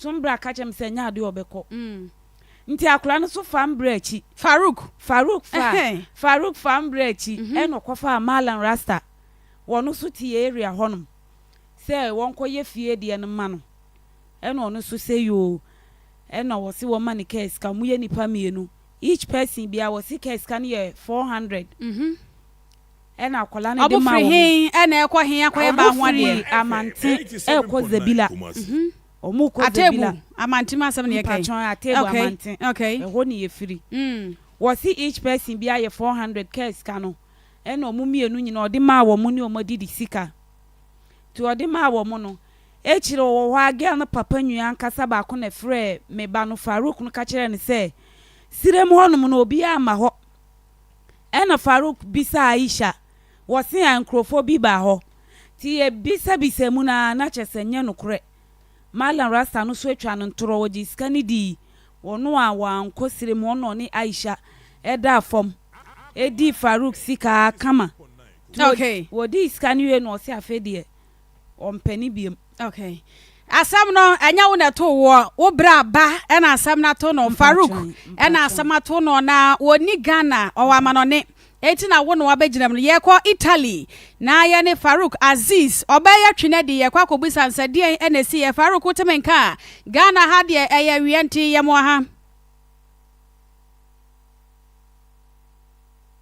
So mbra ka kyerɛ me sɛ ɛnyɛ adeɛ a ɔbɛkɔ. Nti akwadaa no nso faa mbra akyi. Farouk. Farouk faa, Farouk faa mbra akyi ɛna ɔkɔfaa Mallam Rasta. Wɔno nso te yɛ area hɔnom sɛ wɔnkɔyɛ fie deɛ no mma no. Ɛna ɔno nso sɛ yoo. Ɛna wɔse wɔma no kaa sika. Wɔyɛ nnipa mmienu. Each person biara wɔse kaa sika no yɛ 400. Ɛna akwadaa no de Ɔmo maa firi wɔn. he ɛna ɛkɔ he akɔyɛ baa ho Ɔmo adeɛ? firi Amante ɛɛkɔ Zebilla. Ɔmo kɔ Zebilla. Atebu, Amante mu asɛm na yɛka yi. Mpakyɛw Atebu Okay, Amante. okay. Ɛhɔ ne yɛfiri. Wɔse each person biara yɛ 400 kaa sika no. Ɛna ɔmo mmienu nyinaa ɔde maa wɔn ne ɔmo adidi sika. Nti ɔde maa wɔn no, akyire ɔwɔ hɔ ara girl no papa nua ankasa baako na ɛfrɛɛ me ba no, Farouk no ka kyerɛɛ no sɛ serem hɔnom no obiara mma hɔ. Ɛna Farouk bisaa Aisha, wɔse a nkurɔfoɔ bi baa hɔ. Nti yɛbisabisaa mu no ara na kyerɛ sɛ nyɛ nokorɛ. Mallam Rasta no nso atwa no ntorɔ, ɔgyee sika no dii, ɔno a wankɔ serem hɔ na ɔne Aisha daa fam dii Farouk sika ara kama. Nti Okay. wɔdii sika no wiei no ɔse afei deɛ ɔmpɛ no biom. Okay. Asɛm no, ɛnyɛ wo na ɛtoo woɔ. Wo bra ba ɛna asɛm no ato no. Farouk ɛna asɛm ato no na ɔnni Ghana, ɔwɔ amanɔne. Enti na wo na wabɛgyina mu no. Yɛkɔ Italy na yɛne Farouk Aziz, ɔbaa yi atwe no adi, yɛkɔ akɔbisa no sɛ deɛn ɛna ɛsiiɛ. Farouk wote me nka a? Ghana ha deɛ ɛyɛ awia nti yɛmoa ha.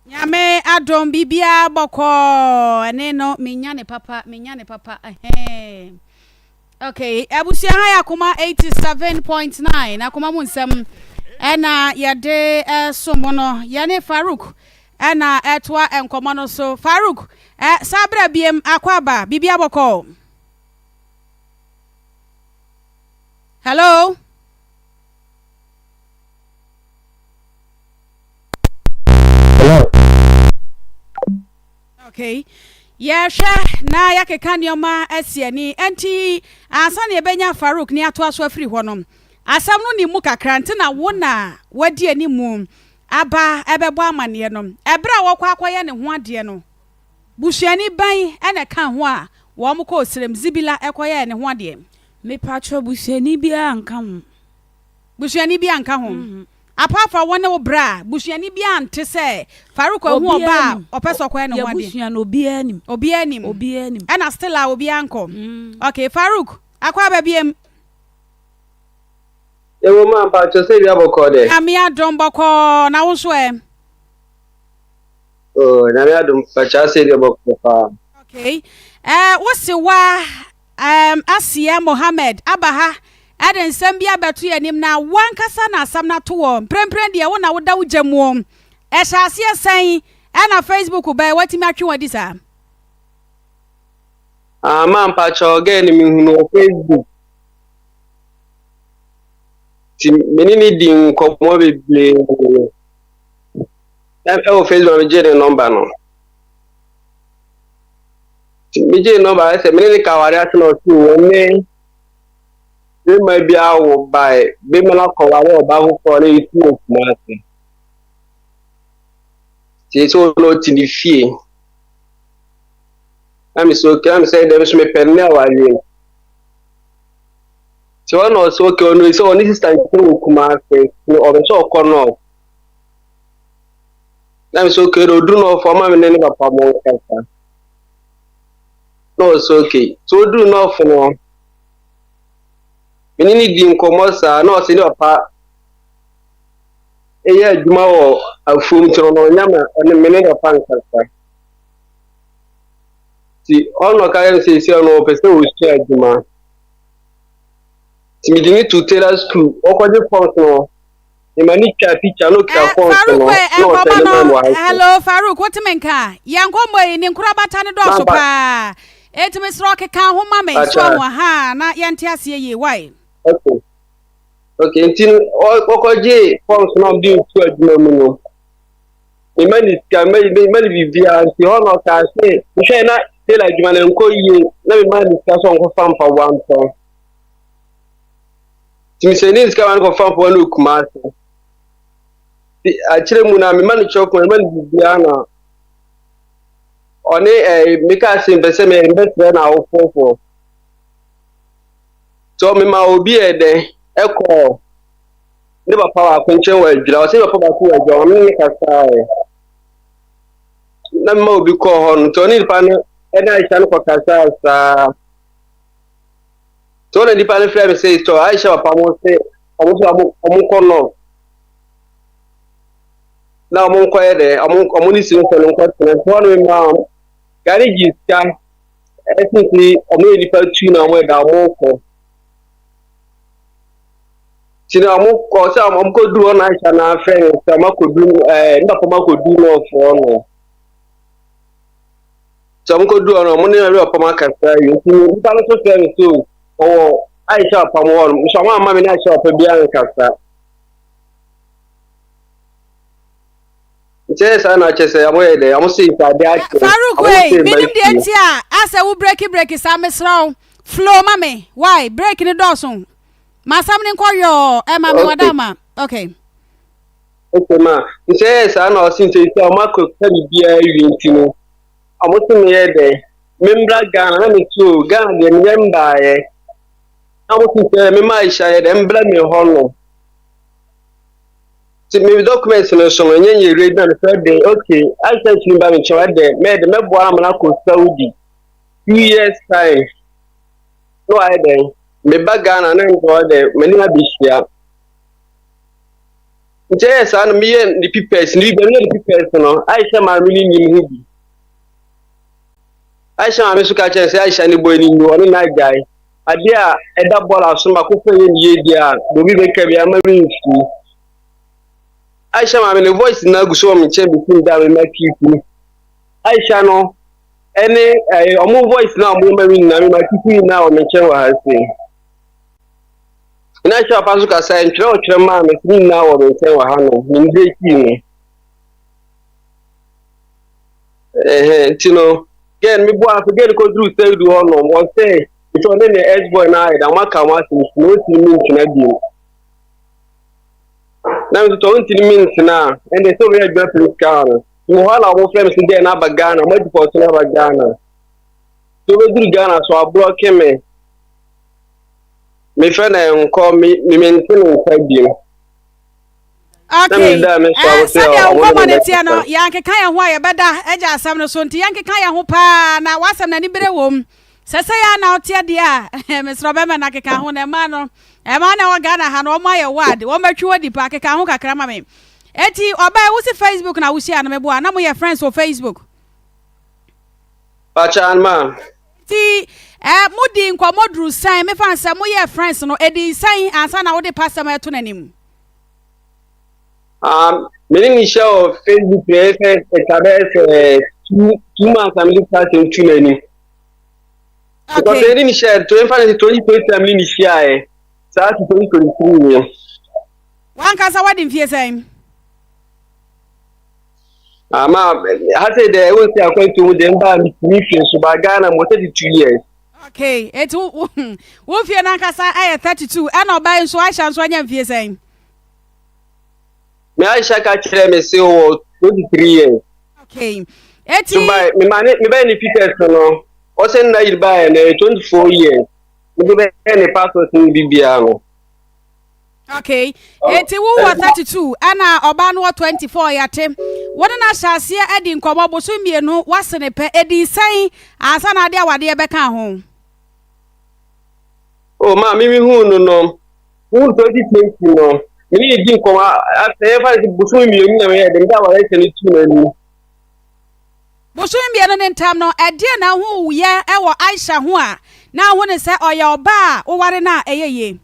Nyame adom biribiara bɔkɔɔ ɛne no menya ne papa menya ne papa ɛhɛn okay abusua ha yɛ akoma 87.9 akoma mu nsɛm ɛna yɛde ɛsom no yɛne Farouk ɛna ɛtoa nkɔmɔ no so Farouk ɛ saa berɛ biem akɔ aba biribiara bɔkɔɔ hello. Hello. Okay. Yɛhwɛ na yɛakeka nneɛma asi ani. Enti ansa na yɛbɛnya Farouk ne atoa so afiri hɔ no, asɛm no ne mu kakra nti na wo na wadi anim aba ɛbɛbɔ amanneɛ no. Ɛberɛ a wɔkɔ akɔyɛ ne ho adeɛ no, busuani bɛn na ɛka ho a wɔn kɔɔ Sirem Zibila ɛkɔyɛɛ ne ho adeɛ? Mepakyɛw, busuani biara nka ho. Busuani biara nka ho. Apart from wo ne wo bra, busuani biara nte sɛ Farouk ahu Obiara ɔba a nim. ɔpɛ sɛ ɔkɔyɛ ne ho adeɛ. Y'abusua no obiara nim. Obiara nim. Obiara nim. Ɛna still a obiara nkɔ. Okay, Farouk, akɔ aba biem. Ewo ma mpakyɛ sɛ wia bɔkɔɔ dɛ. Nyame adom bɔkɔɔ, na wo nso ɛ? Oh, nyame adom mpakyɛ asɛ wia bɔkɔɔ paa. Okay, eh, wo se wa Erm Asiya Mohammed aba ha de nsɛm bi abɛto yɛn anim na wo ankasa na asɛm no ato wɔ. Mprempren deɛ wo na woda wo gya mu. Ɛhyɛ aseɛ sɛn ɛna Facebook bɛɛ watumi atwe wo adi saa? Ah, ma mpakyɛw girl no mehu no wɔ Facebook. Nti me ne ne di nkɔmmɔ bebree. Ɛwɔ Facebook na megye ne nɔmba no. Nti megyee nɔmba no sɛ me ne ne ka aware ase na ɔse wɔne bɛrima bi awo bae bɛrima no akɔware ɔbaa foforɔ na ɛsi wɔ Kumase. Nti sɛ ɔno ɔte ne fie na me sɛ okay na me sɛ dɛm so mepɛ no ne awareɛ mu. Nti ɔno na ɔsɛ okay ɔno sɛ ɔne sista nkyɛn wɔ Kumase nti ɔbɛ sɛ ɔkɔ nɔɔf. Na me sɛ okay na ɔduru nɔɔf ɔma me ne ne papa mo nkasa. Na ɔsɛ okay. Nti ɔduru nɔɔfo no, me ne no di nkɔmmɔ saa na ɔsɛ ne papa ɛyɛ adwuma wɔ afuom nti no ɔnya ma ɔne me ne papa nkasa. Nti ɔno ɔka yɛ sɛ sɛ ɔno ɔpɛ sɛ ɔsua adwuma. Nti mede ne to tailor school ɔkɔgye forms no Mema ne twa picture no kura Eh, phone so Farouk no eh, na nkɔmmɔ ɔsɛnde no ma me wɔ high school. hello Farouk wote me nka a yɛn nkɔmmɔ yi ne nkorabata no dɔɔso Mampa paa enti mesrɛ ɔkeka ho ma me so akyɛ. ahu aha na yɛnte aseɛ yie why Okay. Okay, nti no ɔkɔgye forms na ɔde ntu adwuma mu no. Mema ne sika, mema ne biribiara nti hɔ na ɔkaa sɛ mehwɛ na tailor adwuma no nkɔ yie na mema ne sika sɛ ɔnkɔfa mpaboa ntɔn. Nti mesɛ ne sika ma no kɔfa mpaboa no wɔ Kumasi. Nti akyerɛ mu na mema no kyerɛ kwan, mema no biribiara na ɔne ɛɛ meka se mpɛ sɛ mbɛsrɛ na awofoɔfoɔ. So mema obi yɛ dɛn ɛkɔɔ ne papa baako nkyɛn wɔ adwira ɔsɛ ne papa baako wɔ adwira ɔno ne kasaeɛ na mema obi kɔɔ hɔ no nti ɔne nipa no ɛne Aisha no kɔkasaa saa nti ɔna nipa no frɛ me sɛ tɔ Aisha papa mo se ɔmo so ɔmo ɔmo kɔ nɔ na ɔmo nkɔyɛ dɛ ɔmo ɔmo ne si nkɔ no nkɔ tena nti hɔ no mema gari gye sika ɛsisi ɔmo yɛ nipa tu na ɔmo yɛ da ɔmo kɔ nti na ɔmo kɔ sɛ ɔmo kɔ duru hɔ na ahyɛ na afrɛ no sɛ ɔmo akɔdu ɛɛ ne papa ɔmo akɔdu nɔɔfoɔ no sɛ ɔmo kɔ duru hɔ no ɔmo ne ɛrɛ ɔpam akasa yi nti nipa no nso frɛ no so ɔwɔ ahyɛ ɔpam hɔ no nso ɔmo ama mi ne ahyɛ ɔpam biara nkasa. Nti ɛyɛ saa na kyɛ sɛ ɔmo yɛ dɛ ɔmo se ntaade akyɛ. Farouk wei menim deɛ nti a asɛ wo breki breki saa mesrɛ wo flow ma me why break ne dɔɔso ma asɛm ne nkɔ yɔɔ ɛma me wada ma okay. Okay ma nti ɛyɛ saa na ɔse nti sɛ ɔmo akɔ ka biribiara awie nti no ɔmo se meyɛ dɛ membra Ghana na me so Ghana deɛ meyɛ mbaayɛ na ɔmo se sɛ mema Aisha yɛ dɛ mbra me hɔ no. Nti me documents no so no ɛnyɛ nyɛ ready na mefrɛ de okay Aisha tumi ba me nkyɛn ɛdɛ mɛyɛ de mɛboa ama no akɔ Saudi 2 years time na wayɛ dɛn meba Ghana na nkɔ dɛ m'anim abɛhyia nti ɛyɛ saa no meyɛ ne papers ne bi meyɛ ne papers no Aisha maame no nim ho bi Aisha maame so ka kyerɛ sɛ Aisha ne bɔ ani nnu ɔne no agyae adeɛ a ɛda bɔɔla so ma kɔfa yɛ ne yie deɛ a obi bɛka bi ama me mfii Aisha maame ne voice na agu so wɔ me nkyɛn bɛsi da me ma kiiku Aisha no ɛne ɛyɛ ɔmo voice na ɔmo ma me nyinaa me ma kiiku nyinaa wɔ me nkyɛn wɔ ha sei na Aisha papa nso kasa ntwerɛ ɔtwerɛ maa me ne nyinaa wɔ me nkyɛn wɔ ha no me ndire kii no ɛhɛn nti no girl me boa afei girl kɔduru sɛdu hɔ nom ɔsɛ nti ɔne ne ex boy no ayɛ da ɔmo aka ɔmo asɛm nti na ɔntumi me ntena bio na me nso ɔntumi me ntena a ɛnde sɛ ɔbɛyɛ adwuma pɛ sika no wɔ hɔ na ɔmo frɛ me sɛ girl no aba Ghana ɔmo adi pɔtɔ no aba Ghana sɛ ɔbɛduru Ghana so aborɔke me mefrɛ no nkɔ me me mente ne nka bio. Okay. Eh, sɛdeɛ wo nkɔmmɔ no teɛ no, yɛankeka yɛn ho a yɛbɛda agya asɛm no so nti yɛnkeka yɛn ho paa na w'asɛm no ani bere wom. Sɛ sɛ yɛ na woteɛ deɛ a, mesrɛ bɛma no akeka ho na ɛma no ɛma na ɛwɔ Ghana ha no wɔn ayɛ wad wɔn bɛtwe wɔ di paa keka ho kakra ma me. Eti ɔbaa wo si Facebook na wohyia no meboa na moyɛ friends wɔ Facebook. Pacha ma. Ti eh, mo di nkɔmmɔ duru sɛn mefa nsɛ moyɛ friends no edi sɛn ansa na wode pasɛm ɛto n'anim. Um, me ne no hyia wɔ Facebook na ɛyɛ sɛ ɛka bɛyɛ sɛ 2 months a mede saa asɛm tu n'anim. Because ɛne ne hyia to ɛmfa ne sɛ 2020 a mene ne hyiaeɛ saa to 2023 no. Wankasa wadi mfie sɛn? Ama ha sɛ dɛ ɛwɔ sɛ akwantuo mu deɛ mbaa metumi fie so ba Ghana mo 32 years. Okay, eti wo wo fie nankasa ɛyɛ 32 ɛna ɔbaa nso Aisha nso anya mfie sɛn? Me Aisha ka kyerɛ me se wɔ 23 years. Okay. Eti. So by me ma ne me bɛyɛ ne pictures no ɔsɛ nna yiri baayɛ no 24 years. Me de bɛyɛ ne passport ne biribiara no. Okay. Eti wo wɔ 32 ɛna ɔbaa no wɔ 24 yate. Wo ne no ahyɛ aseɛ adi nkɔmmɔ boso mmienu wase ne pɛ edi sɛn ansa na ade awadeɛ bɛka ho. Oh ma me me hu no no. Wo 2020 no me ne di nkɔmmɔ afei yɛfa ne sɛ bosom mmienu na meyɛ de mede awareɛ hyɛ no tuu n'anim. Bosom mmienu ne ntam no ɛdeɛ na ho yɛ ɛwɔ Aisha ho a na ho ne sɛ ɔyɛ ɔbaa a woware no a ɛyɛ yie.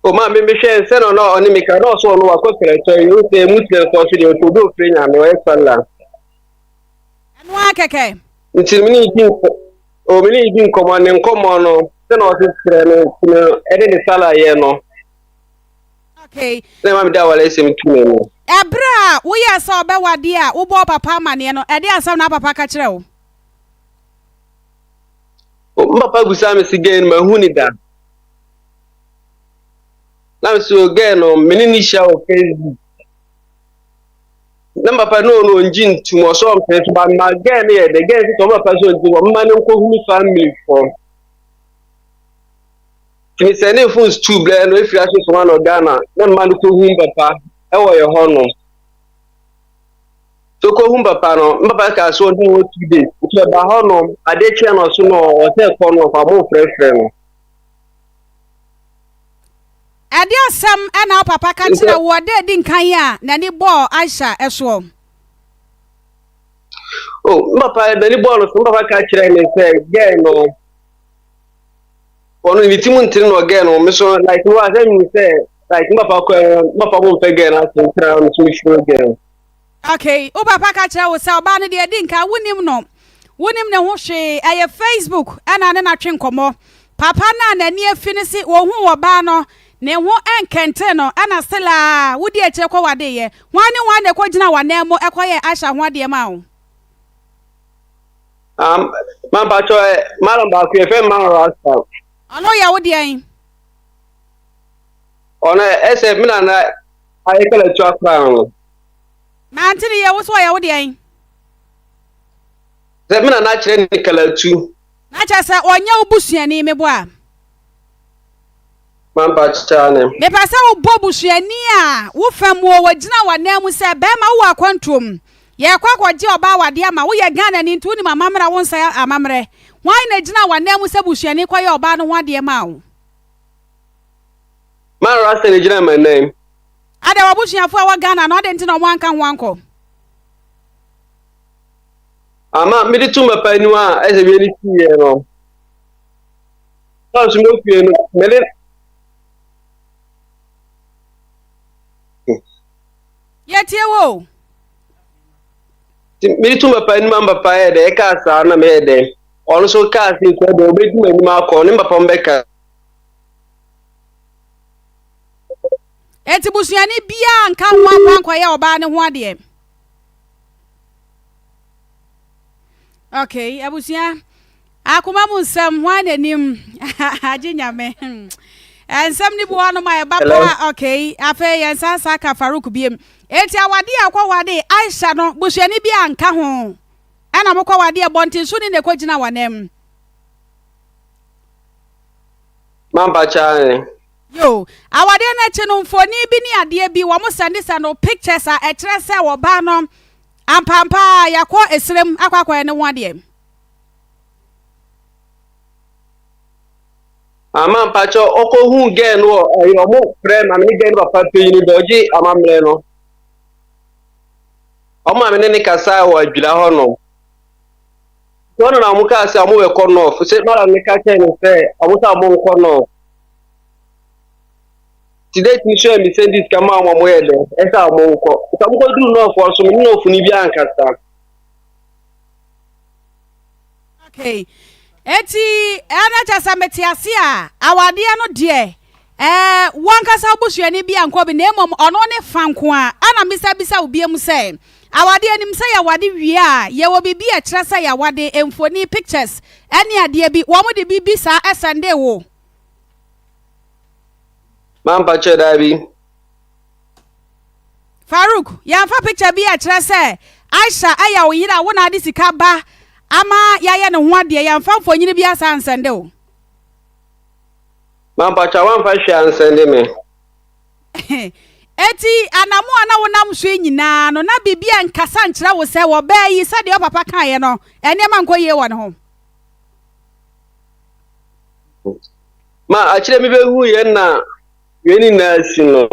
O ma me mehwɛ sɛ no na ɔne me ka na ɔsɛ ɔno wakɔ kɛrɛtɔ yi o sɛ muslim fɔ so deɛ ɔsɛ obi ofiri nyame ɔyɛ sala. Ɛno ara kɛkɛ. Nti me ne di nkɔ o me ne di nkɔmɔ ne nkɔmɔ no sɛ na ɔse kyerɛ no no ɛde ne sala yɛ no. Okay. Sɛ ma me da wale sɛ me tu n'ani. Ɛberɛ a woyɛɛ sɛ ɔbɛwadeɛ a wobɔɔ papa amaneɛ no ɛde asɛm na papa ka kyerɛ wo? O papa busa me se gɛn no mahu ne da. Na me so gɛn no me ne ne hyia wɔ Facebook. Na papa no no ongye ntum ɔsɛ ɔmpɛ so ba ma gɛn no yɛ dɛ gɛn sɛ ɔmo papa so ongye wɔn mma no nkɔhunu family fɔ. Nti me sɛndee phones tuu brɛ no efiri ase soma no Ghana na mma no kɔhu mpapa ɛwɔ yɛ hɔ nom. So kɔhu mpapa no, mpapa kaa so ɔne wɔ 2 days. Nti ɔba hɔ nom, adeɛ kyeɛ no ɔso no ɔsɛ kɔ no ɔfa mo frɛfrɛ no. Ɛde asɛm na wo papa ka kyerɛ wo ɔda edi nkan a n'ani bɔɔ Aisha soɔ? Oh, mpapa n'ani bɔɔ no so, mpapa ka kyerɛ me sɛ gɛɛ no ɔno ne ti mu ntene na ɔgɛɛ no me so like no asɛ mi sɛ like mpapa kɔ mpapa mo mpɛ gɛɛ no ase ntina me so me furo gɛɛ no. Okay, wo papa ka kyerɛ wo sɛ ɔbaa no deɛ edi nkan wonim no, wonim ne ho hwee, ɛyɛ Facebook ɛna ne no atwe nkɔmmɔ. Papa no a n'ani afi no se ohuu ɔbaa no, ne ho nkɛntene no ɛna still a wodi akyire kɔ wadeeɛ. Hwan ne hwan na ɛkɔgyina w'ananmu ɛkɔyɛɛ Aisha ho adeɛ maa wo? Um, mampakyɛ ɛ malam baako yɛfrɛ no malam rasta. Ɔno yɛ wo deɛn? Ɔno ɛsɛ me nana ayɛ kala tu akora no. Mante ne yɛ wo so ɔyɛ wo deɛn? Sɛ me nana kyerɛ ne kala tu. Na kyerɛ sɛ ɔnyɛ wo busuani meboa? Mampakyɛ ne. Mepɛ sɛ wobɔ busuani a wo fam o wɔgyina w'ananmu sɛ bɛrima wowɔ akwantuo mu. Yɛrekɔ akɔgye ɔbaa awadeɛ ama wo. Woyɛ Ghanani nti wonim amammerɛ a wonsɛe amammerɛ. Hwan na ɛgyina w'ananmu sɛ busuani kɔyɛ ɔbaa no ho adeɛ maa wo? Man Rasta na ɛgyina m'anan. Adɛn w'abusuafoɔ a ɛwɔ Ghana no adɛn nti na wɔn anka ho ankɔ? Ama mede to mapa anim a ɛsɛ wie ne siiɛ no. Na nso mefie no mede Yɛtie wo o. Mede to papa anim a papa yɛ dɛ ɛkaa saa na meyɛ dɛ ɔno nso kaa se nso dɛ ɔbɛdi m'anim akɔ ne papa mbɛka. Enti busuani biara nka ho akɔ ankɔyɛ ɔbaa no ho adeɛ. Okay, abusua. Akoma mu nsɛm, hwan na nim? Agye Nyame. Nsɛm no bi wɔ hɔnom a ɛba paa. Okay, afei yɛn nsa nsa ka Farouk biem. Enti awade a ɔkɔwade Aisha no, busuani bi anka ho. Ɛna mokɔwade ɛbɔnten so ne na ɛkɔgyina w'anam. Mampa kyae. Yo, awadeɛ no akyi no mfoni bi ne adeɛ bi wɔn sɛnde sɛnde pictures a ɛkyerɛ sɛ ɔbaa no ampaampa yɛakɔ esrem akɔ akɔyɛ ne ho adeɛ. Ama mpakyɛ ɔkɔ hu gɛɛ no wɔ ɛyɛ ɔmo frɛ maame ne gɛɛ no papa panyin dɛ ɔgye amammerɛ no ɔmo maame ne ne kasa wɔ adwira hɔ nom nti ɔno na ɔmo kaa sɛ ɔmo bɛkɔ nɔɔf sɛ mara ne ka kyerɛ no sɛ ɔmo sɛ ɔmo nkɔ nɔɔf ti dɛ ti so ɛmi sɛ ndi sika ma ɔmo ɔmo yɛ dɛ ɛsɛ ɔmo nkɔ nti ɔmo kɔ duru nɔɔf hɔ so me ne nɔɔf ni bi ankasa. Okay. Eti ɛna kyɛ sɛ mete ase a awadeɛ no deɛ ɛɛ wankasa busuani bi ankɔ bi na mmom ɔno ne fa nko a ɛna bisa bisa wo bie mu sɛ awadeɛ nim sɛ yɛwade wie a yɛwɔ biribi a ɛkyerɛ sɛ yɛawade mfoni pictures ɛne adeɛ bi wɔn de biribi saa ɛsɛnde wo. Mampa kyɛ daabi. Farouk, yɛamfa picture bi a ɛkyerɛ sɛ Aisha yɛ wo yere a wo na ade sika ba ama yɛayɛ ne ho adeɛ, yɛamfa mfonyini bi asa ansɛnde wo. Mampakyɛ wamfa hwee ansɛnde me. Eti anamo a na wonam so yi nyinaa no, na biribi a nkasa nkyerɛ wo sɛ wɔbaa yi sɛdeɛ ɔpapa kaeɛ no, nneɛma nkɔ yie wɔ ne ho. Ma akyerɛ mi bɛhu yɛn na wei nyinaa si no.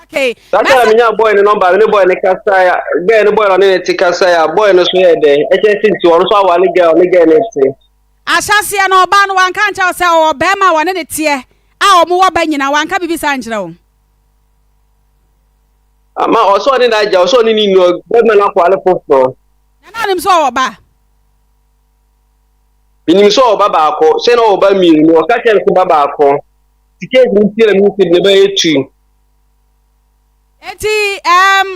Okay. Saa time na menya boy no number, me ne boy no kasa ya, girl no boy no ne ne te kasa ya, boy no so yɛ dɛ, ɛkyɛ sɛ nti ɔno so awale girl ne girl no te. Ahyɛaseɛ no ɔbaa no wanka ankyerɛ wo sɛ ɔwɔ bɛrima a wɔne ne teɛ a wɔn wɔ ba nyinaa wanka biribi saa ankyerɛ wo? Ama ɔsɛ ɔne n'agya ɔsɛ ɔne ne nua bɛrima no akɔwale foforɔ. Na na ɔnim sɛ ɔwɔ ba? Menim sɛ ɔwɔ ba baako, sɛ na ɔwɔ ba mmienu, ɔka kyerɛ me sɛ ba baako. Sika esi nti na mesi ne ba yɛ tu. Eti um,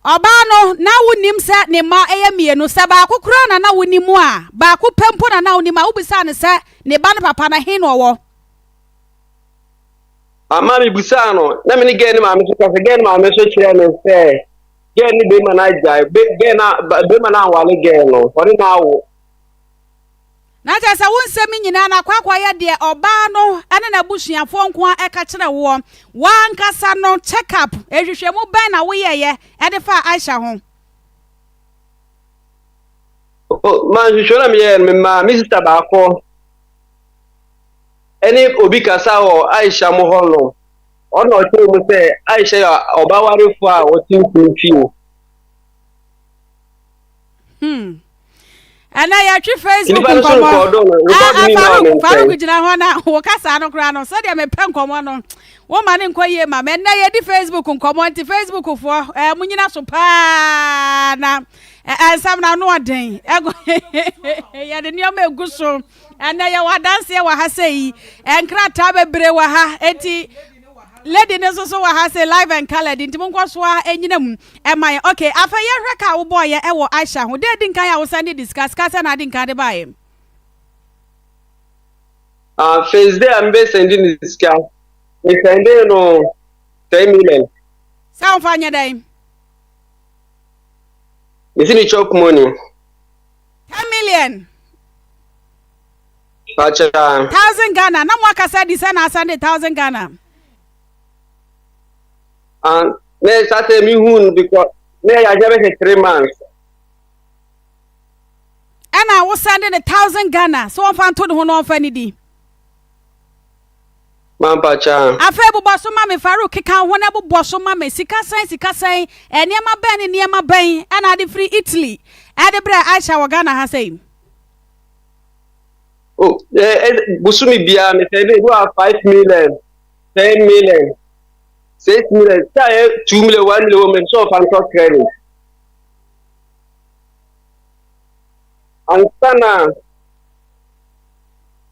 ɔbaa no na wonim sɛ ne mma yɛ mmienu. Sɛ baako koraa na na wonim a, baako pɛ mpo na na wonim a, wobisaa no sɛ ne ba no papa no he na ɔwɔ? Ama mebisaa no, na me ne gɛɛ ne maame so kasa. Gɛɛ ne maame so kyerɛɛ me sɛ gɛɛ ne bɛrima no agyae, gɛɛ na bɛrima no anwale gɛɛ no, ɔne no awo. Na kyerɛ sɛ wo nsɛm yi nyinaa no akɔ akɔyɛ deɛ ɔbaa no ne n'abusuafoɔ nko ara ɛka kyerɛ woɔ. W'ankasa no check up, nhwehwɛmu bɛn na woyɛeɛ de faa Aisha ho? Oh, ma nhwehwɛ na meyɛɛ no memaa me sista baako ɛne obi kasa wɔ Aisha mo hɔ no. Ɔna ɔkyerɛ mu sɛ Aisha yɛ ɔbawarefo a ɔte mfiri fie. Hmm. Ɛnɛ yɛtwe Facebook nkɔmmɔ. Ah, ah, Farouk, Farouk gyina hɔ na wo kasa no koraa no sɛdeɛ mepɛ nkɔmmɔ no woma ne nkɔ yie ma me. Ɛnɛ yɛdi Facebook nkɔmmɔ nti Facebook foɔ eh, mo nyina so paa na eh, eh, nsɛm no ano ɔden. Yɛde nneɛma egu so. Ɛnɛ yɛwɔ adanseɛ wɔ ha sɛ yi nkrataa bebree wɔ ha enti lady no nso so wɔ ha sɛ live and colored nti monkɔ so a ɛnyina mu ɛma yɛn. Okay, afei yɛhwɛ ka a wobɔɔyɛ ɛwɔ Aisha ho. Dɛ di nkan a wosan de di sika sika sɛ na adi nkan de baeɛ. Ah, first day a mebe sɛnde ne sika, me sɛnde no 10 million. Sɛ womfa nyɛ dɛn? Mesi ne chop money. 10 million. Pacha. 1000 Ghana. Na mo akasa di sɛ na asan de 1000 Ghana. Ah, me sase mi hu because me ya jebe se 3 months. Ɛna wo send ne 1000 Ghana so wɔmfa nto ne ho na wɔmfa ne di. Mampakyɛ. Afei bobɔ so ma me, Farouk, keka wo ho na bobɔ so ma me. Sika sɛn, sika sɛn, nneɛma bɛn ne nneɛma bɛn na ade firi Italy de brɛɛ Aisha wɔ Ghana ha sei? Oh, eh, eh, bosome biara mesɛ ebi wɔ 5 million, 10 million, 6 million, sɛ ayɛ 2 million, 1 million wɔ mu sɛ ɔfa ntɔ credit. Ansa na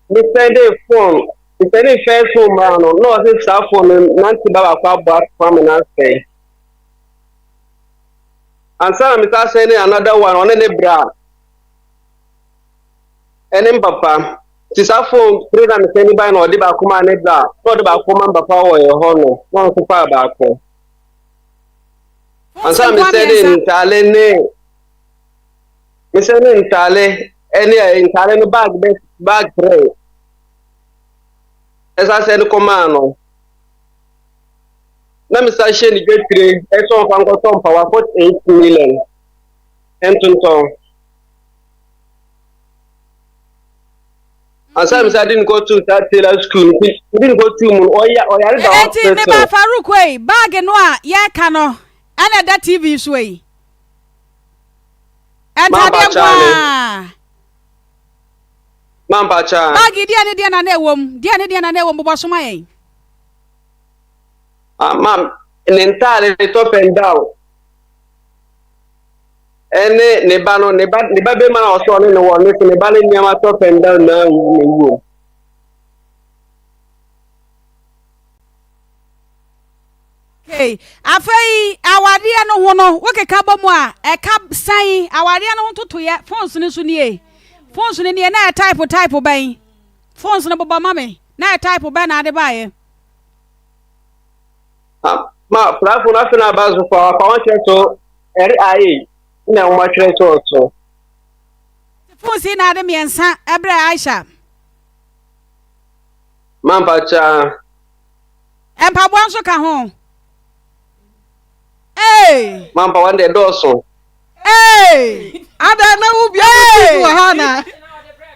mesɛndee phone mesɛndee first phone maa no na ɔse saa phone no nante ba baako abɔ ato ama no asɛe ansa na mesa sɛndee another one ɔne ne bra ɛne mpapa nti saa phone three na mesɛnde bae na ɔde baako maa ne bra na ɔde baako ma mpapa wɔ yɛ hɔ no na ɔno nso faa baako ansa na mesɛndee ntaale ne Mesɛ ne ntaale ɛne ɛ ntaale no bag bɛ bag trɛ ɛsa sɛ no kɔmaa no na mesa hyɛ ne dwatire ɛsɛ ɔmfa nkɔtɔ mpawa 48 million ɛntontɔn ansa mesa de no kɔtu saa tailor school nti mede no kɔtu mu no ɔya ɔyare da Eti me ba hospital. Farouk ei, bag no a yɛka no ɛna ɛda TV so yi. Ntadeɛ nko ara. Mampakyɛ. Baagi deɛ ne deɛ na na ɛwɔ mu. Deɛ ne deɛ na na ɛwɔ mu bobɔ so ma yɛn. Ah, ma ne ntaade ne top and down. Ɛne ne ba no ne ba ne ba bɛma na ɔsɛ ɔne ne wɔ ne so ne ba ne nneɛma top and down na ɛwɔ mu. Okay. Afei awadeɛ no ho no wokeka bɔ mu a ɛka sɛn awadeɛ no ho ntotoeɛ phones no nso nie phones no nie na yɛ type type bɛn phones no bobɔ ma me na yɛ type bɛn na ade baeɛ. Ah, ma prafo no afei na aba so fa afa wɔn kyerɛ so RIA na wɔn atwerɛ so so. Phones yi na ade mmiɛnsa ɛbrɛ Aisha. Mampakyɛ. Mpaboa nso ka ho. Ee. Ma mpaboa no deɛ dɔɔso. Ee. Ada na wo bia wo ti wɔ ha na.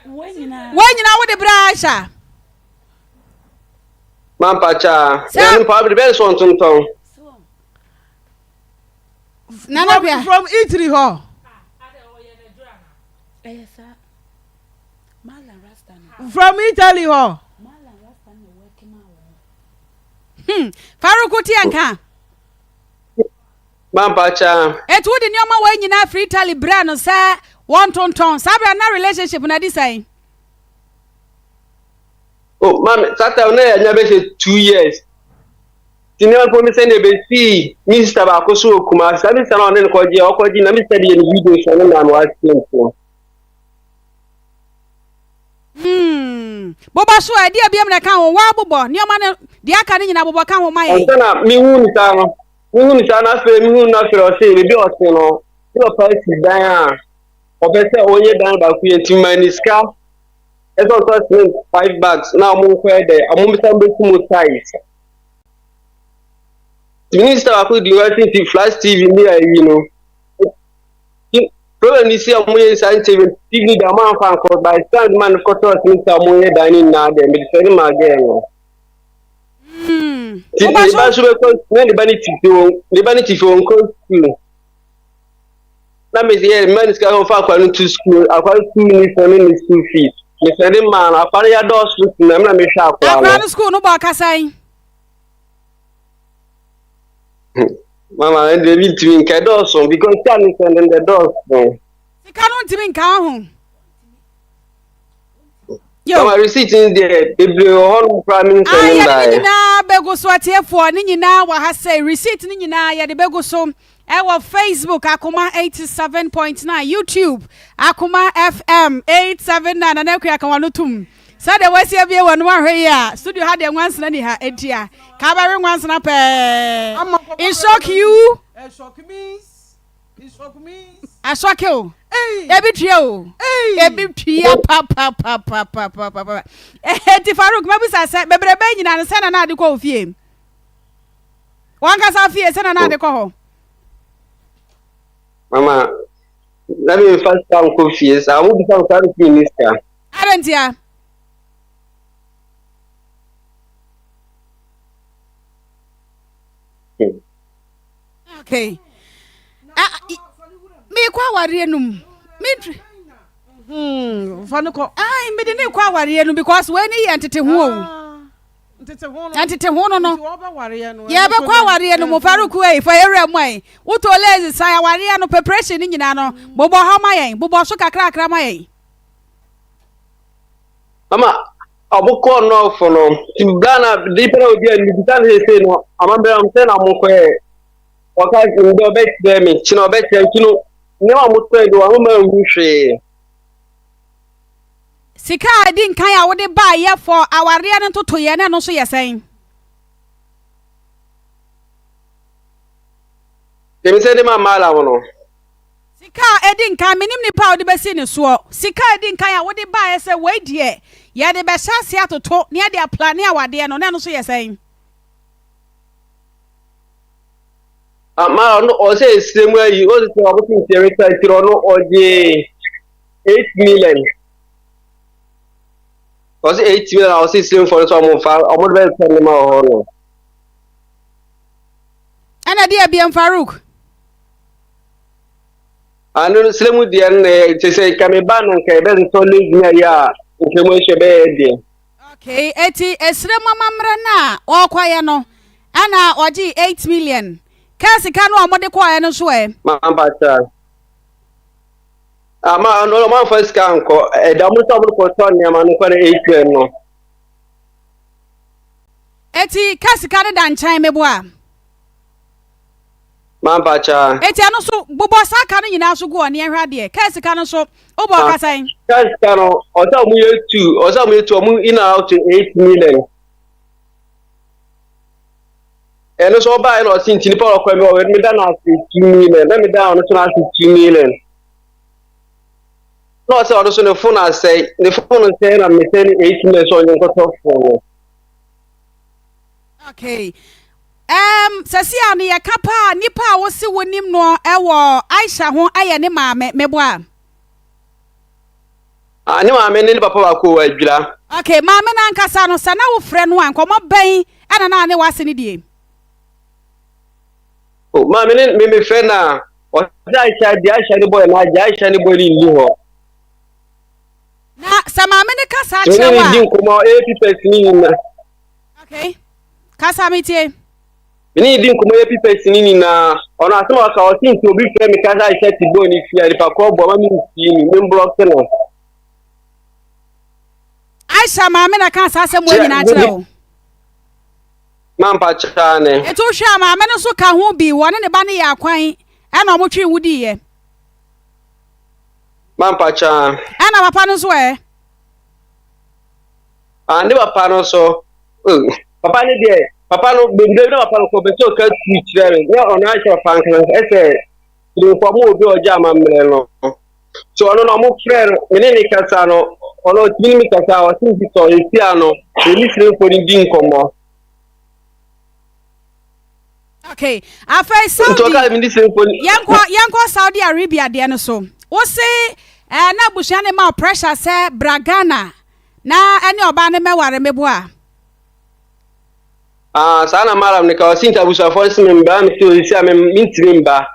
Wɔn nyinaa wo de brɛ Aisha. Mampakyɛ. Sɛ mpaboa de bɛn so ntontɔn. Nana Kua. From Italy hɔ. From Italy hɔ. Hmm. Faruku tie nka. Mampacha. Etu wode nneɛma wɔ nyinaa firi Italy brɛ no sɛ wɔntontɔn. Saa berɛ na relationship na di sɛn? Oh, maame, saa time na yɛanya bɛsɛ 2 years. Nti nneɛma mpo mesɛ na ɛbɛsii me sista baako so wɔ Kumasi. Saa me sista no a ɔne no kɔgye, ɔkɔgye na me sista de yɛ ne video so ɔno na no asie nso. Hmm. Bobɔ so a, ɛdeɛ biam na ɛka ho. Waa bobɔ nneɛma no, deɛ aka no nyinaa bobɔ ka ho ma yɛn. Ansa na mehu no saa no, mehu no saa no afei mehu no afei ɔse baabi a ɔte no, ne papa asi dan a ɔpɛ sɛ ɔnyɛ dan baako yɛ nti ma ne sika. Ɛsɛ ɔtɔ cement 5 bags na ɔmo nkɔyɛ dɛ ɔmo bisa mbɛsi mu tiles. Minista baako di wɔn ti flash TV ne ayi no. Problem ni si a ɔmo yɛ saa nti TV ni deɛ ɔmo anfa ankɔ by stand man kɔtɔ cement a ɔmo yɛ dan ne nyinaa deɛ mede sɛ ne maa gɛɛ no. Ti ne ba nso bɛkɔ na ne ba ne ti fi wɔn ne ba ne ti fi wɔn kɔ sukuu. Na me yɛ mma ne sika ɔfa akwa no to sukuu akwa no sukuu uniform ne ne sukuu fees. Mesɛ de maa no akwa no yɛ dɔɔso na mena mehwɛ akwa no. Akwa no sukuu no bɔ ɔkasa yi. Mama ɛnde ebi ntumi nka ɛdɔɔso because sika no sɛ ɛnde ɛdɔɔso. Sika no ntumi nka ho. Yo. Mama receipt ni deɛ bebree wɔ hɔ nom koraa mi nsɛm ne mbaeɛ. Yɛde ne nyinaa bɛgu so atiefoɔ ne nyinaa wɔ ha sɛ receipt ne nyinaa yɛde bɛgu so ɛwɔ Facebook Akoma 87.9 YouTube Akoma FM 879 Nana Akua ka wano tum sɛdeɛ wasi abie wɔ no ahwɛ yi a studio ha deɛ nwansena ni ha enti a ka bɛwe nwansena pɛɛ it shock you asɔke o ebi tua o ebi tua papapapapapapa eti Farouk mabisa sɛ bebrebe nyinaa no sɛ na na ade kɔ ofie wankasa fie sɛ na na ade kɔ hɔ. Mama, na mi nfa sika nkɔ fie saa, wɔn bisa nsa no fie ni sika. Adɛn ntia? Okay. Ah, mekɔ awareɛ no mu. Mentri. Hmm, fa no kɔ. Ai, mede ne kɔ awareɛ no because wei ne yɛ ntete ho o. Ah. Ntete ho no no. Yɛbɛkɔ awareɛ no mu Farouk ei fa yɛwura mu ai. Wotɔ lace san awareɛ no preparation no nyinaa no bobɔ hɔ ma yɛn bobɔ so kakrakra ma yɛn. Mama ɔmo kɔɔ nɔɔfo no nti bra na nipa na obi a mibisa no sese no amambrɛ ɔmo sɛ na ɔmo kɔɛ ɔka ndɛ ɔbɛkyerɛ me kyena ɔbɛkyerɛ nti no nneɛma a ɔmo tɔɛ de ɔmo ma nhu hwee. Sika a ɛdi nkan a wode baeɛ for awareɛ no ntotoeɛ no ɛno nso yɛ sɛn? Deɛ mesɛ de ma Malam no. Sika a ɛdi nkan, menim nipa a wode bɛsi ne soɔ. Sika a ɛdi nkan a wode baeɛ sɛ wei deɛ yɛde bɛhyɛ aseɛ atoto na yɛde aplane awadeɛ no, na ɛno nso yɛ sɛn? Ama ɔno ɔsɛ esire mu ayi ɔsɛ sɛ ɔbɛsi ntiɛre sa tiri ɔno ɔgye 8 million ɔsɛ 8 million a ɔsɛ esire mfɔ no sɛ ɔmo nfa ɔmo de bɛ ntɔ nneɛma wɔ hɔ no. Ɛna deɛ biem Farouk. Ano no sire mu deɛ no na kyɛ sɛ nka me ba no nka yɛbɛ ntɔ lazy ne ayɛ a nka mu ahyɛ bɛyɛ deɛ. Okay, eti esire mu amammerɛ no a ɔrekɔyɛ no ɛna ɔgye 8 million. Kaa sika no a wɔde kɔɔɛ no nso ɛ? Mampatra. Ama ɔno ɔmo anfa sika ankɔ ɛda ɔmo sɛ ɔmo kɔtɔ nneɛma no kɔ na atm no. Eti ka sika no da nkyɛn meboa. Mampakya. Eti ɛno so bobɔ saa ka no nyinaa so gu hɔ ne yɛnhwɛ adeɛ. Ka sika no so wobɔ ɔka sɛn? Ka sika no ɔsɛ ɔmo yɛ tu ɔsɛ ɔmo yɛ tu ɔmo in and out 8 million. Ɛno so ɔbaa ɛna ɔsi nti nipa ɔkɔ mi ɔwɛ mi da na ase 2 million na mi da ɔno so na ase 2 million. Na ɔsɛ ɔno so ne phone asɛe ne phone sɛe na mesɛ ne 8 million sɛ ɔnyɛ nkɔtɔ phone no. Okay. Sɛsi a no yɛka paa nipa a wose wonim no ɛwɔ Aisha ho ɛyɛ ne maame meboa. Ah, ne maame ne ne papa baako wɔ adwira. Okay, maame no ankasa no sɛ na wofrɛ no a nkɔmmɔ bɛn ɛna na ne wase no die? Oh, maame ne me mefrɛ no a ɔsɛ Aisha deɛ Aisha ne bɔyɛ no agye Aisha ne bɔyɛ no nni hɔ. Na sɛ maame no ka saa kyerɛ wo a. Ne di nkɔmmɔ ɛyɛ pipɛs ne nyina. Okay, kasa me tie. Me ne di nkɔmmɔ yɛ pipɛs ne nyinaa ɔno asɛm a ɔka ɔse nti obi frɛ me ka sɛ Aisha te bɔɔ ne fie a nipa korɔ bɔ ma mentie ni memblɔke no. Aisha maame na ka saa asɛm wɔ nyinaa kyerɛ wo. Mampa kyaa ne. Etu hwɛ a maame no nso ka ho bi wɔne ne ba no yɛ akwan ɛna ɔmo twe wo diiɛ. Mampa kyaa. Ɛna papa no nso ɛ. Ah, ne papa no nso oh, papa no deɛ papa no bebree na papa no kɔ bɛsɛ ɔka tu kyerɛ me na ɔno ahyɛ papa nkana ɛsɛ nkɔmɔ obi a ɔgye amammerɛ no. So ɔno na ɔmo frɛ no, me ne ne kasa no, ɔno ɔtumi ne me kasa a ɔse nti sɛ ɔyɛ sia no, yɛne siremfoɔ no di nkɔmmɔ. Okay, afei Nti Saudi, ɔka me ne siremfoɔ no. yɛnkɔ yɛnkɔ Saudi Arabia deɛ no so. Wose eh, na abusua no ma wo pressure sɛ bra Ghana na ɛne ɔbaa no mɛware meboa. Ah, saa na malam no ka, ɔse nti abusuafoɔ no se me mbra, me se ɔyɛ sia me mentumi mba.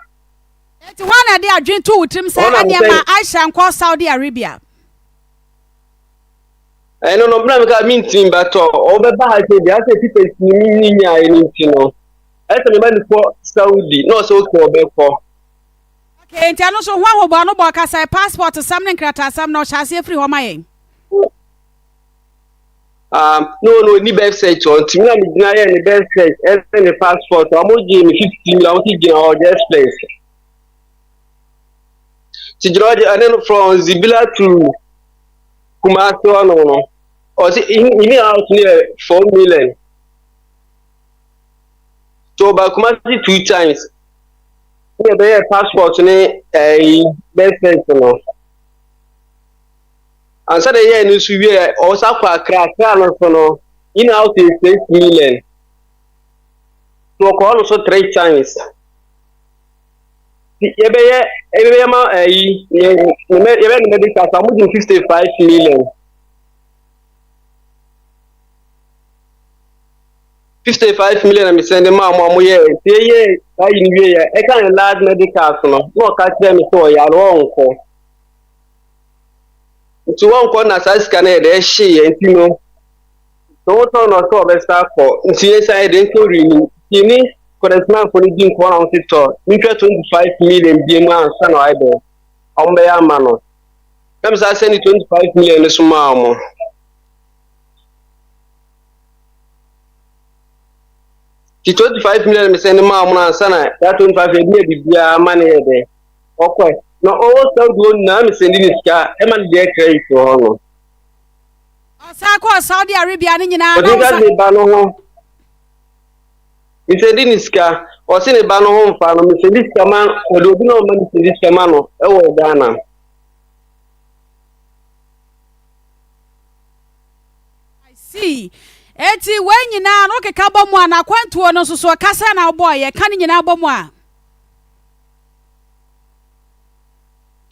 Enti hwan na ɛde adwene too wo tirim sɛ Hɔ na ɛneɛ mesɛ ma Aisha nkɔ Saudi Arabia? Ɛno no, berɛ a meka mentumi mba tɔ, ɔbɛba ha sɛ bi, asɛ papers ni menni nyaeɛ no nti no, ɛsɛ mema no kɔ Saudi, na ɔsɛ okay ɔbɛkɔ. Okay, enti ɛno nso ho ahoboa no bɔɔ kasae, passport sɛm ne nkrataasɛm no, ɔhyɛ aseɛ firi hɔ ma yɛn. Um, no, no, ni birth cert hɔ, nti me na megyina yɛ ne birth cert ɛne ne passport, ɔmo gyee me 50 million, ɔmo si gyina hɔ just place. Nti gyina hɔ ɛne no from Zibila to Kumasi hɔ no no, ɔsi in and out no yɛ 4 million. So ɔba Kumasi two times, ne ɛbɛyɛ passport ne ɛyi birth cert no. Ansa na yɛyɛɛ no nso wieɛ, ɔsa kɔ Accra. Accra no so no, in out yɛ 6 million. So ɔkɔ hɔ no so three times. Nti yɛbɛyɛ yɛbɛyɛ ma ɛyi yɛbɛyɛ no medical so ɔmo gye 55 million. 55 million na mesɛn de maa ɔmo a ɔmo yɛ nti yɛyɛ saa yi no wie yɛ ɛka ne large medicals no na ɔka kyerɛ me sɛ ɔyare ɔnkɔ. Nti wɔnkɔ na saa sika no yɛ dɛ ɛhyeeɛ nti no sɛ wotɔ no sɛ ɔbɛsa akɔ nti yɛsan yɛ dɛ nti ɔrenni nti ne kɔdɛsmanfo no di nkɔmɔ na wɔn se tɔ mentwa 25 million bie mu ansa na ɔayɛ dɛ wɔn bɛyɛ ama no na mesa sɛ ne 25 million no so maa wɔn. Nti 25 million mesɛ ne maa wɔn ansa na saa 25 yɛ de yɛ biribiara ma ne yɛ dɛ ɔkɔe na ɔwɔ Saudi hɔ nyinaa mesɛndi ne sika ɛma ne deɛ credit wɔ hɔ no. Ɔsan kɔɔ Saudi Arabia no nyinaa na Ɔde ka wosan. ne ba no ho mesɛndi ne sika ɔse ne ba no ho mfa no mesɛndi sika ma ɔde obi na ɔma mesɛndi sika ma no ɛwɔ Ghana. I see. Eti wei nyinaa no wokeka bɔ mu a n'akwantuo no nso so ɛka sɛ na wobɔɔyɛ ka ne nyinaa bɔ mu a.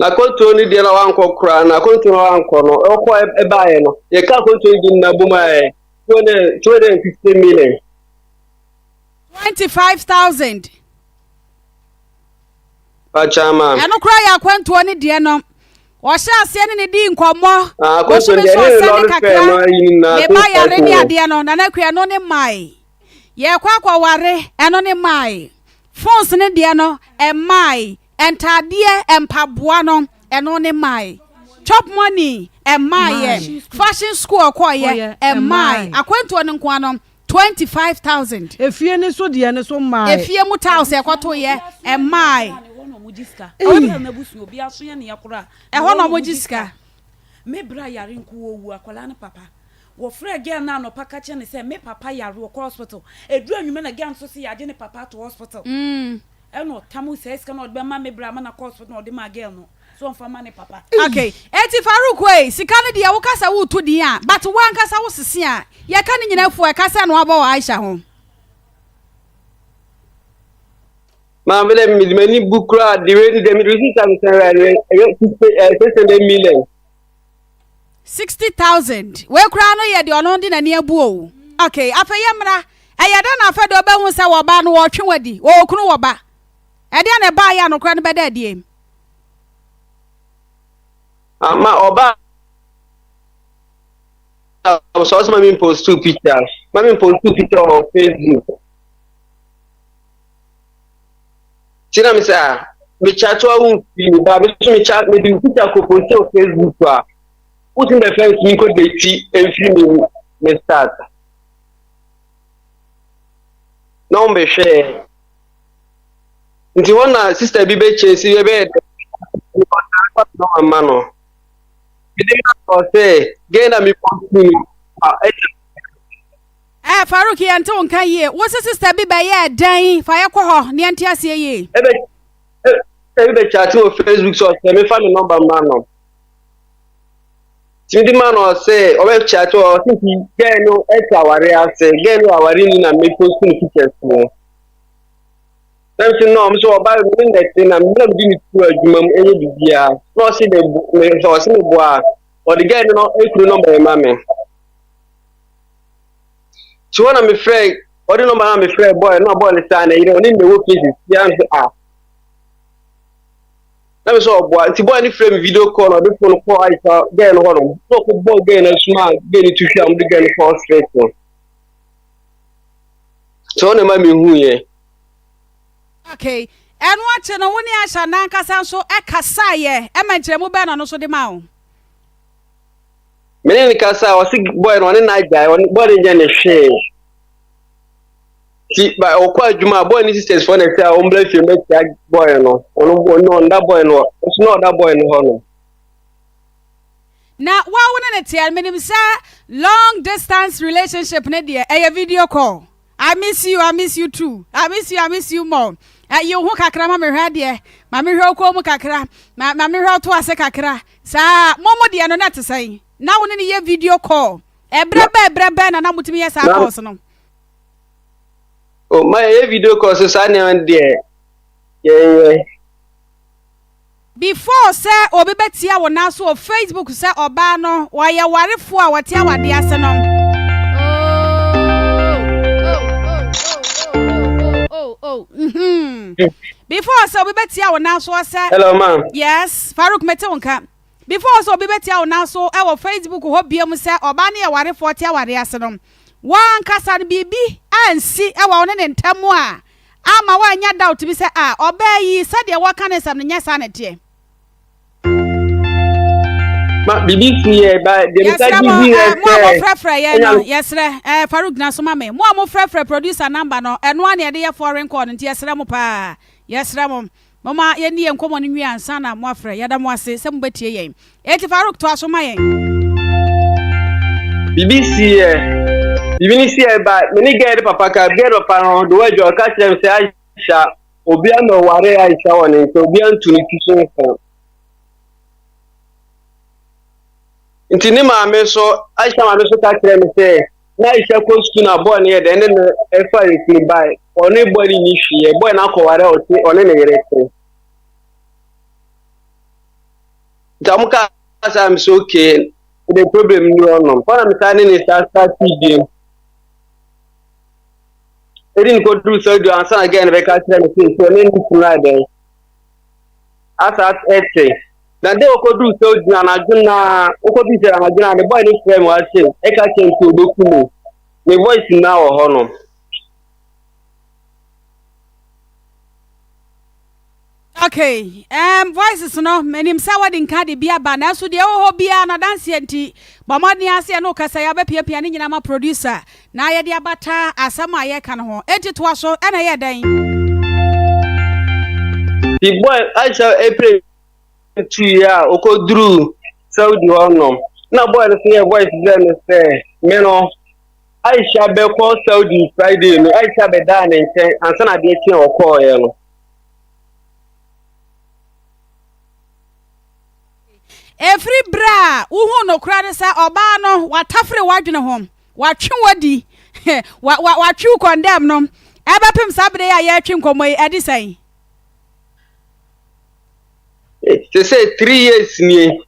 N'akwantuo no deɛ na wankɔ koraa na akwantuo no wankɔ no ɔkɔ ɛbaeɛ no yɛka akwantuo no di no bom ayɛ 250 million. 25,000. Pakyama. Ɛno koraa yɛ akwantuo no deɛ no. Ɔhyɛ aseɛ ne ne di nkɔmmɔ. Ah, akwantuo Bosome deɛ so ne ɔsɛ ne lɔre fɛ kakra. no ayi no na Ne ba yare 25 ne million. adeɛ no. Nana Akua ɛno ne mae. Yɛkɔ akɔware ɛno ne mae. Phones ne deɛ no ɛmmae. Ntaadeɛ, mpaboa no ɛno ne mae. Chop money ɛmmaeɛ. Fashion school ɔkɔɔyɛ ɛmmae. Akwantuo no nkoa no 25,000. Efie ne so deɛ ne so mmae. Efie mu tiles ɛkɔtoyɛ ɛmmae. Ɛhɔ na ɔmo gye sika. Me bra yare nko owu akwadaa no papa wɔfrɛ girl no anɔpa ka kyerɛ ne sɛ me papa yare ɔkɔ hospital eduru anwummerɛ na girl nso sɛ yɛagye ne papa ato hospital ɛna ɔtam sɛ sika na ɔde bɛma me bra ama na kɔ hospital na ɔde ma girl no so ɔmfa ma ne papa. Okay, eti Farouk oi, sika no deɛ woka sɛ woreto din a, but wo ankasa wo sese a, yɛka ne nyinaa fua, ɛka sɛ na wabɔ wɔ Aisha ho. Maa mi dɛ mede m'ani bu koraa de wei ni dɛ mede sika no sɛn wɛ ɛyɛ 600 million. 60,000 wei koraa no yɛ deɛ ɔno de n'ani abu o. Okay, afei yɛmmra, ɛyɛ dɛn na afei deɛ ɔbɛhu sɛ wɔba no wɔtwe wadi, wɔwɔ kunu wɔ ba? Ɛdeɛ na ɛbaeɛ a nokorɛ no bɛda adie? Ama ɔba sɛ ɔsɛ ma mi post two picture ma mi post two picture on Facebook. Ti na mi sɛ ah mi chat wa wo fi mi ba mi so mi chat mi di picture ko post on Facebook a wosi bɛ fɛn mi ko de ti efiri mi mi start na wɔn bɛ hwɛ nti hɔ na sister bi bɛ kyɛ si bɛ yɛ dɛ ɔsan ama no mi de ma ɔsɛ gɛn na mi post mi a ɛkyɛ. Eh, Farouk, yɛnte wo nka yie. Wo se sister bi bɛyɛɛ dɛn? Fa yɛkɔ hɔ na yɛnte aseɛ yie. Ɛbɛ Sɛ bi bɛkyate wɔ Facebook sɛ ɔsɛ mefa me nɔmba ma no. Nti mede ma no ɔsɛ ɔbɛkyate wɔ ɔsɛ nti gɛɛ no ɛte aware ase gɛɛ no aware ni na mepost ne pictures no. Na mese no ɔmo sɛ ɔba me ne nɛte na me na mede ne tu adwuma mu ɛnyɛ biribiara. Na ɔse me me sɛ ɔse me boa a ɔde gɛɛ no ekuru nɔmba yɛ ma me. Nti hɔ na mefrɛ ɔde nɔmba na mefrɛ bɔɔl na bɔɔl no saa na yere ɔne ne wɔ fie sisi a nso a na me sɛ ɔboa nti bɔɔl no frɛ me video call na ɔde phone kɔɔ ayisa gɛɛ no hɔ nom na ɔkɔ bɔɔ gɛɛ no asuma a gɛɛ no tu hwɛ a wɔde gɛɛ no kɔɔ straight no nti ɔna ma mehu yɛ. Okay, ɛno akyi no wo ne Aisha nankasa nso ɛkasaeɛ ɛma nkyerɛmu bɛn na ɔno nso de maa wo? Me ne no kasa a ɔse boy no ɔne no agyae ɔne boy no nyɛ ne hwee ti ba ɔkɔ adwuma a boy no sisters fo na ɛsɛ a ɔmbra fie mbɛkyia boy no ɔno ɔno ɔnda boy no ɔso na ɔda boy no hɔ no. Na wo a wo ne no teɛ no menim sɛ long distance relationship no deɛ ɛyɛ video call I miss you I miss you too I miss you I miss you more eh, yi wo ho kakra ma mehwɛ adeɛ ma mehwɛ wo kɔn mu kakra ma ma mehwɛ wo to ase kakra Saa, mo mo deɛ no na ɛte sɛn? Na wo ne no yɛ video call. Ɛberɛ bɛn ɛberɛ bɛn na na motumi yɛ saa calls no? Oh, ma yɛyɛ video call so saa nneɛma deɛ yɛnyɛ. Before sɛ obi bɛtia wo nan so wɔ Facebook sɛ ɔbaa no ɔyɛ warefoɔ a ɔte awadeɛ ase no. Oh, oh, oh, oh, oh, oh, oh, oh, mm-hmm. Before sɛ obi bɛtia wo nan soɔ sɛ. Hello ma. Yes, Farouk mete wo nka. Before sɛ obi bɛtia wo nan so wɔ Facebook hɔ biom sɛ ɔbaa no yɛ warefoɔ te awareɛ ase no, w'ankasa no biribi ansi wɔ wo ne ne ntam a amma woannya doubt bi sɛ ah ɔbaa yi sɛdeɛ wɔka ne nsɛm no nyɛ saa na ɛteɛ. Ma biribi si yɛ ba deɛ mesa Yɛsrɛ gye mo, di yɛ eh, mo a sɛ mofrɛfrɛ yɛn no, ɛnya yɛsrɛ, eh, Farouk gyina so ma me. Mo a mofrɛfrɛ producer number no, ɛno ara na yɛde yɛ foreign call no, nti yɛsrɛ mo paa. Yɛsrɛ mo, momma yɛnni yɛn nkɔmmɔ no nwie ansa na moafrɛ. Yɛda mo ase sɛ mobɛtie yɛn. Enti Farouk, toa so ma yɛn. Biribi si yɛ biribi ne si yɛ ba me ne girl de papa ka girl de papa no de wadwa ɔka kyerɛ me sɛ Aisha obi ama ware Aisha wɔ ne nkyɛn obi antu ne ti so nsa. Nti ne maame nso, Aisha maame nso ka kyerɛ me sɛ, na Aisha kɔ sukuu na bɔɔl no yɛ dɛ ne no ɛfa yɛfiri bae. Ɔne bɔɔl no nni hwee, bɔɔl no akɔware a ɔte ɔne ne yere te. Nti ɔmo ka saa me sɛ okay, the problem ni ɔnom. Hɔ na me saa ne ne saa start bio. Ɛdi ne kɔduru sɛ ansa na gɛɛ no bɛka kyerɛ me sɛ ɔne ne kunu ayɛ dɛn. Asa ɛte. Na de okoduu sɛ ogyina anadwo na okoduu sɛ anadwo na ne boy ne frɛ me wase ɛka kyerɛ nti obeku me. Ne voice nyinaa wɔ hɔ nom. Okay, um, voices no, menim sɛ wɔde nka de bi aba, nanso deɛ ɛwɔ hɔ biara no adanseɛ nti, bɔ mmɔden ase ɛne wokasa yi abɛpiapia ne nyinaa ma producer. Na yɛde abata asɛm a yɛreka no ho. Enti toa so, ɛna ɛyɛɛ dɛn? Ti boy Aisha epre tuiɛ a okoduruu Saudi hɔ nom na boy no so yɛ voice brɛ no sɛ me no Aisha bɛkɔ Saudi Friday no Aisha bɛdaa ne nkyɛn ansa na adeɛ kye a ɔkɔɔeɛ no. Ɛfiri berɛ a wohuu nokorɛ no sɛ ɔbaa no watafere w'adwene ho, watwe wo adi, wa, wa, watwe wo kɔndɛm no, ɛbɛpem saa berɛ yi a yɛretwe nkɔmmɔ yi, ɛde sɛn? Te sɛ 3 years nie.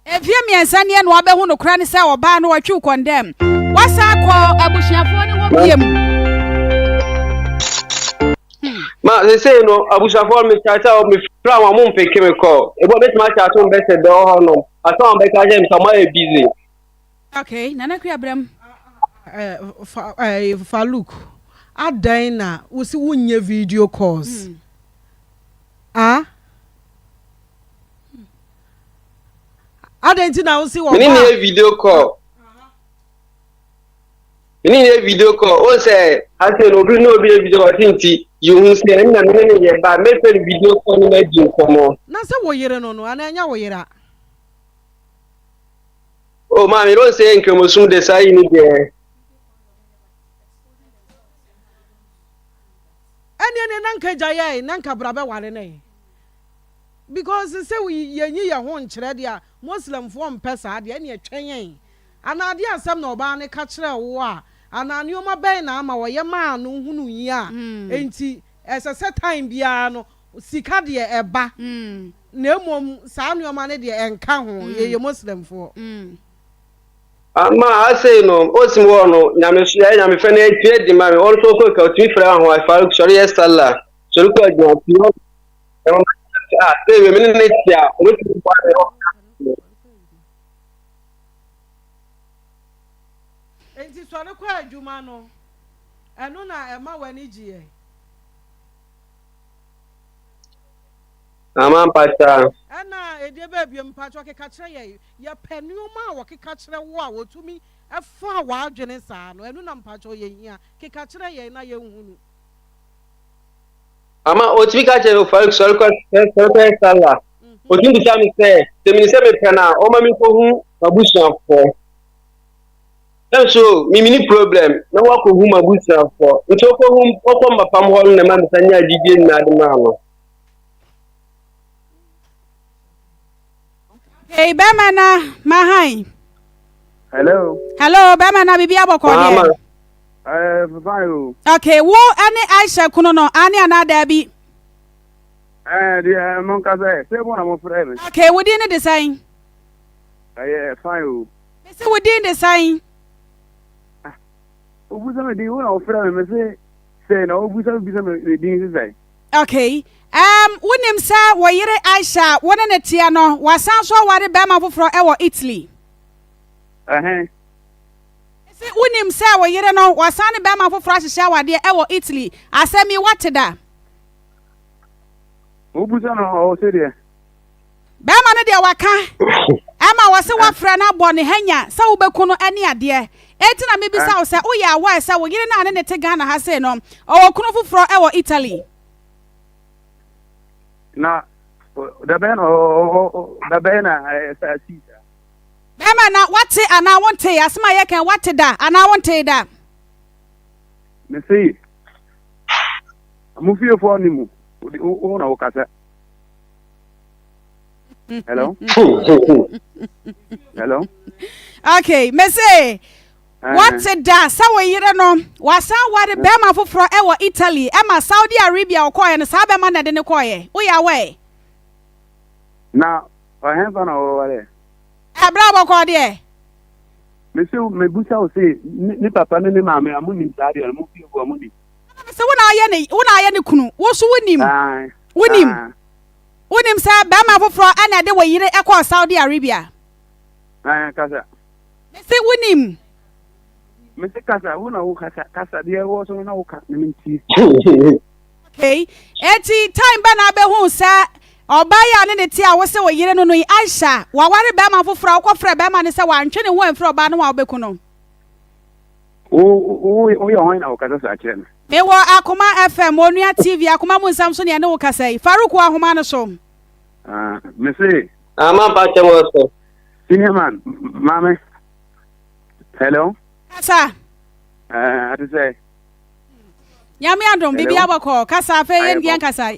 Mfeɛ mmiɛnsa nie na wabɛhu nokorɛ no sɛ ɔbaa no watwi wo kɔndɛm. Wasan akɔ abusuafoɔ no hɔ biom. Hmm. Ma sesei no abusuafoɔ no mekyerɛ sɛ mefrɛ wɔn mo mpeke me kɔ. Ebi wɔbɛtumi akyɛ ato mbɛsɛ bɛ wɔ hɔ nom. Asɛm a wɔbɛka kyerɛ me sɛ wɔayɛ busy. Okay, Nana Akua Brɛm. Eh, fa, eh, Faluk, adɛn na wosi wonyɛ video calls? Mm. Ah? Adɛn nti na wosi wɔ ba? Mene ne yɛ video call. Mene ne yɛ video call. O sɛ ase no obi ne obi yɛ video call ti nti yehu sɛ ɛnna mene ne yɛ ba mɛfɛ no video call no ma di nkɔmmɔ. Na sɛ wo yere no no anaa ɛnyɛ wo yere a? O maame no sɛ nkramosom de saa yi ne deɛ. Ɛne Ɛneɛ neɛ na nka gya yɛe na nka bra bɛware no ɛ. Because sɛ yɛnyi yɛn ho nkyerɛ deɛ a Muslimfoɔ mpɛ saa deɛ ɛneɛ twɛn yɛn. Anaa adeɛ asɛm na ɔbaa no ka kyerɛɛ wo a anaa nnoɔma bɛn na ama ɔyɛ maa no hunu yi a enti ɛsɛ sɛ time biara no sika deɛ ɛba na mmom saa nnoɔma no deɛ ɛnka ho yɛyɛ Muslimfoɔ. Ama asei no osim hɔ no nyame so yɛ nyame fɛ no atue di ma me ɔno nso ɔkɔ ka otumi frɛ ho afa sɔre yɛ sala sɔre kɔ adwuma ti hɔ ɛwɔ a sɛ wei me ne ne te a ɔbɛtumi boa me ɔka. Enti sɔre kɔ adwuma no, ɛno na ɛma w'ani gyeɛ. Ama mpakyɛ. Ɛna ɛdeɛ bɛɛ biom mpakyɛ keka kyerɛ yɛn. Yɛpɛ nnoɔma a wɔkeka kyerɛ wo a wɔtumi fa w'adwene saa no, ɛno na mpakyɛw yɛhia. Keka kyerɛ yɛn na yɛnhunu. Ama ɔtumi ka kyerɛ me Faruk sɔre kɔ sɔre kɔyɛ sala. Ɔtumi bisa me sɛ sɛ menim sɛ mepɛ no a ɔma menkɔhu m'abusuafoɔ. Sɛ nso memeni problem na wakɔhu m'abusuafoɔ. Nti ɔkɔhu ɔkɔ mbapam hɔ no na ɛma mesa nya gyidie nyinaa de maa no. Hey, bɛrima na mahan. Hello. Hello, bɛrima na biribi abɔkɔ deɛ. Eh, fine o. Okay, wo ɛne Aisha kunu no, ane anaa daabi? Eh, deɛ mo nka sɛ, sɛ mo na mo frɛ me. Okay, wo din ne de sɛn? Ɛyɛ fine o. Mese wo din de sɛn? Ah, wobusa me din, wo na wofrɛ me, mese sɛ na wobusa me bisa me din sesɛn. Okay. Um, wonim sɛ wo yere Aisha a wo ne no teɛ no, wasan so aware bɛrima foforɔ wɔ Italy? Ɛhɛn. Mese wonim sɛ wo yere no, wasan ne bɛrima foforɔ ahyehyɛ awadeɛ wɔ Italy? Asɛm yi, woate da? Wobusa no ɔwɔ sɛ deɛ. Bɛrima no deɛ waka ɛma wɔse wafrɛ no abɔ ne hanya sɛ wobɛku no ɛne adeɛ. Enti na mebisa wo sɛ woyɛ aware sɛ wo yere no a ne ne te Ghana ha sei no ɔwɔ kunu foforɔ ɛwɔ Italy? Na dabɛn na dabɛn na ɛsɛ asi saa. Bɛrima na wate anaa wontee asɛm a yɛka wate da anaa wontee da? Mese mo fiefoɔ ne mu wo na wokasa. Hello? Hello? Okay, me say what da sɛ wo yere no wasan ware bɛrima foforɔ ɛwɔ Italy ɛma Saudi Arabia ɔkɔɔyɛ no saa bɛrima na ɛde ne kɔɔyɛ woyɛ awɛ. Na ɔhɛnfa na ɔwɔware. Ɛbrɛ abɔkɔ deɛ. Mese mebusa wo se ne papa ne ne maame a mo nim saa deɛ no mo fie fo a mo nim. Mese wo na ayɛ ne wo na ayɛ ne kunu wo so wo nim wo nim. Wonim sɛ barima foforɔ na ɛde wo yere kɔɔ Saudi Arabia? Ɛɛ, kasa. Mese wonim. Mese kasa, wo na wo kasa, kasa deɛ ɛwɔ so no na woka na mentie. Okay, eti time bɛ na abɛhu sɛ ɔbaa yi a ne ne te a wose wo yere no no yi, Aisha, waware barima foforɔ a wokɔfrɛ barima no sɛ wantwe ne ho amfiri ɔbaa no ho a wobɛku no? Wo, wo, woyɛ hwan na wokasa saa kyerɛ me? Mewɔ Akoma FM, Onua TV, Akoma mu nsɛm so ne ɛne wo kasa yi. Farouk wɔ ahoma no so. Ah, me se. Ama ah, mpakyɛ wɔ so. Senior man, maame. Hello. Kasa. Eh, ate sɛ. Nyame adom, biribi abɔkɔ. Kasa afei yɛn yɛn kasa.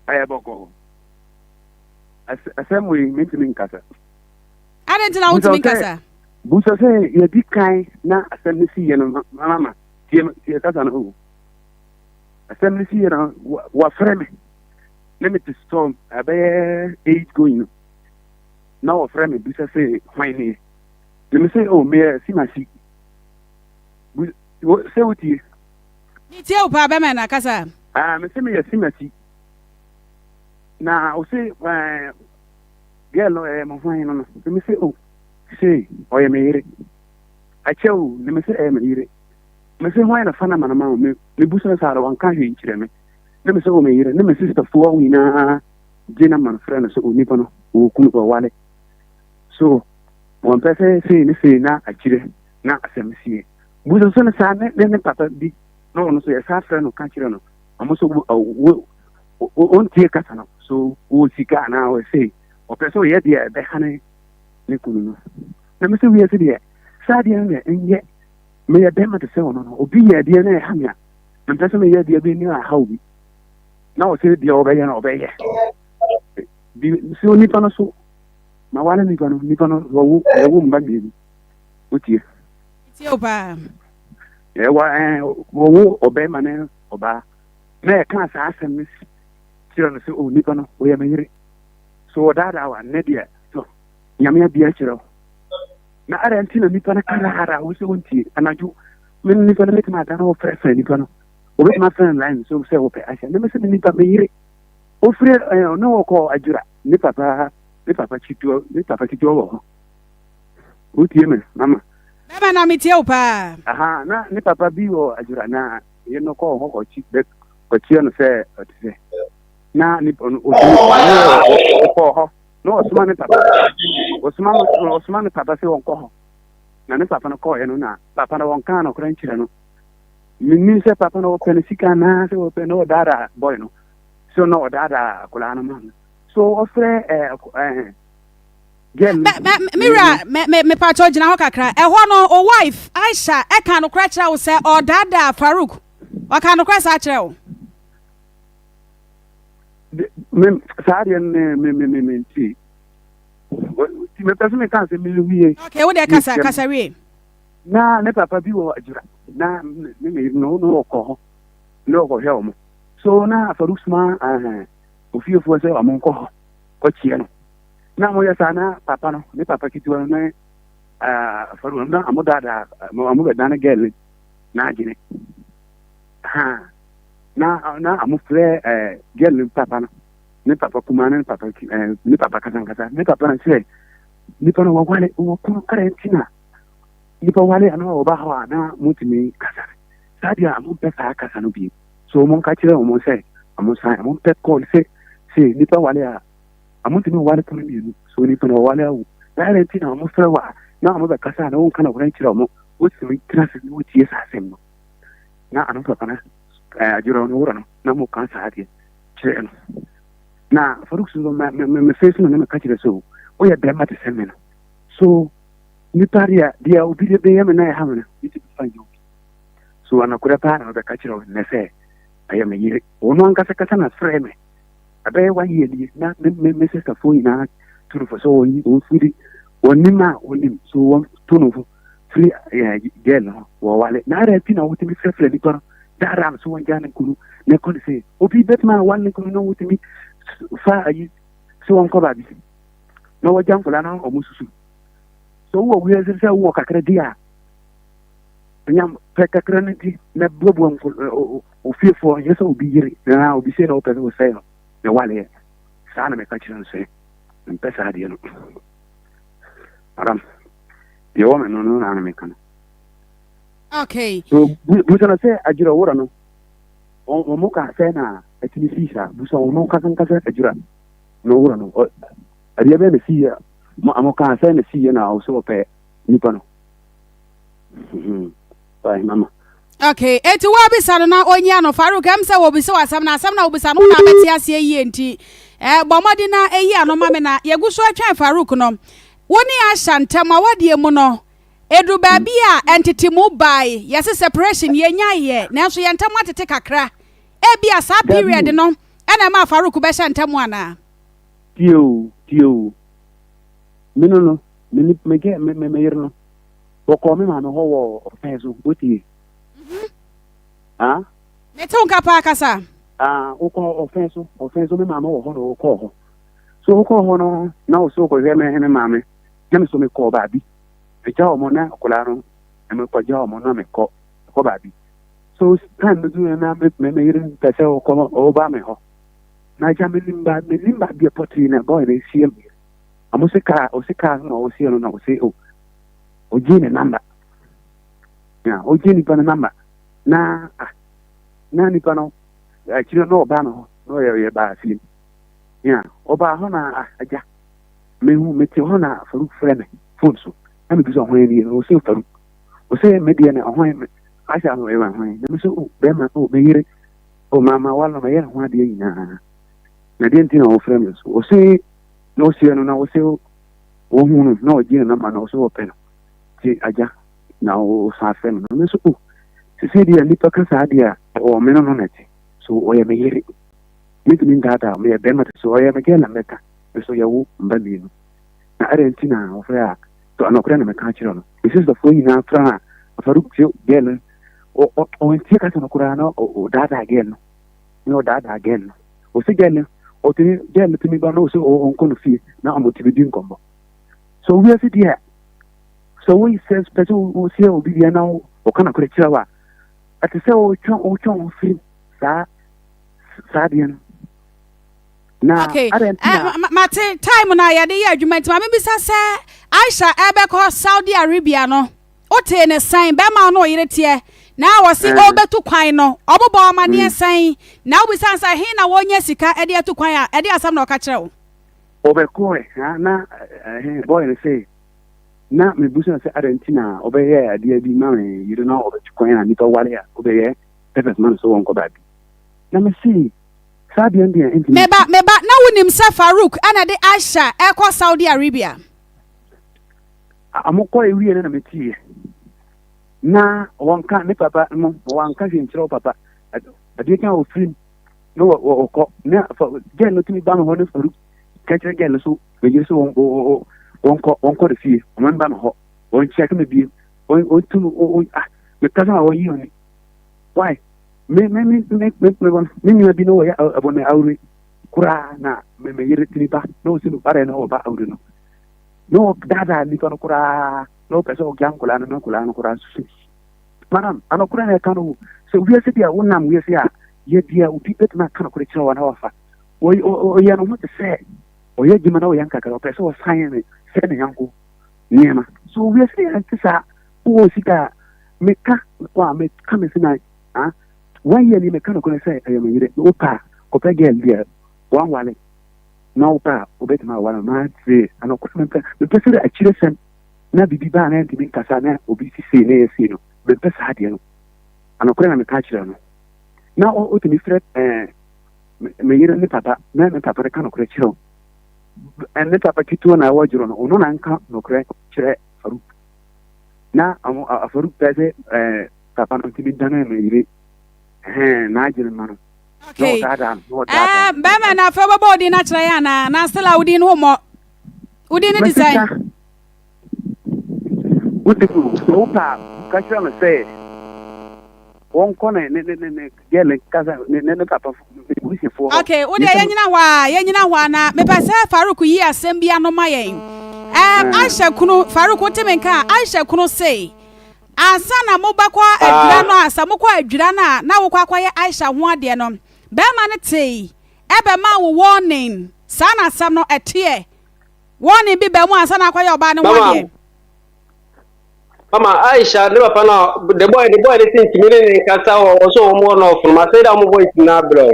Ayɛ bɔkɔ. Asɛm wei mentumi nkasa. Adɛn nti na wontumi nkasa? Busa sɛ yɛdi kan na asɛm no si yɛ no mama tie tie kasa no o. Asɛm no si yɛ no wafrɛ me na mete storm ɛbɛyɛ eight going no na wɔfrɛ me busa sɛ hwan nie na me sɛ o meyɛ simasi sɛ wotie. Metie wo paa bɛma na kasa. Ah, me sɛ meyɛ simasi na ɔse ɛɛ girl no ɛyɛ mo hwan no no na me sɛ o sei ɔyɛ me yere akyɛ o na me sɛ ɛyɛ me yere me sɛ hwan na fa na ma no ma wo me me busa saa no wanka hwee nkyerɛ me na me sɛ o me yere ne me sister foɔ nyinaa gye na ma no frɛ no sɛ onipa no ɔwɔ kunu ɔwale so wɔn pɛ sɛ sei ne sei na akyire na asɛm sie busa so no saa ne ne ne papa bi na ɔno so yɛsa frɛ no ka kyerɛ no ɔmo so wo ɔntie kasa no so wɔ sika anaa ɔsei ɔpɛ sɛ ɔyɛ deɛ ɛbɛha ne ne kunu no na mesɛ wiase deɛ saa deɛ no deɛ ɛnyɛ meyɛ bɛrima te sɛ ɔno no obi yɛ adeɛ na ɛha me a mempɛ sɛ meyɛ adeɛ bi ne aha obi. Na ɔsɛ deɛ ɔbɛyɛ no ɔbɛyɛ. Bi sɛ onipa no so ma wale nipa no nipa no wɔwo wɔwo mma mmienu. Wotie? Tie o paa. Ɛwɔ ɛɛ wɔwo ɔbɛrima ne ɔbaa. Na ɛka saa asɛm no kyerɛ no sɛ o nipa no ɔyɛ me yere. So ɔdaadaa wa nnɛ deɛ so nyame abia kyerɛ wo. Na adɛn nti na nipa no kara wo sɛ wontie anadwo me nipa no bɛtumi ada na wɔfrɛfrɛ nipa no wɔbɛtumi afrɛ no line so sɛ wɔpɛ ahyɛ na mesɛ me nipa me yere ofiri ɔne wɔkɔ adwura ne papa ne papa kyituo ne papa kyituo wɔ hɔ wotie me mama bɛma na metie wo paa aha na ne papa bi wɔ adwura na yɛ no kɔɔ hɔ kɔkyi kɔkyia no sɛ ɔte sɛ na ne ɔno ɔkɔɔ hɔ na ɔsoma ne papa ɔsoma ɔsoma ne papa sɛ ɔnkɔ hɔ na ne papa no kɔɔɛ no na papa no wɔnkaa nɔkorɛ nkyerɛ no menim sɛ papa no wɔpɛ no sika anaa sɛ wɔpɛ na ɔdaadaa bɔe no so na ɔdaadaa akwadaa no ma no so ɔfrɛ ɛɛ ɛɛ girl no mewura mepatɔ gyina hɔ kakra ɛhɔ no o wife Aisha ɛka nokorɛ kyerɛ wo sɛ ɔdaadaa Farouk ɔka nokorɛ saa kyerɛ wo me saa deɛ no me me me me nti mepɛ sɛ meka asɛm bi wie. Okay, wo deɛ kasa kasa wie. Na ne papa bi wɔ adwira na ne ne no no ɔkɔ hɔ na ɔkɔhwɛ wɔn so na Faruk soma ɛɛ ofiefoɔ sɛ wɔn nkɔ hɔ kɔkyeɛ no na wɔyɛ saa na papa no ne papa ketewa no ne ɛɛ Faruk no na wɔn daadaa wɔn bɛdane gɛl n'adwene ha. Na na wɔfrɛ ɛɛ girl no papa no ne papa kumaa ne papa ɛɛ ne papa kasankasa ne papa no sɛ nipa no wɔwale wɔko ara nti na nipa wale ana ɔba hɔ a na motumi kasa saa deɛ a mompɛ saa kasa no bi so wɔn nka kyerɛ wɔn sɛ wɔn san wɔn mpɛ kɔɔl sɛ sɛ nipa wale a wɔntumi wale kɔn mmienu so nipa no wɔwale awo na ara nti na wɔfrɛ wɔ a na wɔn bɛkasa na wɔn nka na wɔn nkyerɛ wɔn wɔtumi tena ase na wɔtie saa asɛm no. Na ano papa no adwerɛ no wura no na mo ka saa adeɛ kyerɛ no na Faruk so me me me face no na meka kyerɛ sɛ woyɛ bɛrima te sɛ me no so nipa deɛ deɛ obi de bɛyɛ me na ɛha me no metumi fa nyɛ obi so anokorɛ paa na mebɛka kyerɛ wo nnɛ sɛ ɛyɛ me yere ɔno ankasa kasa na frɛ me Ɛbɛyɛ one year nie na me me me sisterfoɔ nyinaa tu no fo sɛ wɔnyi wɔmfiri wɔnim a wɔnim so wɔtu no fo firi ɛɛ girl no ho wɔwale na ara ti na wotumi frɛfrɛ nipa no daadaa no so wɔngya ne kunu na ɛkɔ ne sɛ obi bɛtumi a wale ne kunu na wotumi fa ayi sɛ wɔnkɔ baabi na wɔgya nkwadaa no wɔn susu so wowɔ wiase sɛ wowɔ kakra di a nyam pɛ kakra no di na buabua nko ofiefoɔ nyɛ sɛ obi yere na obi sei na wopɛ sɛ wosɛe no ne waleɛ saa na meka kyerɛ no sɛ mempɛ saa adeɛ no madam deɛ wɔ me no no na meka no. Okay. So busa no sɛ adwira wura no wɔn mo ka sɛ na ɛtumi sii saa busa wɔn mo kasa nkasa adwira no wura no adeɛ bɛn na sii yɛ mo ka sɛ na sii yɛ na ɔsɛ ɔpɛ nipa no. Bye, mama. Okay, eti woabisa no na onyia no Farouk ɛm sɛ wɔbisa wɔ asɛm na asɛm na wobisa no wo na abɛte aseɛ yie nti eh, bɔ mmɔden na ɛyi ano ma me na yɛgu so atwɛn Farouk no wo ne Asha ntam awadeɛ mu no ɛduru baabi a ɛntetemu bae yɛse separation yɛnyaeɛ nanso yɛn ntam atete kakra ebia saa period no ɛna ɛmaa Farouk bɛhyɛ ntam anaa? Tie o, tie o. Me no no, me ne me me me yere no wɔkɔɔ me maame hɔ wɔ ɔfɛn so wotie. Mhm. Ah? Mete wo nka paa kasa. Ah, wokɔ ɔfɛn so, ɔfɛn so me maame wɔ hɔ na wokɔɔ hɔ. So wokɔɔ hɔ no na wo so wokɔhwɛ me me maame na me so mekɔɔ baabi. Megya wɔn na akwadaa no na mekɔgya wɔn na mekɔ mekɔ baabi. So time no duru na me me me yere pɛ sɛ ɔkɔ ɔba me hɔ. Na agya menim ba menim baabi a pɔtee na bɔyɛ no esie me. Ɔmo se kaa ɔse kaa no na ɔsie no na ɔse o ogyee ne namba na ogyee nipa no namba na ah na nipa no akyire no ɔbaa no hɔ na ɔyɛ ɔyɛ baa fie ya ɔbaa hɔ na ah agya mehu mete hɔ na Faruk frɛ me phone so na mebisa ɔhwan nie ɔse Faruk ɔse me deɛ na ɔhwan me ahyɛ ano ɛwɔ hwan na me so o bɛrima o me yere o mama wa no mɛyɛ ne ho adeɛ nyinaa na deɛ nti na ɔfrɛ me so ɔse na ɔseɛ no na ɔse wɔhu no na ɔgye ne nɔmba na ɔsɛ ɔpɛ no nti agya na ɔsan frɛ me no me nso o sisi deɛ nipa ka saa deɛ a ɔwɔ me no no na ɛte so ɔyɛ me yere. Mentumi ndaadaa wo, meyɛ bɛrima te sɛ ɔyɛ me girl na mɛka, me so yɛwo mba mienu. Na adɛn nti na wɔfrɛ a, so nɔkorɛ na mɛka akyerɛ no. Me sisterfoɔ nyinaa frɛ no a, Farouk tie girl no, ɔntie kasa no koraa na ɔdaadaa girl no. Na ɔdaadaa girl no. Ɔsi girl no, ɔtumi girl no tumi ba na ɔsi ɔnkɔ no fie na ɔmo tumi di nkɔmmɔ. So wiase deɛ, sɛ wo sɛ pɛ sɛ wosie obi deɛ na ɔka nokorɛ kyerɛ wo a, ɛte sɛ wotwe wotwe wo firi saa saa deɛ no. Na okay. adɛn nti na eh, mate time na yɛde yɛ adwuma nti ma mebisa sɛ Aisha ɛbɛkɔ Saudi Arabia no wotee ne sɛn bɛrima no ɔyere teɛ na wɔse eh. ɔbɛtu kwan no ɔbobɔ ɔmaneɛ mm. sɛn na wobisa sɛ he na wɔnya sika ɛde atu kwan a ɛde asɛm na ɔka kyerɛ wo Ɔbɛkɔɛ na eh, boy no sɛ na mebusa sɛ adɛn nti na ɔbɛyɛ adeɛ bi ma me yere na ɔbɛtu kwan a nipa wale a wobɛyɛ purpose ma no sɛ wɔnkɔ baabi na mese saa deɛ deɛ ntumi Meba, meba, na wonim sɛ Farouk ɛna de Aisha ɛkɔ Saudi Arabia? Amokɔ ewie no na meteeɛ na wɔnka ne papa no wɔanka hwee nkyerɛ wo papa adeɛ kan ɔfirim na wɔkɔ na gɛn no tumi ba me hɔ ne Farouk ka kyerɛ gɛn no so meyere so wɔnkɔ wɔnkɔ ne fie wɔn ba me hɔ wɔn kyerɛ me bie wɔn wɔn ah mekasa a wɔyi wɔn why me me me me me me me nua bi na wɔyɛ ɛbɔ na awuri koraa na me me yere tumi ba na ɔsi no bare na ɔba awuri no na ɔdaadaa nipa no koraa na ɔpɛ sɛ ɔgya nkɔlaa no na nkɔlaa no koraa nso madam anɔkorɛ na ɛka no sɛ wiase bi a wonam wiase a yɛ bi a obi bɛtumi aka nokorɛ kyerɛ wɔn na wafa ɔyɛ no ho te sɛ ɔyɛ adwuma na ɔyɛ nkakra ɔpɛ sɛ ɔsan ne sɛ ne yanko nneɛma so wiase yɛ nte saa wowɔ sika a meka wa meka me se na ah one year ni meka nokorɛ sɛ ɛyɛ me yere wopɛ a kɔpɛ girl deɛ wanwale na wopɛ a wobɛtumi aware no maate anɔkorɛ mepɛ mepɛ sɛ akyire sɛm na biribi baa na ntumi nkasa na obi sisei na ɛyɛ sei no mepɛ saa deɛ no anɔkorɛ na meka kyerɛ no na ɔtumi frɛ ɛɛ me yere ne papa na ne papa no ka nokorɛ kyerɛ ne papa ketewa na ɛwɔ gyoro no ɔno na nka nokorɛ kyerɛ Faruk na Faruk pɛ sɛ ɛɛ papa no ntumi dane me yere ɛhɛn n'adwene ma no na ɔdaadaa no na ɔdaadaa no. Bɛrima na afei wobɛbɔ odin no akyerɛ yɛn anaa na still a wodin no wommɔ wodin no de sɛn? Wode sɛ wopɛ a ka kyerɛ no sɛ wɔnkɔ ne ne ne ne gɛl kasa ne ne ne papa ne busuafoɔ hɔ. Okay, wo deɛ yɛnyina hɔ a yɛnyina hɔ a na mepɛ sɛ Farouk yi asɛm bi ano ma yɛn. Ɛɛm Aisha kunu Farouk wote me nka a Aisha kunu se ansa na mobɛkɔ adwira no a sɛ mokɔ adwira no a na wokɔ akɔyɛ Aisha ho adeɛ no bɛrima no tee ɛbɛmaa wo warning saa na asɛm no ɛteɛ warning bi baa mu ansa na akɔyɛ ɔbaa no ho adeɛ. Mama Aisha ne papa no the boy the boy ne se ntumi ne ne nkasa wɔ wɔ so wɔn wɔ nɔɔfo no ma sɛ da wɔn voice na abrɛ.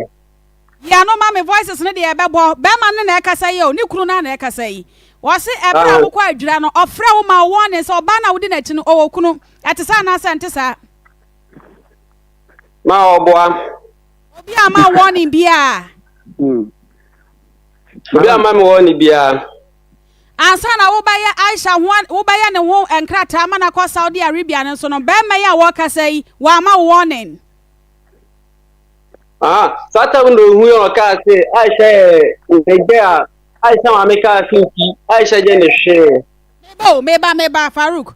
Yɛ no ma me voices no deɛ ɛbɛbɔ bɛrima no na ɛkasa yi o ne kunu no na ɛkasa yi wɔse ɛberɛ a wokɔ adwira no ɔfrɛ wo ma wo warning sɛ ɔbaa no a wodi n'akyi no ɔwɔ kunu ɛte saa anaasɛ ɛnte saa. Ma ɔboa. Obi ama warning biara. Obi ama me warning biara. Ansa na wobɛyɛ Aisha ho wobɛyɛ ne ho nkrataa ma no akɔ Saudi Arabia no nso no, barima yi a wɔrekasa yi, wamma wo warning. Aha, saa tam na ohu yɛ ɔkaa se Aisha yɛ ne gye a Aisha maame kaa se nti Aisha gye ne hwee. Meba o, meba, meba, Farouk.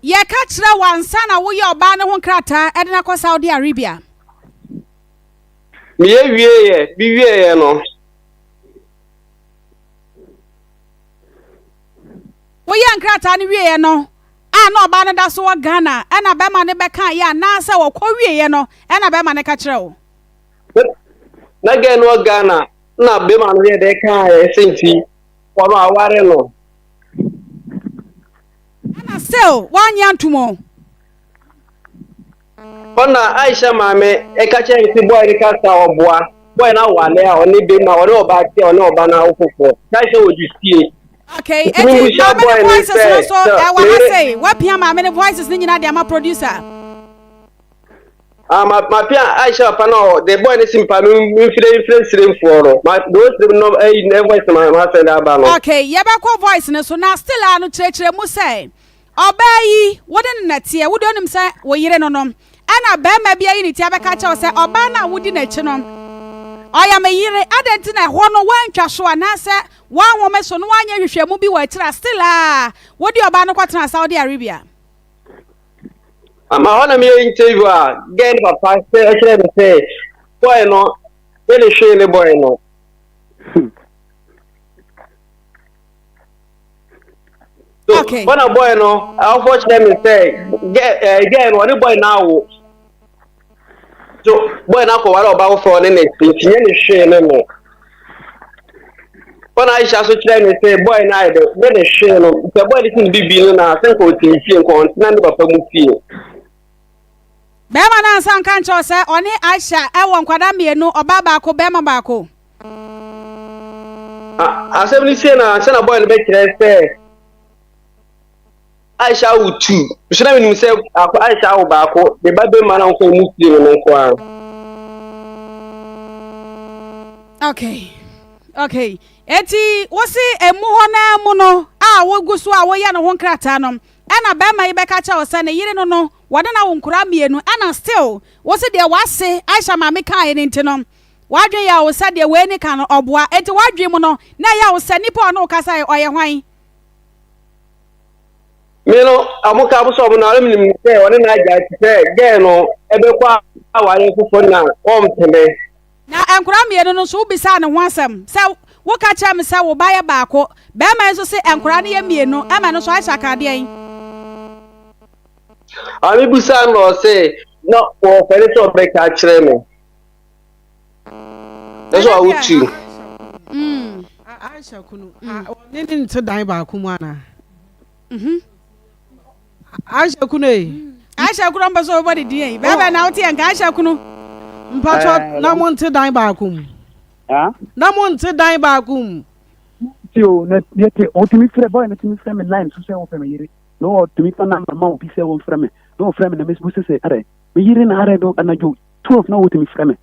Yɛka kyerɛ wo ansa na woyɛ ɔbaa no ho nkrataa de no akɔ Saudi Arabia. Meyɛ wieɛ, bi wieɛ no. Woyɛɛ nkrataa no wieɛ no a na ɔbaa no da so wɔ Ghana ɛna bɛrima no bɛkaeɛ anaasɛ wɔkɔ wieɛ no ɛna bɛrima no ka kyerɛ wo? Na gɛɛ no wɔ Ghana na bɛrima no yɛ dɛ kaeɛ sɛ nti wɔn aware no. Ɛna still woanye antom o. Hɔ na Aisha maame ɛka kyerɛ no sɛ boy no kasa ɔboa boy no awale a ɔne bɛma ɔne ɔbaa te a ɔne ɔba no awo foforɔ Aisha wɔ de sie. Okay, eti maame ne voices no so ɛwɔ ha sei wapia maame ne voices no nyinaa de ama producer. Ah, ma ma pia Aisha papa no the boy ne simpa me mfire mfire siremfoɔ no ma de o sirim no ɛyi ne voice ma ma send aba no. Okay, yɛbɛkɔ voice no so na still a no kyerɛkyerɛ mu sɛ Ɔbaa yi, wo ne no na ɛteɛ, wo deɛ wonim sɛ wo yere no no, ɛna barima bi ayi ne ti abɛka akyerɛ wo sɛ ɔbaa no a wodi n'akyi no, Ɔyɛ me yere, adɛn nti na ɛhɔ no woantwa so anaasɛ woanhome so na woanyɛ nhwehwɛmu bi wɔ akyiri a still a wode ɔbaa no kɔtenaa Saudi Arabia? Ama hɔ na meyɛ interview a girl no papa sɛ ɛkyerɛ me sɛ boy no yɛ ne hwee ne boy no. So Okay. hɔ na boy no awofo kyerɛ me sɛ girl eh, girl no ɔne boy no awo. So boy no akɔware ɔba foforɔ ne ne nti nyɛ ne hwee ne no. Hɔ na Aisha so kyerɛ me sɛ boy no ayɛ dɛ nyɛ ne hwee no sɛ boy no si ne bibi no na sɛ nka ɔte ne fie nka ɔntena ne papa mu fie. Bɛrima no ansa nka nkyerɛ wo sɛ ɔne Aisha wɔ nkwadaa mmienu, ɔbaa baako, bɛrima baako. Asɛm no sie na ansa na boy no bɛkyerɛ sɛ Aisha awo tu. So na menim sɛ Aisha awo baako, ne ba bɛma na nko mu fie no no nko ara. Okay. Okay. Eti wo se emu hɔ naa mu no a wogu so a woyɛ ne ho nkrataa no, ɛna bɛrima yi bɛka kyerɛ wo sɛ ne yere no no, wɔne no awo nkoraa mmienu, ɛna still wo se deɛ w'ase Aisha maame kaeɛ no nti no, W'adwen yɛ wo sɛ deɛ wei ne ka no ɔboa enti w'adwen mu no na ɛyɛ wo sɛ nipa a ɔne wo kasa yi ɔyɛ hwan? Me no ɔmo ka sɛ ɔmo no ara menim sɛ ɔne n'agya te sɛ gɛɛ no ɛbɛkɔ awareɛ foforɔ na ɔmpene. Na nkwadaa mmienu no nso wobisaa ne ho asɛm sɛ woka kyerɛ me sɛ wo ba yɛ baako, barima yi nso se nkwadaa no yɛ mmienu ɛma ɛno nso Aisha kaa deɛn? Maame bisaa no na ɔse na ɔfɛre sɛ ɔbɛka akyerɛ me. Ɛsɛ a wotu. Aisha kunu, ɔne ne nte dan baako mu anaa? Mhm. Aisha kunu ee. Aisha kunu ɔmpɛ sɛ ɔbɛbɔ ne din yi. Bɛɛbɛ na wote yɛn nka Aisha kunu. Mpatsɔ na mo nte dan baako mu. Na mo nte dan baako mu. Ti o na yɛte ɔtumi frɛ bɔyɛ no tumi frɛ me line so sɛ wɔpɛ me yere na ɔtumi fa namba ma obi sɛ wɔmfrɛ me na ɔfrɛ me na mesɛ sɛ adɛ me yere na adɛ do anadwo 12 na wotumi frɛ me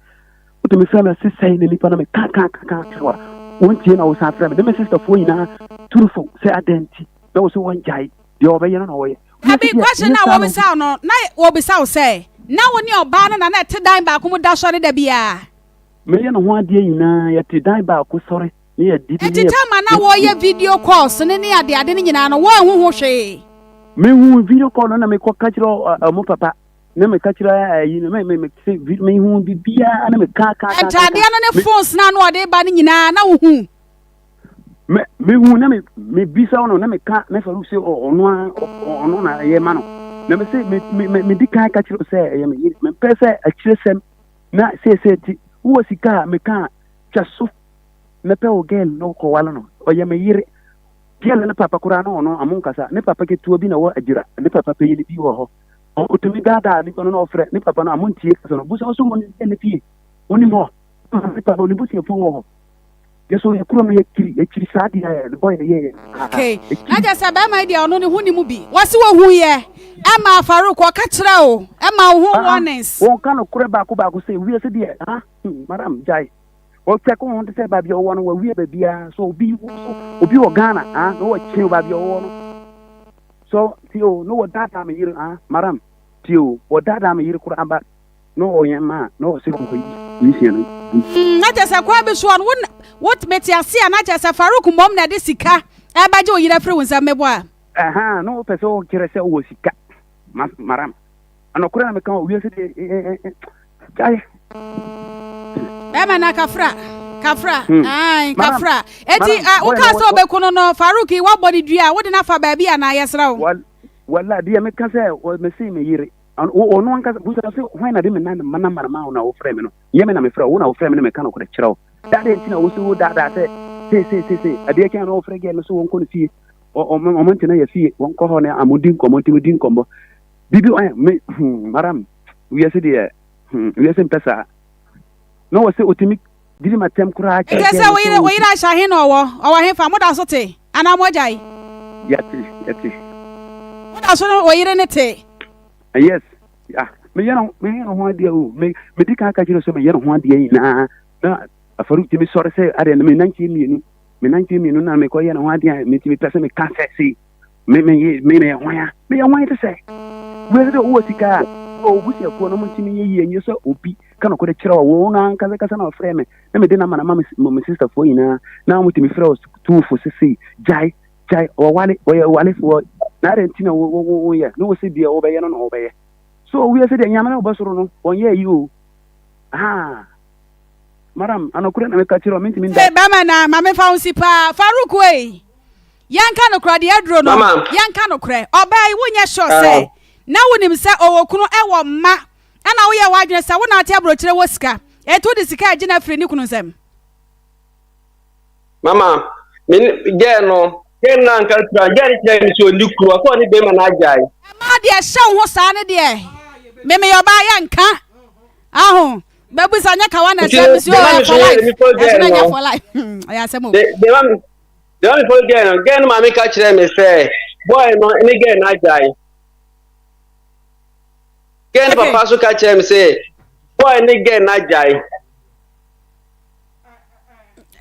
wotumi frɛ me sesɛe na nipa na me ka ka ka ka kyerɛ wa wɔntie na wosan frɛ me ne me sisterfoɔ nyinaa turufo sɛ adɛn nti na wo sɛ wɔngyae deɛ ɔbɛyɛ no na ɔyɛ. Dabi, question no a wɔbisa wo no, na wɔbisa wo sɛ, na wo ne ɔbaa no na na ɛte dan baako mu da sɔre da biara? Meyɛ ne ho adeɛ nyinaa, yɛte dan baako sɔre ne yɛdidi ne Enti yɛ. time a na wɔreyɛ video calls no ne adeade no nyinaa no, woanhu ho hwee? Mehuu video call no na mekɔka kyerɛ ɔmo papa. Na meka kyerɛ ayi no me me me se mehu biribiara na meka ka ka ka. Ntaadeɛ no ne phones no a na ɔde ba no nyinaa na wohu. Me mehu na me mebisa no na meka na Farouk sɛ ɔno a ɔno na ɛyɛ ma no na me se me me me di kan ka kyerɛ sɛ ɛyɛ me yere mempɛ sɛ akyerɛsɛm na seesei ti wowɔ sika a meka twa so mɛpɛ wo girl no kɔwale no ɔyɛ me yere girl ne papa koraa no ɔno amo nkasa ne papa ketewa bi na wɔ agyira ne papa panyin bi wɔ hɔ Ɔtumi daadaa nipa no na ɔfrɛ ne papa no a montie kasa no busa so wɔn ne fie onim hɔ ne papa ne busuafoɔ wɔ hɔ yɛ so yɛ kuro no yɛkyiri yɛkyiri saa deɛ ne bɔyɛ no yɛyɛ. Okay na kyerɛ sɛ bɛrima yi deɛ ɔno ne ho ni mu bi wɔsi wɔhu yɛ ɛma Farouk ɔka kyerɛ o ɛma wo ho warnings. Wɔn ka no korɛ baako baako sɛ wiase deɛ ah madam gyae wɔtwa kɔ ho te sɛ baabi a ɔwɔ no wɔwie baabiara so obi so obi wɔ Ghana ah na wɔkyerɛ baabi a ɔwɔ no. So tie o, no wɔdaadaa me yere ah, madam, tie o, wɔdaadaa me yere koraa ba na ɔyɛ ma a na ɔsɛ ɔkɔyi nsia no gu. Mm, na kyerɛ sɛ kwan bi soɔ no, wo, wo, mete ase a, na kyerɛ sɛ Farouk mmom na ɛde sika ɛbɛgye wo yere afiri wo nsam, meboa a? Ɛhaa, na wopɛ sɛ wokyerɛ sɛ wowɔ sika, ma, madam. Nɔkorɛ na meka o, wiase deɛ, eh, eh, eh, gyae. Bɛrima na kafra, kafra, hmm. ae, kafra. Eti eh, woka sɛ ɔbɛku no no, Farouk yi woabɔ ne dua a, wode no afa baabi anaa yɛsrɛ wo? Wala, deɛ meka sɛ, mese me yere, ɔno ankasa, busa sɛ, hwan na de me nan mana mana ma wo na wofrɛ me no? Nyɛ me na mefrɛ wo, wo na wofrɛ me na meka nokorɛ kyerɛ wo. Dada nti na wo so wo daadaa sɛ, sei, sei, sei, sei. Adeɛ kyɛn na wofrɛ gɛɛ no so wɔnkɔ no fie. Ɔmo ntena yɛ fie, wɔnkɔ hɔ na amodi nkɔmmɔ, nti modi nkɔmmɔ. Bibi ɔyɛ me hmm madam wiase deɛ hmm wiase mpɛ saa na wɔ sɛ otumi didi ma tɛm koraa kyerɛ Nti sɛ wo yere wo yere ahyɛ he na ɔwɔ ɔwɔ he fa mo da so te anaa mo agyae? Yɛte yɛte. Mo da so ne wo yere ne te? Yes ah meyɛ no meyɛ no ho adeɛ o me medi kan ka kyerɛ sɛ meyɛ no ho adeɛ nyinaa na afɔre tumi sɔre sɛ adeɛ no me nankyɛ mmienu me nankyɛ mmienu na mekɔyɛ no ho adeɛ a metumi pɛ sɛ meka sɛ sei Me me ye me meyɛ hwan a meyɛ hwan te sɛ wei sɛ wowɔ sika a. Wo busuakuo no ntumi nyɛ yie nyɛ sɛ obi ka nokorɛ kyerɛ wo wɔn ankasa kasa na ɔfrɛ me na mede nama na ma me sisterfoɔ nyinaa na wɔtumi frɛ wo tuufo sesei gyae gyae wɔwale wɔyɛ walefoɔ na adɛn nti na woyɛ ne wo se deɛ wobɛyɛ no na wobɛyɛ so wiase deɛ nyame ne wobɛsoro no wɔnyɛ yi o ha madam anokorɛ na meka kyerɛ mentumi nda. Hey, bɛma na ma memfa wo nsi paa Farouk wei yɛnka nokorɛ deɛ aduro no yɛnka nokorɛ ɔbaa yi wonyɛ sure sɛ na wonim sɛ ɔwɔ kunu ɛwɔ mma ɛna woyɛ w'adwene sɛ wo na ate aburokyerɛ wɔ sika ɛnti wode sika agye no afiri ne kunu nsam. Mama, me girl no, girl no anka tura, girl no kyerɛ me sɛ ɔnni kunu, ɔsɛ ɔne bɛrima no agyae. Ɛmaa deɛ ɛhyɛ wo ho saa no deɛ, me meyɛ ɔbaa yɛ nka aho bɛbusa nyɛ kawa na ɛsɛ mesi o ɛyɛ for life ɛso na nyɛ for life ɛyɛ asɛm o. Deɛ ma me follow girl no, girl no maame ka kyerɛ me sɛ boy no ne girl no agyae. Girl no papa so ka kyerɛ me sɛ boy ne girl no agyae.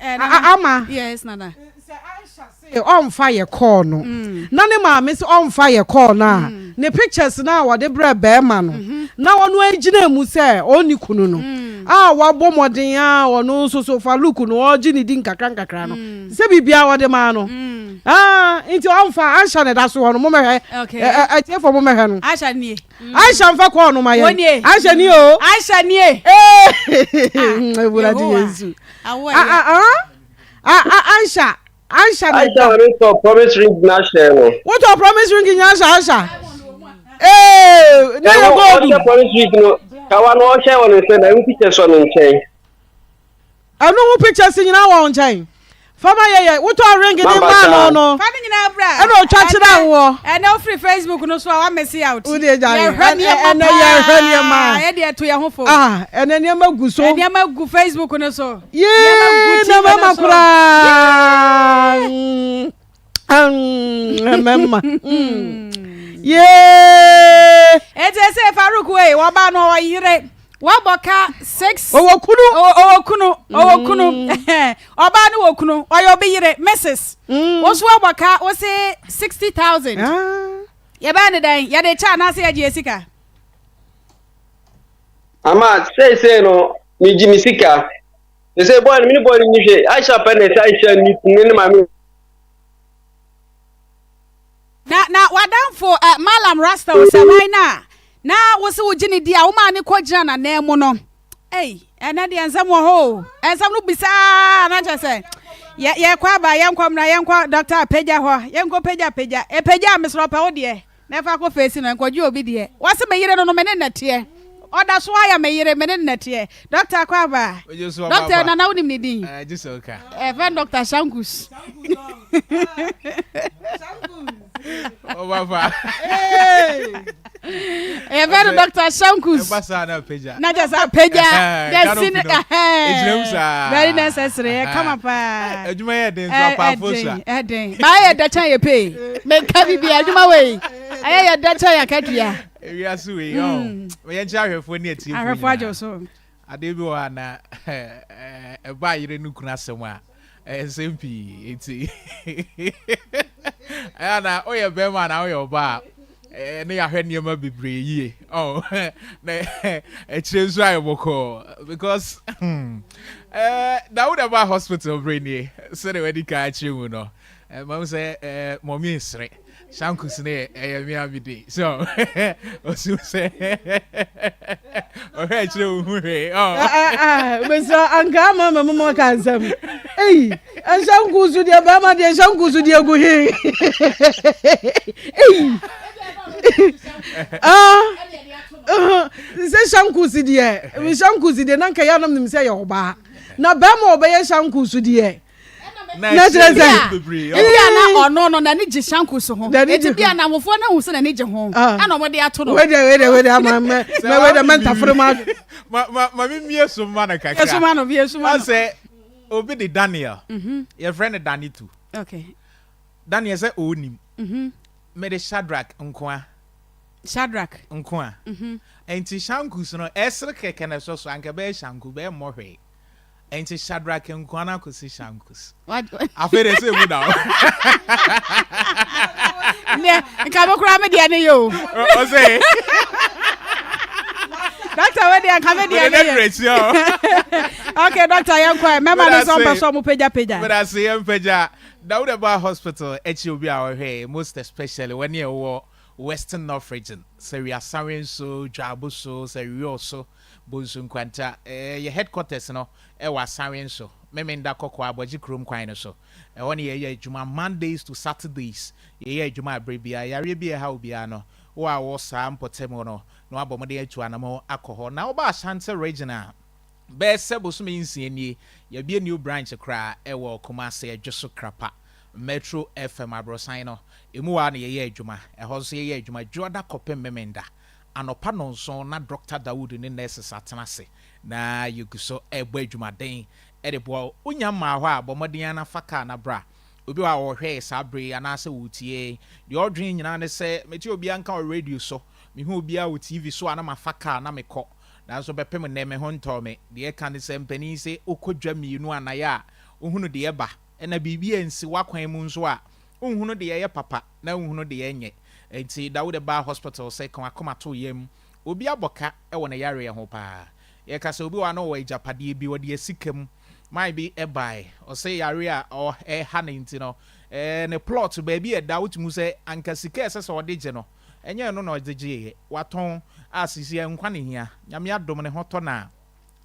Ama. Yes, Nana. Sɛ Aisha se ɔmfa yɛ kɔɔ no mm. na ne maame se ɔmfa yɛ kɔɔ no a mm. ne pictures no a wɔde brɛ bɛrima no mm-hmm. na ɔno agyina mu sɛ ɔnni kunu no mm. a wabɔ mmɔden a ɔno nso so fa look no ɔgye ne di nkakra nkakra no sɛ biribiara wɔde maa no ah, nti ɔmfa Aisha na ɛda so hɔ no momɛhwɛ ɛtiefo momɛhwɛ no Aisha nie. Aisha nfa kɔɔ no ma yɛn. Aisha ni o. Aisha nie. Ewurade Yesu. Aisha. Aisha na. Aisha wani tɔ promise ring na hyɛ no. Wotɔ promise ring nya hyɛ Aisha. Ee ne yɛ gold. Ɔhyɛ promise ring no kawa no ɔhyɛ wɔ ne nsɛm na ɛmu picture sɔ ne nkyɛn. Ɛno ho pictures nyinaa wɔ wo nkyɛn. Fama yɛyɛ wotɔ ring de maa no no. Fa ne nyinaa bra. Ɛna otwa kyerɛ woɔ. Ɛnɛ wofiri Facebook no so a wamɛsi out. Wode agya yɛ. Yɛhwɛ nneɛma paa. Ɛnɛ yɛhwɛ nneɛma. Yɛde ɛto yɛn ho fo. Ah ɛnɛ nneɛma gu so. Nneɛma gu Facebook no so. Yee na mɛma koraa. Mɛma. Yee. Eti ese Farouk wei wɔba no ɔyere. Wabɔ ka six. Ɔwɔ kunu. Ɔwɔ kunu. Ɔwɔ kunu. Ɔbaa no wɔ kunu. Ɔyɛ obi yere Mrs. Woso wabɔ ka wose 60,000. Yɛbɛyɛ ne dɛn? Yɛde kyɛ anaasɛ yɛgye yɛ sika? Ama seesei no megye me sika. Sɛ bɔɔl no me ne bɔɔl no nni hwee. Aisha pɛ na ɛsɛ Aisha ni ne ne maame. Na na w'adamfo eh, Mallam Rasta o sɛ hwan no a na wo se wogye ne di a womaa ne kɔ gyina n'anan mu no. Ei, ɛnɛ deɛ nsɛm wɔ hɔ o. Nsɛm no bisaa na kyerɛ sɛ yɛ yɛkɔ aba yɛnkɔ mmra yɛnkɔ Dr. Apagya hɔ yɛnkɔ pagya pagya. Epagya a mesrɛ ɔpɛ wo deɛ. Na ɛfa kɔ face no nkɔgye obi deɛ. Wɔse me yere no no me ne nnɛteɛ. Ɔda so ara yɛ me yere me ne nnɛteɛ. Doctor Akwaaba. Doctor Nana wonim ne din? Ɛfɛ no Doctor Shankus. Yɛfɛ no Doctor Shankus. Na kyɛ sɛ apagya. Dɛsi no very necessary. Yɛ kama paa. Adwuma yɛ den so apaafo so a. Ɛden. Maa yɛ dɛ kyɛn yɛ pay. Menka bibi adwuma wei. Ɛyɛ yɛ dɛ kyɛn yɛ akatua. Ewiase wei ɔn. Yɛn kyerɛ ahwɛfoɔ ne atiefoɔ nyinaa. Ahwɛfoɔ agye so. Adeɛ bi wɔ hɔ a na ɛba yere no kunu asɛm a nsɛm pii nti ɛyɛ na woyɛ bɛrima na woyɛ ɔbaa a ne yɛahwɛ nneɛma bebree yie oh na akyire nso ayɛ bɔkɔɔ because na wo na ba hospital bere nie sɛdeɛ wadi kan akyerɛ mu no mahu sɛ mɔmi nsere Shankus ne yɛ ɛyɛ me a me de so ɔsu sɛ ɔhwɛ akyerɛ wo hu hwee mesrɛ anka ama ma mama ka nsɛm ei shankus deɛ bɛrima deɛ shankus deɛ gu he ei sɛ shankus deɛ shankus deɛ na nka yɛ anam nim sɛ yɛ ɔbaa na bɛrima ɔbɛyɛ shankus deɛ na kyerɛ sɛ ebi a na ɔno no n'ani gye shankus ho eti bi a na awofoɔ no ahu sɛ n'ani gye ho ah. ɛna wɔde ato no. wei deɛ wei deɛ ama mɛ mɛ wei deɛ mɛ ntafere mu ado. ma ma ma mi mie so ma no kakra. esuma no mie suma no. ɔsɛ obi de Daniel mhm. yɛfrɛ no Danitu. Okay. Daniel sɛ ɔnim. Mhm. Mede Shadrach nkoa. Shadrach. Nkoa. Mhm. Nti shankus no ɛsere kɛkɛ na ɛsɔ so anka bɛyɛ shanku bɛyɛ mmɔ hwee. Ɛnti Shadrach nkoa no akɔsi Shankus. Afei de sɛ emu da hɔ. Nɛ nka me koraa me deɛ ne yɛ o. Ɔsɛ. deɛ nka me deɛ ne yɛ. Okay, doctor, yɛn kɔ ɛ. Mɛma no sɛ ɔmpɛ sɛ ɔmo pagya pagya. But I say yɛn pagya. Dawuda ba hospital akyi obi a ɔhwɛ most especially wɔne ɛwɔ Western North Region, sɛ Wiasawe nso, Dwaabo so, sɛ Wiɔ so, Bonsu Nkwanta, yɛ headquarters no ɛwɔ Asawe nso, Memenda Kɔkɔɔ Abɔgye kurom kwan no so. Ɛhɔ ne yɛyɛ adwuma Mondays to Saturdays. Yɛyɛ adwuma abere biara. Yareɛ bi a ɛha obiara no, wo a wɔ saa mpɔtam no na wabɔ mmɔden atu anamo akɔ hɔ. Na woba Ashanti Region a, bɛyɛ sɛ bosome 6 nie, yɛabie new branch koraa ɛwɔ Kumase Adwoso Krapa, Metro FM aborosan no emu wa na yɛyɛ adwuma. Ɛhɔ nso yɛyɛ adwuma Dwoada kɔpem Memenda anɔpa 7 na Dr Dawood ne nurses atena ase na yɛgu so ɛbɔ adwumaden ɛde boa wo. Wonya mmaa hɔ a, bɔ mmɔden ara fa kaa na bra. Obi wɔ a wɔhwɛ saa bere yi anaasɛ wɔtie, deɛ ɔdwen nyinaa ne sɛ mete obiara nka wɔ radio so, mehu obiara wɔ TV so a, na mafa kaa na mekɔ, nanso bɛpem nnɛ me ho ntɔɔ me. Deɛ ɛka ne sɛ mpanin sɛ wokɔ dwa mmienu anaeɛ a, wohunu deɛ ɛba, ɛna biribi a nsi w'akwan mu nso a, wohunu deɛ ɛyɛ papa na wohunu deɛ ɛnyɛ. Nti Dawuda baa hospital sɛ ka wakoma to yam. Obi abɔ ka wɔ ne yareɛ ho paa. Yɛka sɛ obi wɔ a na ɔwɔ agyapadeɛ bi, ɔde asika mu man bi ɛbae, ɔsɛ yare a ɛha ne nti no, ne plot baabi ɛda, wotumi sɛ anka sika ɛsɛ sɛ ɔde gye no, ɛnyɛ ɛno na ɔde gyeeɛ. Watɔn a sisi nkwa ne hia. Nyame adom ne ho tɔ na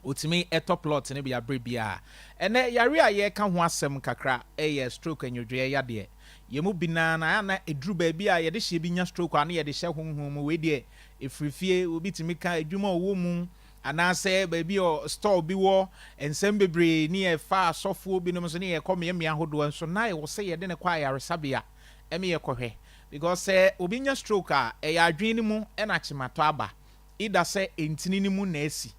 otumi ɛtɔ plot no bi abere biara. Ɛnɛ yare a yɛka ho asɛm kakra ɛyɛ stroke, anwodwoeɛ yadeɛ. Yɛn mu bi naa na na ɛduru baabi a yɛde hyɛ bi nya stroke a, na yɛde hyɛ honhom mu. Wei deɛ ɛfiri fie, obi tumi ka adwuma a ɔwɔ mu anaasɛ baabi a store bi wɔ, nsɛm bebree ne yɛfa asɔfoɔ binom nso ne yɛkɔ mmeammea ahodoɔ nso na ɛwɔ sɛ yɛde ne kɔ ayaresabea ɛme yɛkɔhwɛ, because sɛ obi nya stroke a, ɛyɛ adwene no mu ɛna kyematɔ aba, ida sɛ ntini no mu na asi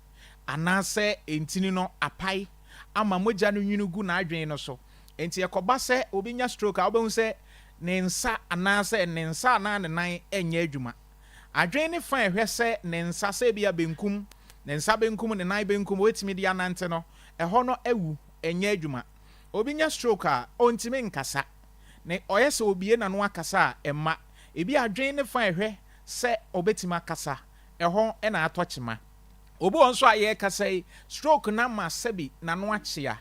anaasɛ ntini no apae ama mogya no nwini gu n'adwene no so. Nti ɛkɔba sɛ obi nya stroke a, wobɛhu sɛ ne nsa anaasɛ ne nsa anaa ne nan nyɛ adwuma. Adwene ne fa ɛhwɛ sɛ ne nsa, sɛ ebi a benkum, ne nsa benkum, ne nan benkum wɔbɛtumi de anante no, ɛhɔ no awu, ɛnyɛ adwuma. Obi nya stroke a, ɔntumi nkasa. Ne ɔyɛ sɛ obie n'ano akasa a, ɛma ebi adwene ne fa ɛhwɛ sɛ ɔbɛtumi akasa, ɛhɔ ɛna atɔ kyema. Obi wɔ nso a yɛrekasa yi, stroke na ma sɛbi n'ano akyea.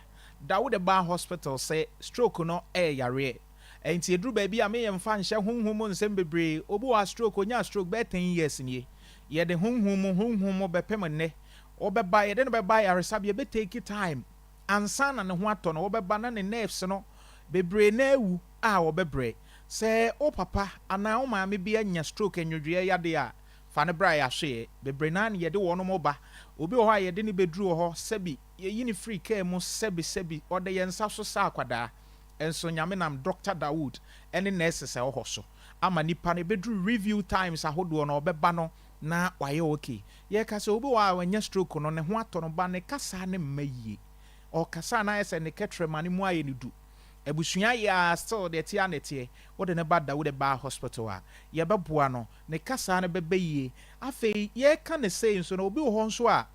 Dawuda baa hospital sɛ stroke no ɛyɛ yareɛ, nti eduru baabi a meyɛ mfa nhyɛ honhom mu nsɛm bebree. Obi wɔ a stroke, onyaa stroke bɛyɛ 10 years nie, yɛde honhom mu honhom mu bɛpem nnɛ wɔbɛba, yɛde no bɛba ayaresabea, bɛ take time ansa na ne ho atɔ no. Wɔbɛba na ne nerves no bebree na awu a wɔbɛbrɛ. Sɛ wo papa anaa wo maame bi anya stroke, anwodwoeɛ yadeɛ a, fa no bra yɛahwɛeɛ. Bebree naa ne yɛde wɔn ba. Obi wɔ hɔ a yɛde no bɛduru wɔ hɔ, sɛbi yɛyi no firi kaa mu, sɛbi sɛbi ɔde yɛn nsa so sa akwadaa nso. Nyame nam Dr Dawood ne nurses a ɛwɔ hɔ so ama nipa no ɛbɛduru review times ahodoɔ no, ɔbɛba no na wayɛ okay. Yɛka sɛ obi wɔ a wanya stroke no, ne ho atɔ no ba, ne kasa ne mma yie. Ɔkasa na ayɛ sɛ ne kɛtrɛma ne mu ayɛ no du. Abusua yɛ a, still deɛ teɛ a ne teɛ. Wode ne ba da, wode ba hospital a, yɛbɛboa no, ne kasa no bɛbɛ yie. Afei yɛka ne sei nso no, obi wɔ hɔ nso a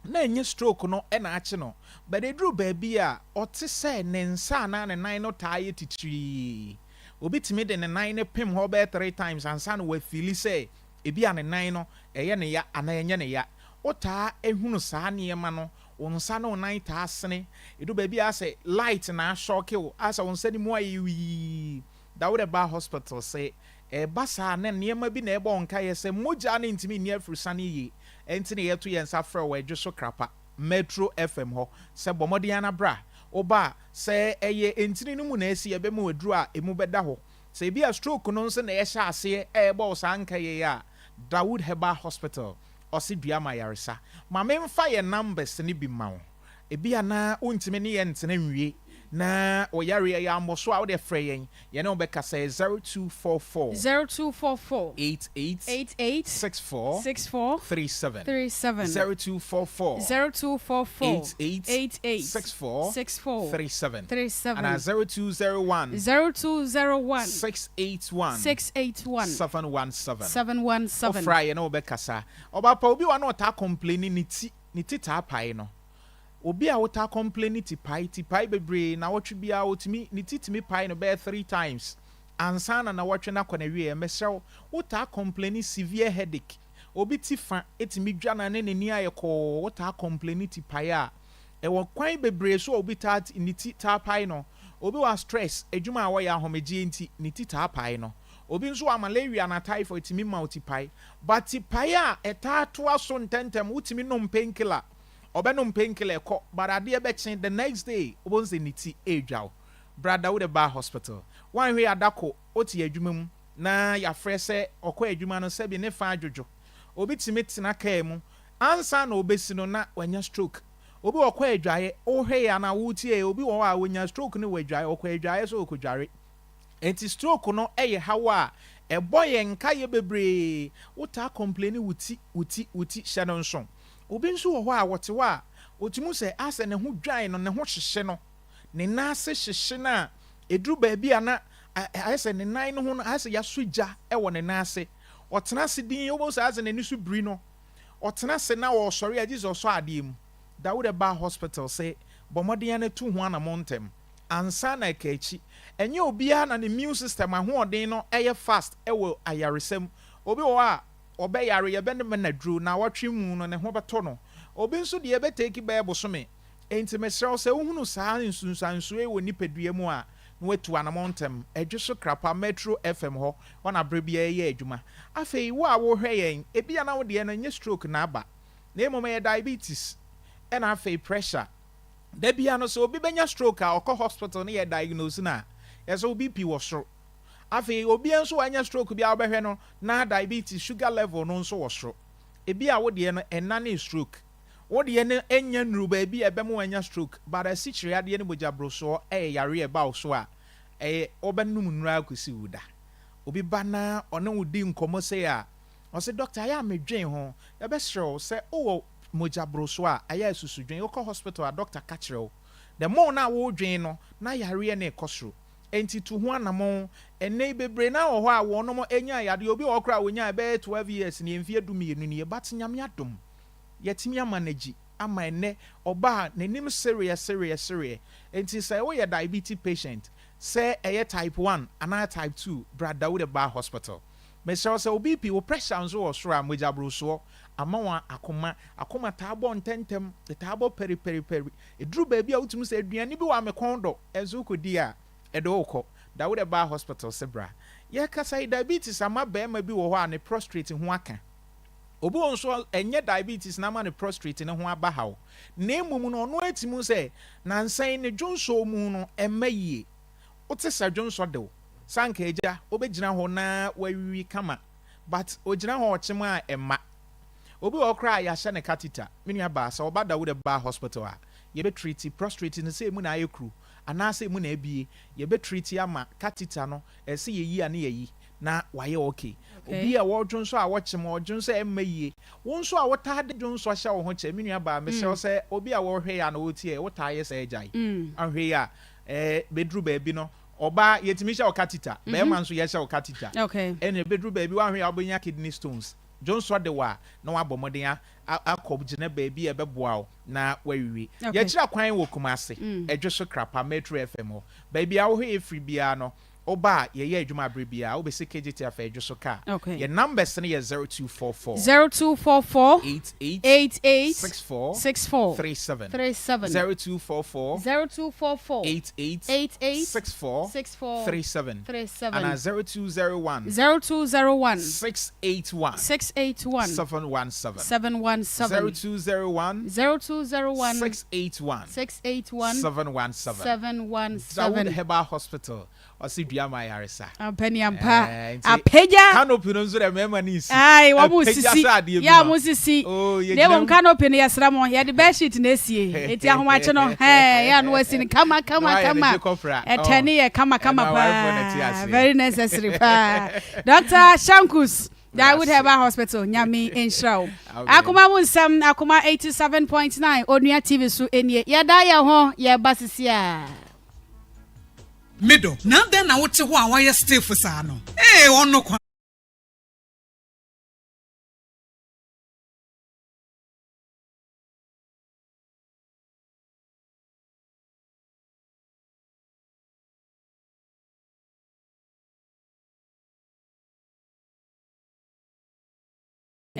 na ɛnyɛ stroke no ɛna akye no, but ɛduru baabi a ɔte sɛ ne nsa anaa ne nan no taa yɛ titirii. Obi tumi de ne nan no pem hɔ bɛyɛ three times ansa na wafeel sɛ ebi a ne nan no ɛyɛ ne ya anaa ɛnyɛ ne ya. Wotaa ehunu saa nneɛma no, wo nsa ne wo nan taa sene, edu baabi a asɛ light na ashock wo, asɛ wo nsa ne mu ayɛ wii. Dawuda ba hospital sɛ ɛba saa na nneɛma bi na ɛbɔ nkaeɛ sɛ mogya no ntumi nni afiri yie. Ɛnti na yɛto yɛn nsa frɛ wɔ Adwo so Krapa, Metro FM hɔ sɛ bɔ mmɔden ana bra. Woba a, sɛ ɛyɛ ntini no mu na ɛsi, yɛbɛma aduru a emu bɛda hɔ. Sɛ ebi a stroke no nso na ɛhyɛ aseɛ ɛɛbɔ wo saa nkaeɛ yi a, Dawood Herbal Hospital ɔse dua ma yaresa. Ma memfa yɛn numbers no bi ma wo. Ebi anaa wontumi ne yɛn ntena nwie na ɔyareɛ yɛ ammɔ so a, wode frɛ yɛn, yɛne wo bɛkasa. Yɛ 0244 0244 88 88 64 64 37. 37. 0244 0244 88 88 64 64 37 37. Ana 0201 0201 681 681 717. 717. Wofra yɛ ne wobɛkasa. Ɔbaapa, obi wa na ɔtaa complain ne ti, ne ti taa pae no. Obi a wotaa complain ti pae, ti pae bebree na wɔtwe biara, otumi ne ti tumi pae no bɛyɛ three times ansa na wɔtwe no akɔ na wie. Mesrɛ wo, wotaa complain severe headache. Obi ti fa tumi dwa no a na n'ani ayɛ kɔɔ, wotaa complaini ti pae a, ɛwɔ kwan bebree so a obi taa ne ti taa pae no. Obi wɔ a stress, adwuma a ɔyɛ, ahomegyeɛ nti ne ti taa pae no. Obi nso wɔ a malaria anaa typhoid tumi ma wo ti pae. But ti pae a ɛtaa toa so ntɛntɛm, wotumi nom painkiller, ɔbɛnom painkiller ɛkɔ, but adeɛ bɛkye the next day wobɛhu sɛ ne ti ɛredwa wo. Bra Dawuda baa hospital. Woanhwɛ yi a dako wote adwuma mu na yɛafrɛ sɛ ɔkɔ adwuma no sɛbi ne fa adwodwo. Obi tumi tena kaa mu ansa na ɔbɛsi no na wanya stroke. Obi ɔkɔ adwaeɛ, wohwɛ yi anaa wotie yi, obi wɔ hɔ a ɔnya stroke no wɔ adwaeɛ, ɔkɔ adwaeɛ sɛ ɔrekɔdware. Enti stroke no yɛ haw a ɛbɔ yɛn nkaeɛ bebree. Wotaa complaini wo ti, wo ti, wo ti, hyɛ no nso. Obi nso wɔ hɔ a ɔte hɔ a ɔtumi hu sɛ asɛ ne ho dwan no, ne ho hyehye no. Ne nan ase hyehye no a, ɛduru baabi a na ayɛ sɛ ne nan no ho no ayɛ sɛ yɛasɔ gya wɔ ne nan ase. Ɔtena ase dinn, wobɛhu sɛ ayɛ sɛ n'ani so biri no. Ɔtena ase na ɔresɔre a, gye sɛ ɔsɔ adeɛ mu. Dawuda baa hospital se, bɔ mmɔden ara na tu ho anammɔn ntɛm ansa na ɛka akyi. Ɛnyɛ obiara na ne immune system ahoɔden no yɛ fast wɔ ayaresa mu. Obi wɔ hɔ a, ɔbɛyare, yɛbɛma no aduro, nnawɔtwe mu no ne ho bɛtɔ no. Obi nso deɛ ɛbɛtake bɛyɛ bosome. Enti mesrɛ wo, sɛ wohunu saa nsunsuansoɔ yi wɔ nipadua mu a, na woatu anamɔn ntɛm. Ɛdwo so Krapa, Metro FM hɔ, hɔ na berɛ biara yɛyɛ adwuma. Afei, wo a worehwɛ yɛn, ebia na wo deɛ no ɛnyɛ stroke na aba, na mmom ɛyɛ diabetes, ɛna afei pressure. Da biara no, sɛ obi bɛnya stroke a, ɔkɔ hospital na yɛ diagnose no a, yɛsɛ wo BP wɔ soro. Afei, obiara nso a wanya stroke biara wobɛhwɛ no, na diabetes, sugar level no nso wɔ soro. Ebia wo deɛ no, ɛnnanee stroke. Wo deɛ no nnya nnuru baabi a ɛbɛma wanya stroke but asikyire adeɛ ne mogya brosoɔ yɛ yareɛ a ɛba wo so a ɛyɛ wobɛnom nnuru ara kɔsi wo da. Obi ba na ɔne wo di nkɔmmɔ sei a ɔse doctor ayɛ a medwen ho, yɛbɛsrɛ wo sɛ wowɔ mogya brosoɔ a ayɛ a susu dwen, wokɔ hospital a doctor ka kyerɛ wo the more no a wodwen no na yareɛ no rekɔ soro enti tu ho anamɔn. Ɛnnɛ yi bebree no ara wɔ hɔ a wɔnom nyaa yadeɛ, obi wɔ hɔ koraa a ɔnyaa ɛbɛyɛ 12 years nie, mfeɛ dumienu nie but Nyame adom yɛatumi ama no agyi ama ɛnnɛ ɔba a n'anim sereɛ sereɛ sereɛ. Enti sɛ woyɛ diabetes patient, sɛ ɛyɛ type one anaa type two, bra Dawuda Bar Hospital. Mesrɛ wo sɛ wo BP, wo pressure nso wɔ soro a, mogyaborosoɔ ama wo akoma, akoma taa bɔ ntɛntɛm, ɛtaa bɔ pɛripɛripɛri. Ɛduru baabi a wotumi sɛ aduane bi wɔ a me kɔn dɔ, nso wokɔdi a, ɛde wo kɔ. Dawuda Bar Hospital se bra. Yɛrekasa yi, diabetes ama barima bi wɔ hɔ a ne prostrate ho aka. Obi wɔ hɔ nso a, ɛnyɛ diabetes na ama ne prostrate no ho aba haw, na mmom no, ɔno ara te mu sɛ nnansa yi ne dwonsɔ mu no mma yie. Wote sɛ dwonsɔ de wo, sɛ anka agya wobɛgyina hɔ na wawiwi kama, but ɔgyina hɔ ɔkyem a ɛmma. Obi wɔ hɔ koraa a yɛahyɛ no catheter. Me nua baa, sɛ ɔba Dawuda Bar Hospital a, yɛbɛ treat prostrate no sɛ emu na ayɛ kuru anaasɛ emu na abue, yɛbɛ treat ama catheter no, ɛsɛ yɛyi a ne yɛayi. na wayɛ okay. Obi a wɔdwonsɔ a wɔkyem, ɔdwonsɔ a ɛmma yie. Wo nso a wotaa de dwonsɔ hyɛ wo ho kyɛ, me nua baa, mesrɛ wo sɛ obi a wɔhwɛ yi anaa wɔtie yi, wotaa yɛ saa gyae. Anhwɛ yi a, ɛɛ, bɛduru baabi no, ɔbaa, yɛtumi hyɛ wo catheter, barima nso yɛhyɛ wo catheter. Ɛnna ɛbɛduru baabi, woanhwɛ yi a wobɛnya kidney stones. Dwonsɔ de wo a, na woabɔ mmɔden akɔ gyina baabi a ɛbɛboa wo na woawiwi. Yɛkyerɛ kwan wɔ Kumasi, Adwoso Krapa, Metro FM hɔ. Baabi a wohwɛ yɛ firi biara no, Woba a, yɛyɛ adwuma bere biara. Wobɛsi KJT Afɛɛdwo so ka a, Okay. yɛn numbers no yɛ 0244. 0244 88 88 64 64 37. 37 0244 0244 88 88 64 64 37. 37 Anaa 0201 0201 681 681 717. 717 0201 0201 681 681 717. 717. Dawood Herbal Hospital, ɔse dua ma ayaresa. Ampa ni ampa. Eh, nti Apagya. Canopy no nso dɛ mmarima no nsi. Ae, wɔn Apagya sisi. sɛ adeɛ bi Yɛ a no. wɔn sisi. Oh, Na yɛgyina mmom mu. canopy no yɛsrɛ mo, yɛde bed sheet na esie. Eti ahomakye no, hɛn, yɛ a no wasi no kama Na kama wayɛ no kama. gye kɔpra. Ɛtɛ Oh, ne yɛ kama kama ɛno awarefoɔ na ɛte paa. aseɛ. Very necessary paa. Dr. Shankus. Dawood Medase. Herbal Hospital, Nyame nhyira wo. Amen. Akoma mu nsɛm, Akoma 87.9, Onua TV so nie. Yɛda yɛn ho, yɛba sisi a. Me dɔ, na adɛn na wote hɔ a woayɛ stiff saa no? Ee, ɔno kwa.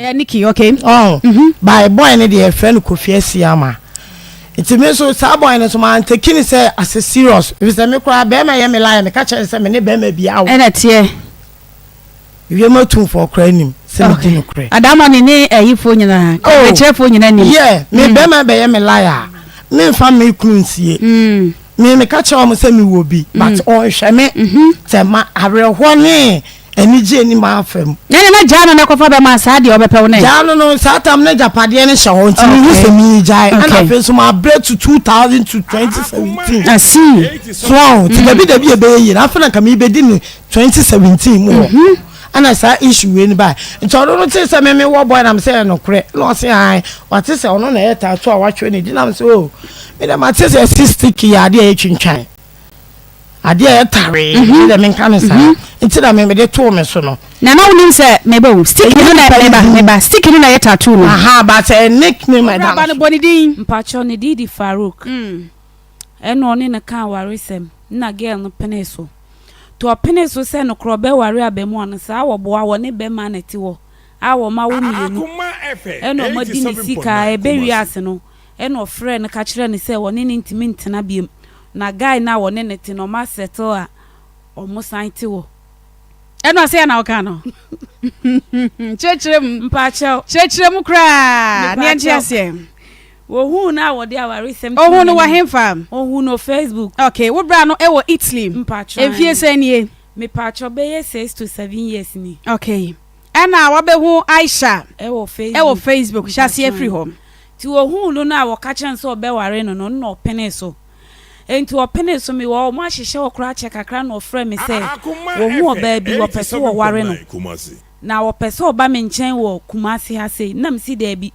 Ɛyɛ Nikki, okay. Ɔn, by boy no deɛ yɛfrɛ no Kofi Asiama. Nti me nso saa boy no nso ma nteki ne sɛ as a serious. Efisɛ me koraa bɛrima yɛ me lie meka kyerɛ no sɛ me ne bɛrima bi awo. Ɛna teɛ. Wiem atumfoɔ koraa nim sɛ medi nokorɛ. Adamɔne ne ayifoɔ nyinaa, kabekyerɛfoɔ nyinaa nim. Yeah, me bɛrima bɛyɛ me lie a, memfa me kunu nsie. Me meka kyerɛ wɔn sɛ mewɔ bi, but ɔnhwɛ me. Sɛ ma awerɛhoɔ ne anigyeɛ nni m'afa mu. Ɛnna na gyaa no na kɔfa bɛrima saa deɛ ɔbɛpɛ wo nɛ. Gyaa no no, saa tam no agyapadeɛ no hyɛ hɔ nti mehu sɛ meregyae. Ɛnna afei nso mabrɛ to 2000 to 2017. I see. So ɔho, nti dabi dabi ɛbɛyɛ yie no, afei na nka merebɛdi no 2017 mu hɔ ɛna saa issue wei no bae nti ɔno no tee sɛ me me wɔ boy na me sɛ ɛyɛ nokorɛ na ɔse ae wate sɛ ɔno na ɛyɛ tattoo a watwerɛ ne din na me sɛ oh me dɛ mate sɛ ɛse sticky yɛ adeɛ a ɛtwintwan adeɛ a ɛtare me dɛ menka ne saa nti na me mede too me so no. Na na wonim sɛ meba o sticky no na meba meba sticky no na ɛyɛ tattoo no. Aha but ɛyɛ nickname a ɛda no so. Bɔ ne din. Mpakyɛw ne din de Farouk. Ɛna ɔne no kaa awaresɛm na girl no penee so. Nti ɔpenee so sɛ nokorɛ ɔbɛware abamuwa no saa wɔboa wɔne bɛma na ɛte hɔ a wɔn awo mienu ɛna wɔn adi ne sika a ɛbɛ wiase no ɛna ɔfrɛɛ no ka kyerɛɛ no sɛ ɔne no ntumi ntena biom na guy no a ɔne no te no wɔn asettle a wɔn san te hɔ. Ɛna ɔsɛ yɛ na ɔka no. Kyerɛkyerɛ mu. Mpakyɛw. Kyerɛkyerɛ mu koraa ne yɛnte aseɛ. Wohuu no a wɔde awaresɛm too Ohuu no wɔ n'anim. henfa? Ohuu no Facebook. Okay, wo bra no wɔ Italy. Mpakyɛw Mfie aane. sɛn nie? Mepakyɛw bɛyɛ 6 to 7 years ni. Okay, ɛna wabɛhu Aisha Ɛwɔ Facebook. ɛwɔ Facebook, hyɛ aseɛ Mpakyɛw firi aane. hɔ. Nti ohuu no no a wɔka kyerɛɛ no sɛ ɔbɛware no no, nna ɔpenee so. Enti ɔpenee so, mewɔ hɔ, wɔahyehyɛ hɔ koraa kyɛ kakra na ɔfrɛɛ me sɛ wahu ɔbaa bi, ɔpɛ sɛ ɔware no. Na ɔpɛ sɛ ɔba me nkyɛn wɔ Kumasi ha sei. Nna mese daabi.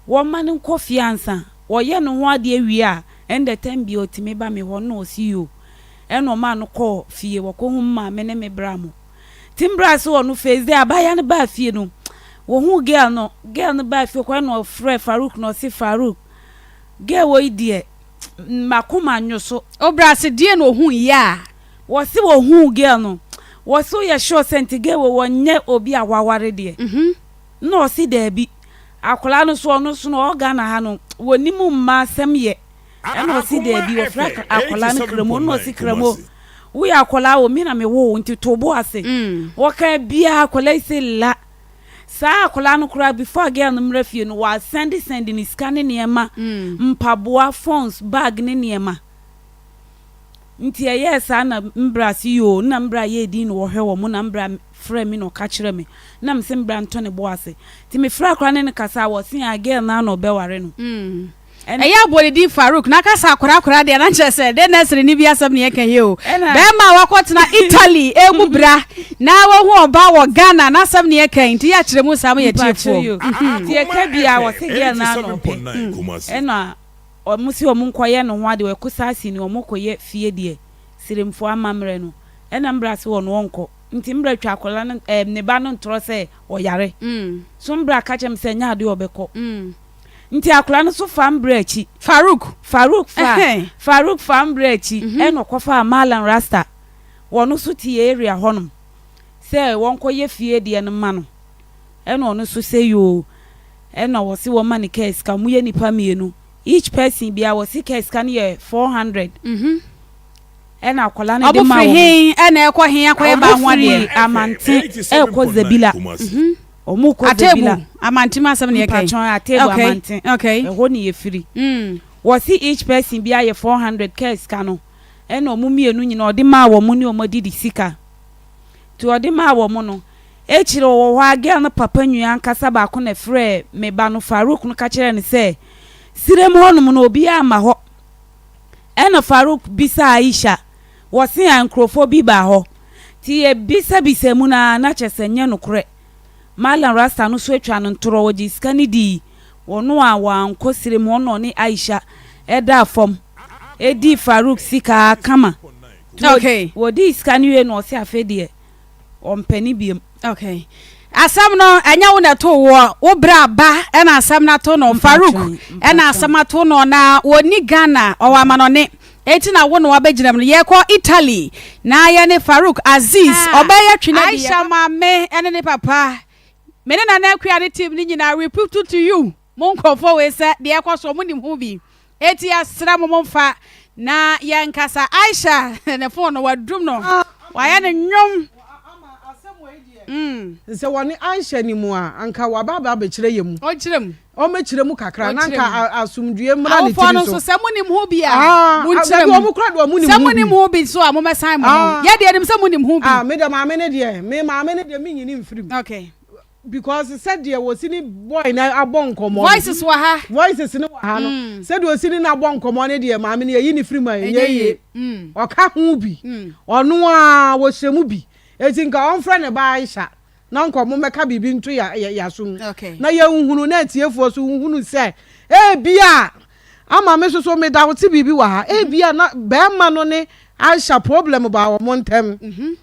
Wɔmma no nkɔ fie ansa. Wɔyɛ ne ho adeɛ wie a, ɛnde tɛm biara ɔtumi ba me hɔ. Nna ɔse yoo. Ɛna ɔmaa no kɔɔ fie. Wɔkɔhu me maame ne me bra mo. Nti me bra se ɔno first day abaayewa no baa fie no, wɔhuu girl no. Girl no baa fie kɔ ɛna ɔfrɛɛ Farouk na ɔse Farouk, girl wei deɛ m'akoma nnwo so. Wo bra se deɛn na ɔhuiɛ a? Wɔse wɔhuu girl no, wɔse woyɛ sure sɛ nti girl wei ɔnyɛ obi a waware deɛ? Nna ɔse daabi. Akwadaa no so ɔno so no ɔwɔ Ghana ha no wɔnim mmaa asɛm yɛ. Ɛna ɔse daabi wɔfrɛ akwadaa no Kramo ɛna ɔse Kramo woyɛ akwadaa o me na me woo wo nti to bo ase. Wɔka biaa akwadaa yi se la. Saa akwadaa no koraa before girl no mmra fie no wa sɛnde sɛnde ne sika ne nneɛma mpaboa phones bag ne nneɛma. Nti ɛyɛɛ saa na mbra se yoo na mbra yɛɛ din na wɔhwɛ wɔn na mbra frɛɛ me na ɔka kyerɛɛ me na mese mbra ntɔ ne bo ase nti me frɛɛ akora ne no kasaa wɔse aa girl no ara na ɔbɛware no ɛna. Ɛyɛ abɔ ne din Farouk na aka sɛ akora akora deɛ na nkyerɛ sɛ dɛn nursery ni bi asɛm na yɛka yi o bɛrima a wakɔtena Italy ɛregu bra na wahu ɔbaa wɔ Ghana n'asɛm na yɛka yi nti yɛ akyerɛ mu saa ma yɛtiefoɔ. Mpakyɛw yoo nti yɛka bi a wɔse girl no ara na ɔpɛ ɛna Ɔmo se ɔmo nkɔ yɛ ne ho ade wɔ Kusasi ne ɔmo kɔ yɛ fie deɛ Siremfoɔ amammerɛ no ɛna mbra se ɔno ɔnkɔ nti mbra twa akwadaa no ɛɛm ne ba no ntorɔ sɛ ɔyare so mbra ka kyerɛ me sɛ ɛnyɛ adeɛ ɔbɛkɔ nti akwadaa no so faa mbra akyi Farouk Farouk faa Farouk faa mbra akyi ɛna ɔkɔ faa Mallam Rasta wɔno so te yɛ area hɔ nom sɛ wɔnkɔ yɛ fie deɛ no ma no ɛna ɔno so sɛ yoo Ɛna wɔse wɔma no kaa sika, wɔyɛ nipa mienu each person biara wɔse kaa sika no yɛ 400 ɛna akwadaa no de Ɔmo ma firi wɔn. he ɛna ɛkɔ he akɔyɛ baa ho Ɔmo adeɛ? firi Amante ɛɛkɔ Zebila, ɔmo kɔ Zebila. Atebu, Amante mu asɛm na yɛka yi. Mpakyɛw Atebu Okay, Amante, okay. ɛhɔ ne yɛfiri. Wɔse each person biara yɛ 400 kaa sika no ɛna ɔmo mienu nyinaa ɔde maa wɔn ne ɔmo adidi sika. Nti ɔde maa wɔn no, Akyiri ɔwɔ hɔ ara, girl no papa nua ankasa baako na ɛfrɛɛ me ba no, Farouk no ka kyerɛɛ no sɛ, Sirem hɔnom no obiara mma hɔ. Ɛna Farouk bisaa Aisha, wɔse a nkurɔfoɔ bi baa hɔ. Nti yɛbisabisaa mu no ara, na kyerɛ sɛ nyɛ nokorɛ. Mallam Rasta no nso atwa no ntorɔ, ɔgyee sika no dii. Ɔno a wankɔ sirem hɔ na ɔne Aisha daa fam dii Farouk sika ara kama. Nti wɔdii sika no wiei no ɔse afei deɛ ɔmpɛ no biom. Okay. Asɛm no ɛnyɛ wo na ɛto woɔ, wo bra ba ɛna asɛm no ato no, Farouk ɛna asɛm ato no na wɔnni Ghana, ɔwɔ amanɔne. Eti na wo na wabɛgyina mu no. Yɛkɔ Italy na yɛne Farouk Aziz, ɔbɛyɛ twene bi. Aisha maame ɛne ne papa. Me ne Nana Akua ne team no nyinaa we put to you mo nkurɔfoɔ wei sɛ deɛ ɛkɔ soɔ mo nim ho bi eti yɛsrɛ mo momfa na yɛnkasa. Aisha ne phone no wadum no wayɛ no nnwom. Mm. Sɛ wɔne Aisha ni mu a, anka waba aba abɛkyerɛ yɛ mu. Ɔnkyerɛ mu. Ɔmmɛkyerɛ mu kakra na anka asomdwoeɛ mmra ne Awofoɔ tiri no so. nso sɛ monim ho bi a, Ah, monkyerɛ dabi, mu. wɔn kora deɛ wɔn nim Sɛ ho bi. monim ho bi nso a, mommɛsan mo ho. Ah. Yɛ deɛ nim sɛ monim ho bi. Ah, me deɛ maame ne deɛ, me maame ne deɛ menyini mfiri mu. Okay. Because sɛdeɛ wɔsi ne boy no abɔ nkɔmmɔ no. Voices wɔ ha. Voices no wɔ ha no. Mm. Sɛdeɛ ɔsi ne no abɔ nkɔmmɔ no deɛ maame no yɛyi ne firi mu a ɛnyɛ Ɛnyɛ yie. yie. Mm. Ɔka ho bi. Mm. Ɔno ara wɔhyɛ mu bi. Eti nka ɔmfrɛ ne ba Aisha na nka ɔmo mmɛka biribi nto ya ya yaso mu. Okay. Na yɛnhunu na atiefoɔ so nhunu sɛ ebia ama me soso meda wo te biribi wɔ ha. Ebia na bɛrima no ne Aisha problem baa wɔn ntɛm. Mhm.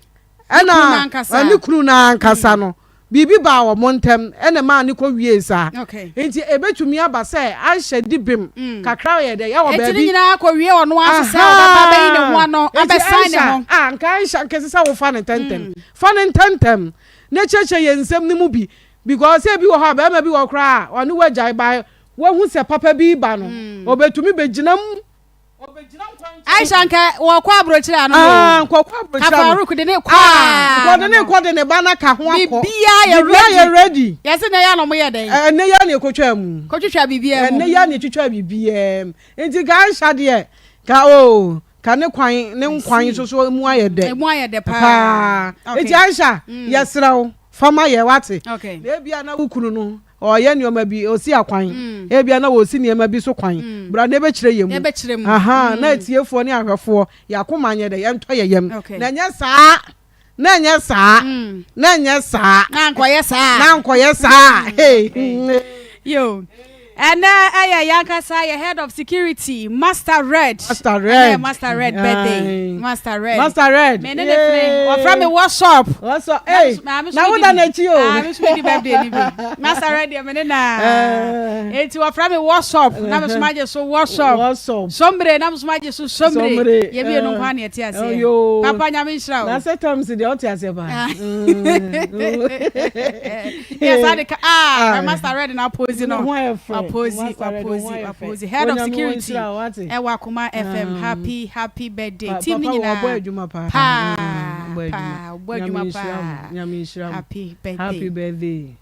Ɛna Ne kunu n'ankasa. ne kunu n'ankasa no biribi baa wɔn ntɛm ɛna ɛmaa ne kɔ wiee saa. Okay. Nti ebetumi aba sɛ Aisha di bem kakra yɛ dɛ ɛwɔ Eti ne baabi. nyinaa kɔ wie ɔno ara so sɛ ɔbɛba abɛyi ne ho ano Enti abɛsan ne Aisha, ho. ah, nka Aisha nka ɛsɛ sɛ wofa no ntɛntɛm. Fa no ntɛntɛm na kyerɛkyerɛ yɛn nsɛm no mu bi because ebi wɔ hɔ a barima bi wɔ hɔ koraa a ɔne wo agyae by wahu sɛ papa bi reba no obetumi begyina mu. Aisha nka wɔkɔ aburokyire ano no. Ah, nkɔkɔ aburokyire ano. Kafaruk de ne kɔ. Ah, nkɔ de ne kɔ de ne ba na ka ho akɔ. Bibia yɛ ready. Bibia yɛ ready. Yɛsi na yɛ na ɔmo yɛ dɛn. Ɛnɛ yɛ na ekotwa mu. Kotwitwa bibia mu. Ɛnɛ yɛ na etwitwa bibia mu. Nti ka Aisha deɛ ka o oh, ka ne kwan ne nkwan nso so mu ayɛ dɛ. Emu ayɛ dɛ paa. Paa. Nti Aisha yɛsrɛ wo fama yɛ wate. Okay. Na ebia na wo kunu no Ɔreyɛ nneɛma bi, ɔsi akwan. Ebia na wɔresi nneɛma bi so kwan. Bra na ɛbɛkyerɛ yɛn mu. Ɛbɛkyerɛ mu. Ahaa, na atiefoɔ ne ahwɛfoɔ, yɛn akoma nyɛ dɛ, yɛntɔ yɛn yam. Okay. Na ɛnyɛ saa, na ɛnyɛ saa, na ɛnyɛ saa. Na ankɔyɛ saa. Na ankɔyɛ saa. Hey. Yo. Ɛnɛ ɛyɛ yɛn ankasa yɛ head of security Master Red. Master Red. Ɛnɛ Master Red birthday. Master Red. Master Red. Me ne ne fene. Wɔfrɛ me WhatsApp. WhatsApp. Hey. Na wo da n'akyi o. Ah, me so di birthday ni bi. Master Red deɛ me ne na. Eti wɔfrɛ me WhatsApp. Na me so ma gye so WhatsApp. WhatsApp. Sombre na me so ma gye so sombre. Yɛ bi enu nkwa na ɛte aseɛ. Papa nyame nhyira o. Na sɛ terms deɛ ɔte aseɛ paa. Yes, I ka ah, Master Red na aposi no. Aposi, aposi, aposi. Head of security. Ɛwɔ Akoma FM. Happy, happy birthday. Team ni nyinaa. Papa adwuma paa. Paa, paa, ɔbɔ adwuma paa. Nyame nhyira mo. Happy birthday. Happy birthday.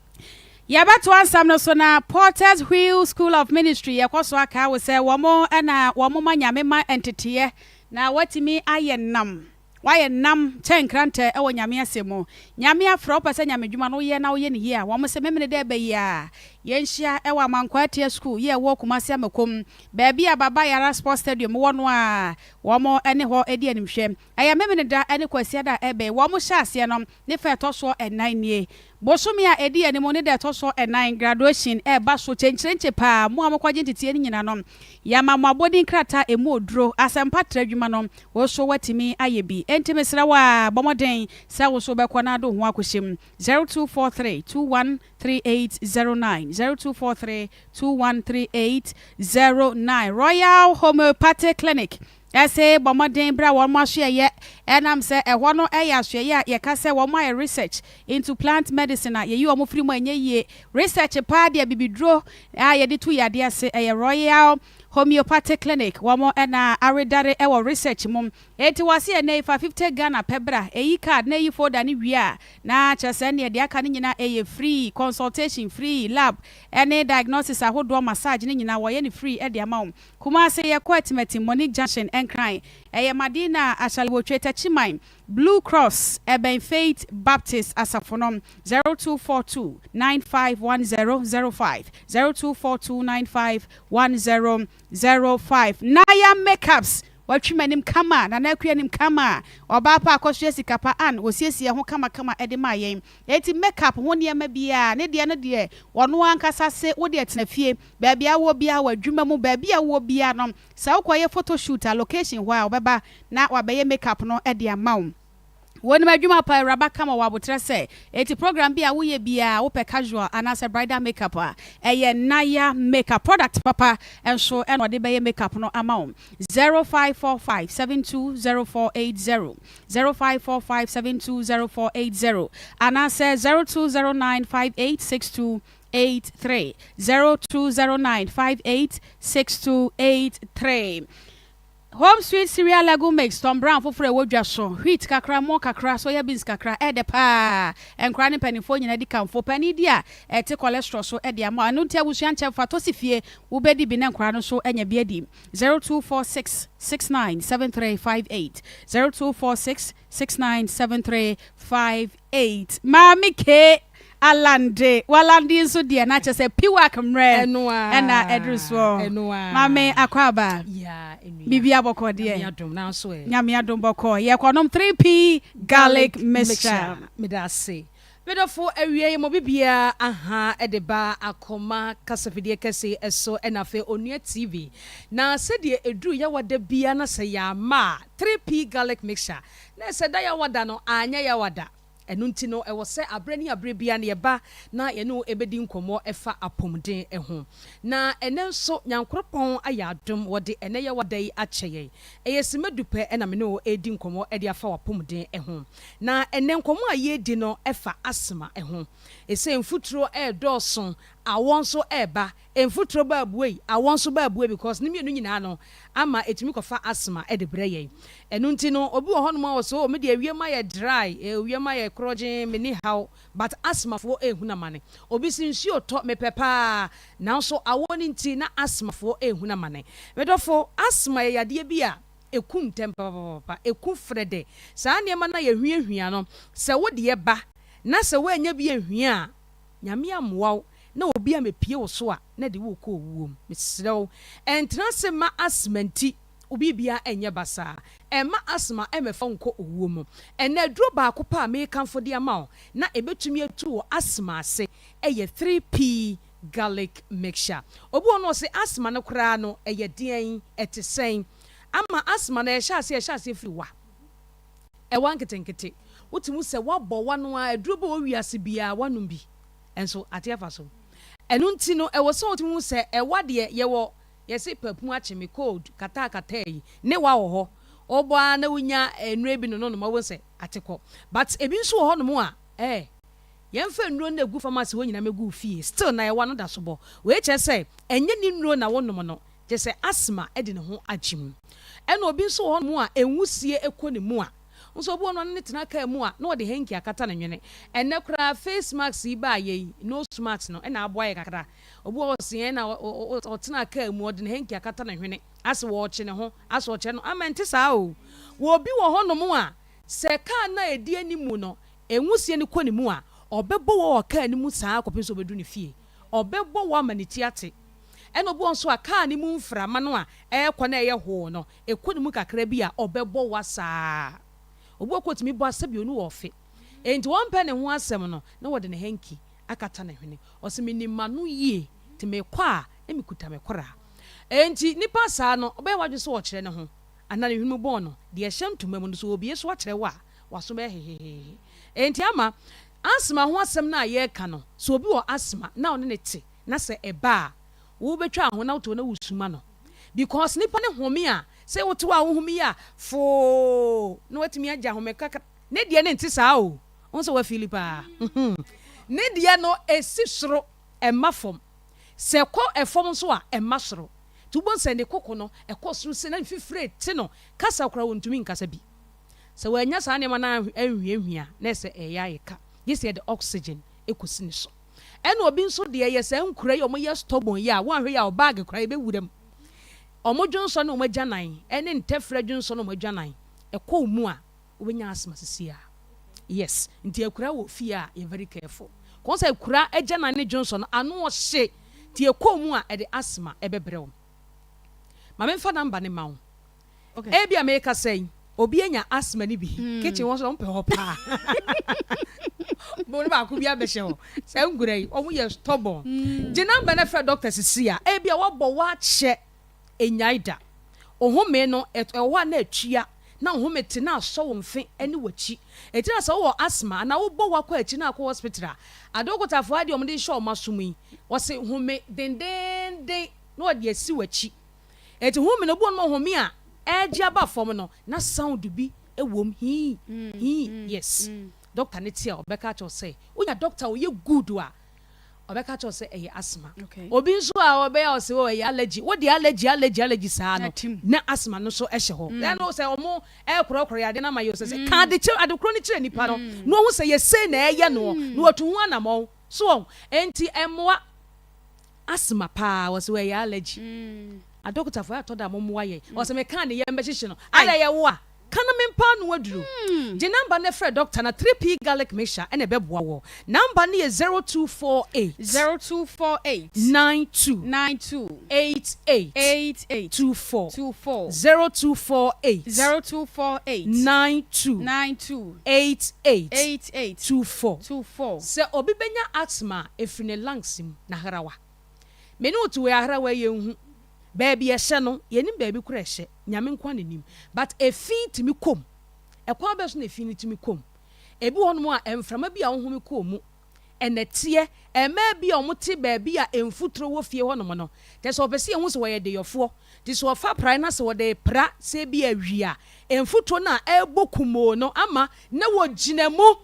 Yɛbɛtoa nsɛm no so na Potter's Wheel School of Ministry yɛkɔ so aka wo sɛ wɔn na wɔn ma Nyame ma nteteɛ na watumi ayɛ nam. Woayɛ nnam kyɛn nkrantɛ wɔ Nyame asɛm mu. Nyame afrɛ wo pɛ sɛ Nyame dwuma no woyɛ na woyɛ no yie a, wɔn se Memene dɛ ɛbɛ yi a yɛnhyia wɔ Amankwaa Atia School yi a ɛwɔ Kumasi Amakom, baabi a Baba Yara Sports Stadium wɔ no a wɔn ne hɔ di animhwɛ. Ɛyɛ Memeneda ne Kwasiada a ɛbɛ yi. Wɔn hyɛ aseɛ no ne fa ɛtɔ soɔ ɛnan nie. Bosome a ɛdi anim ne da ɛtɔ so ɛnan, graduation, reba so kyenkyerenkye paa. Mo a mokɔgye nteteɛ no nyina no, yɛama mo abɔdin krataa a ɛmu ɔduro. Asɛmpa tra adwuma no, wo nso woatumi ayɛ bi. Enti mesrɛ wo ara, bɔ mmɔden sɛ wo nso wobɛkɔ na ade wo ho akɔhyɛ mu. 0243 21 3809, 0243 21 3809. Royal Homeopathic Clinic Ɛse bɔ mmɔden bra wɔn asoɛeɛ ɛnam sɛ ɛhɔ no yɛ asoɛeɛ a yɛka sɛ wɔn ayɛ research into plant medicine a yɛyi wɔn firi mu a ɛnyɛ yie. Research paa deɛ abibiduro a yɛde tu yadeɛ ase ɛyɛ Royal Homeopathic Clinic wɔn na awedare wɔ research mu. Enti wɔse ɛnɛ yi fa 50 Ghana pɛ bra ɛyi card na ɛyi folder no wie a na kyerɛ sɛ ɛneɛ deɛ aka no nyinaa ɛyɛ free, consultation free, lab ɛne diagnosis ahodoɔ, massage no nyinaa wɔyɛ no free de ama wo. Kumase yɛkɔ Atimatim, Monique Junction, Nkran, ɛyɛ Madina, Ashalewotwe, Techiman, Blue Cross, ɛbɛn Faith Baptist Asafo no, 0242 951005, 0242 951005. Naya Makeups, Watwi m'anim kama, Nana Akua anim kama, ɔbaa pa akɔsoɛ sika pa, Ann, ɔsiesie ho kamakama de maa yɛn. Enti makeup ho nneɛma biara, ne deɛ no deɛ, ɔno ankasa se wo deɛ tena fie, Baabi a wowɔ biara, w'adwuma mu, baabi a wowɔ biara no, sɛ wokɔyɛ photo shoot a, location hɔ a, wɔbɛba na wɔabɛyɛ make up no de ama wo. Wɔnim adwuma pa, awuraba kama wɔ aboterɛ sɛ enti program bi a woyɛ biara wopɛ casual anaasɛ bridal makeup a, ɛyɛ Naya Makeup. Product papa nso na ɔde bɛyɛ makeup no ama wo. 0545 720480, 0545 720480 anaasɛ 0209 586283, 0209 586283. Home Sweet Cereal Legume Mix, Tom Brown foforo a ɛwɔ dwa so, wheat kakra, mɔ kakra, soya beans kakra, ɛyɛ dɛ paa. Nkwadaa ne mpanimfoɔ nyinaa di kamfo. Panin di a, ɛte cholesterol so de ama wo. Ɛno nti abusua nkyɛ fa tɔ si fie, wobɛdi bi na nkwadaa no nso anya bi adi. 0246 69 7358, 0246 69 7358. Maame K. Alande, Walande yi nso deɛ na kyerɛ sɛ piwak mmerɛ ɛna ɛduru soɔ. Maame Akwaaba, biribi abɔkɔ deɛ? Nyame adom bɔkɔ. Yɛkɔnom 3P garlic mixture. Meda ase. Me dɔfo awia yi mo bibia aha de ba akoma kasafidie kɛse so ɛna afei onua TV na sɛdeɛ ɛduru yawada bia na sɛ yɛama a 3P garlic mixture na ɛsɛ da yawada no anyɛ yawada. Ɛno nti no, ɛwɔ sɛ aberɛ ne aberɛ biara no yɛba na yɛne wo bɛdi nkɔmmɔ ɛfa apɔmuden ho. Na ɛnnɛ nso Nyankoropɔn ayɛ adom, wɔde ɛnnɛ Yawada yi akyɛ yɛn. Ɛyɛ simma du pɛ na me ne wo redi nkɔmmɔ de afa w'apɔmuden ho. Na ɛnnɛ nkɔmmɔ a yɛredi no fa asthma ho. Ɛsɛ mfuturo redɔɔso, awɔ nso reba. Mfuturo ba abuei, awɔ nso ba abuei because ne mmienu nyinaa no ama ɛtumi kɔfa asthma de brɛ yɛn. Ɛno nti no obi wɔ hɔnom a ɔsɛ oh me deɛ wiem ayɛ dry, eh wiem ayɛ korɔgyee menni haw but asthma foɔ ɛrehunu amane. Obi se nsuo tɔ mepɛ paa nanso awɔ no nti na asthma foɔ ɛrehunu amane. Me dɔfo, asthma yɛ yadeɛ bi a ɛku ntɛm papapapa, ɛku frɛdɛ. Saa nneɛma no a yɛhuahua no sɛ wo deɛ ba na sɛ woannya bi anhua a, Nyame ammoa wo na obi ammepie wo so a, na ɛde wo rekɔ owuo mu. Mesrɛ wo, ɛntena ase mma asthma nti wo biribiara nyɛ basaa. Ɛmma asthma mmɛfa wo nkɔ owuo mu. Ɛnnɛ, aduro baako pɛ a merekamfo de ama wo na ɛbɛtumi atu wo asthma ase yɛ 3P Garlic Mixture. Obi wɔ hɔ no ɔse asthma no koraa no ɛyɛ deɛn, ɛte sɛn? Ama asthma no ɛhyɛ aseɛ, ɛhyɛ aseɛ firi wa. Ɛwa nketenkete. Wote mu sɛ woabɔ w'ano ara, aduro bi a ɛwɔ wiase biara woanom bi nso ate afa so. Ɛno nti no ɛwɔ sɛ wotumi hu sɛ ɛwa deɛ yɛwɔ, yɛse papu akye me, cold, kataa kataa yi ne wa wɔ hɔ. Wobɔ ara na wonya nnuro bi nononom a wobɛhu sɛ ate kɔ. But ebi nso wɔ hɔnom a eh, yɛmfa nnuro no a ɛgu pharmacy hɔ nyinaa mmɛgu wo fie, still na ɛwa no da so bɔ. Wei kyerɛ sɛ ɛnyɛ ne nnuro na wonom no, Kyerɛ sɛ asthma de ne ho agye mu. Ɛna obi nso wɔ hɔnom a nwusie kɔ ne mu a, wo nso obi wɔ hɔ no ɔne no tena kaa mu a na ɔde hanky akata ne nwene. Ɛnnɛ koraa face mask yi baayɛ yi, nose mask no na aboa yɛ kakra. Obi wɔ hɔ ɔse ɛn na ɔtena kaa mu ɔde ne hanky akata ne hwene ase wɔɔkye ne ho ase ɔkyɛ no ama ɛnte saa o. Wɔ obi wɔ hɔnom a sɛ kaa no a ɛdi anim no nwusie no kɔ ne mu a, ɔbɛbɔ wɔ wɔ kaa no mu saa kɔpem sɛ ɔbɛduru ne fie. Ɔbɛbɔ wɔ ama ne ti ate. Ɛna obi wɔ hɔ nso a kaa no mu mframa no a ɛrekɔ na ɛyɛ hoo no, ɛkɔ ne mu kakra bi a, ɔbɛbɔ wa saa. Obi wɔ hɔ a ɔtumi bɔ asɛ bio no wɔ ɔfe. Enti wɔmpɛ ne ho asɛm no, na wɔde ne hanky akata ne hwene. Ɔse, menim m'ano yie, nti mekɔ a, na mekuta me koraa. Enti nipa saa no, ɔbɛyɛ w'adwene sɛ ɔkyerɛ ne ho, anaa ne hwene mu bɔn no, deɛ ɛhyɛ ntoma mu no, sɛ ɔbue so akyerɛ wo a, w'aso bɛyɛ hehehehe. Enti ama asthma ho asɛm no a yɛreka no, sɛ obi wɔ asthma na ɔne no te, na sɛ ɛba a wobɛtwa ho na wote hɔ na wosuma no because nipa no home a sɛ wote hɔ a wohome yi a foo na watumi agya home kakra ne deɛ no nte saa o wohu sɛ wafili paa ne deɛ no ɛsi soro ɛmma fam sɛ ɛkɔ ɛfam nso a ɛmma soro nti wobɛhu sɛ ne koko no ɛkɔ soro sɛ na mfifire te no kasa koraa wɔntumi nkasa bi sɛ wɔanya saa nneɛma no anhwiahwia na ɛsɛ ɛyɛ ayɛ ka gye sɛ yɛde oxygen ɛkɔsi ne so. Ɛna obi nso deɛ yɛ saa nkura yi a wɔyɛ stubborn yi a woanhwɛ yi a wo bag koraa ɛbɛwura mu. Wɔn dwonsɔ ne wɔn agyanan ɛne ntɛfrɛ dwonsɔ ne wɔn adwanan ɛkɔ wo mu a wobɛnya asthma sisi a. Yes, nti akura wɔ fie a yɛ very careful. Kɔn sɛ akura agyanan ne dwonsɔ no ano ɔhye nti ɛkɔ wo mu a ɛde asthma ɛbɛbrɛ wo. Ma memfa number no ma wo. Ebia merekasa yi, obi anya asthma no bi. Kitchen hɔ nso wɔn pɛ hɔ paa. Bone baako bi abɛhyɛ hɔ. Saa nkura yi, wɔn yɛ stubborn. Gye number na frɛ doctor sisi a, ebia wabɔ wakyɛ enyae da. Ohome no, ɛwɔ hɔ a na atua. Na wo home te na asɔ wo mfe ne w'akyi. Enti na sɛ wowɔ asthma anaa wobɔ wa kɔ akyi na akɔ hospital a, adɔkotafoɔ adeɛ a wɔde rehyɛ wɔn asom yi, wɔse home dendeenden na wɔde asi w'akyi. Enti home no, obi wɔ hɔ nom a ɔhome a ɛregye aba fam no, na sound bi wɔ mu, hii, hii, yes. Doctor no te a, ɔbɛka akyerɛ wo sɛ, wonya doctor a ɔyɛ good a, ɔbɛka akyerɛ wo sɛ ɛyɛ asthma. Obi nso a ɔbɛyɛ a ɔse oh ɛyɛ allergy, wo deɛ allergy allergy allergy saa no, na asthma no nso hyɛ hɔ. Ɛno sɛ ɔmo ɛrekorɔkorɔ yadeɛ no ama yɛ o, sɛ sɛ ka ade kyerɛ ade korɔ no kyerɛ nipa no na wahu sɛ yɛ sei na ɛyɛ noɔ na watu ho anamɔn. So wɔn? Enti ɛmmoa asthma paa, wɔse ɛyɛ allergy. Adɔkotafoɔ ɛtɔ da a mommoa yɛn. Ɔse mekaa ne yam bɛhyehye no, adɛn ɛyɛ wo a? Ka na mempa ano aduru. Gye number no frɛ doctor na 3P garlic mixture na ɛbɛboa woɔ. Number no yɛ 0248. 0248. 92. 92. 88. 88. 24. 24. 0248. 0248. 92. 92. 88. 88. 24. 24. Sɛ obi bɛnya asthma a, ɛfiri ne lungs mu, n'ahrawa. Me ne wo te wei ahrawa yi yɛnhu baabi ɛhyɛ no, yɛnnim baabi koraa ɛhyɛ, Nyame nkoa na nim. But efi tumi kɔ mu. Ɛkwan bɛn so na efi no tumi kɔ mu? Ebi wɔ hɔnom a mframa bi a wohome kɔɔ mu, ɛnɛteɛ, mmaa bi a wɔte baabi a mfuturo wɔ fie hɔnom no, kyerɛ sɛ wɔpɛ sɛ yɛhu sɛ wɔyɛ adeyɔfoɔ, nti sɛ wɔfa praeɛ na sɛ wɔde repra sɛ ebi awia a, mfuturo no a ɛrebɔ kumoo no ama na wɔgyina mu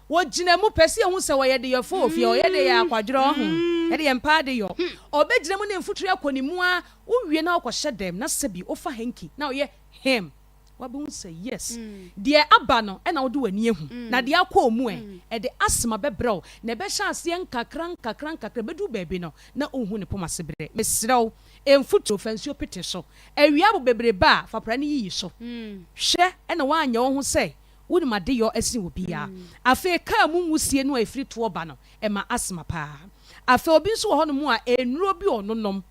Wɔgyina mu pɛ sɛ yɛhu sɛ ɔyɛ deyɔfoɔ wɔ fie. Ɔyɛ de yɛ akwadworɔ ɔho. Ɛde yɛ mpaa de yɔ. Ɔbɛgyina mu ne mfuturo akɔ ne mu ara. Wowie na wokɔhyɛ dɛm na sɛbi wofa hanky na woyɛ hem. Woabɛhu sɛ yes, deɛ aba no na wode w'ani ahu. Na deɛ akɔ wo mu ɛ? Ɛde asthma bɛbrɛ wo na ɛbɛhyɛ aseɛ nkakra nkakra nkakra ɛbɛduru baabi no na wonhu ne poma ase berɛ. Mesrɛ wo, mfuturo, fa nsuo pete so. Awia abo bebrebe a, fa pra no yiyi so. Hwɛ na woanyɛ wo ho sɛ Wonim adeyɔ sen obiara. Afei kaa mu nwusie no a ɛfiri toɔ ba no, ɛma asthma paa. Afei obi nso wɔ hɔnom a nnuro bi a ɔnonom,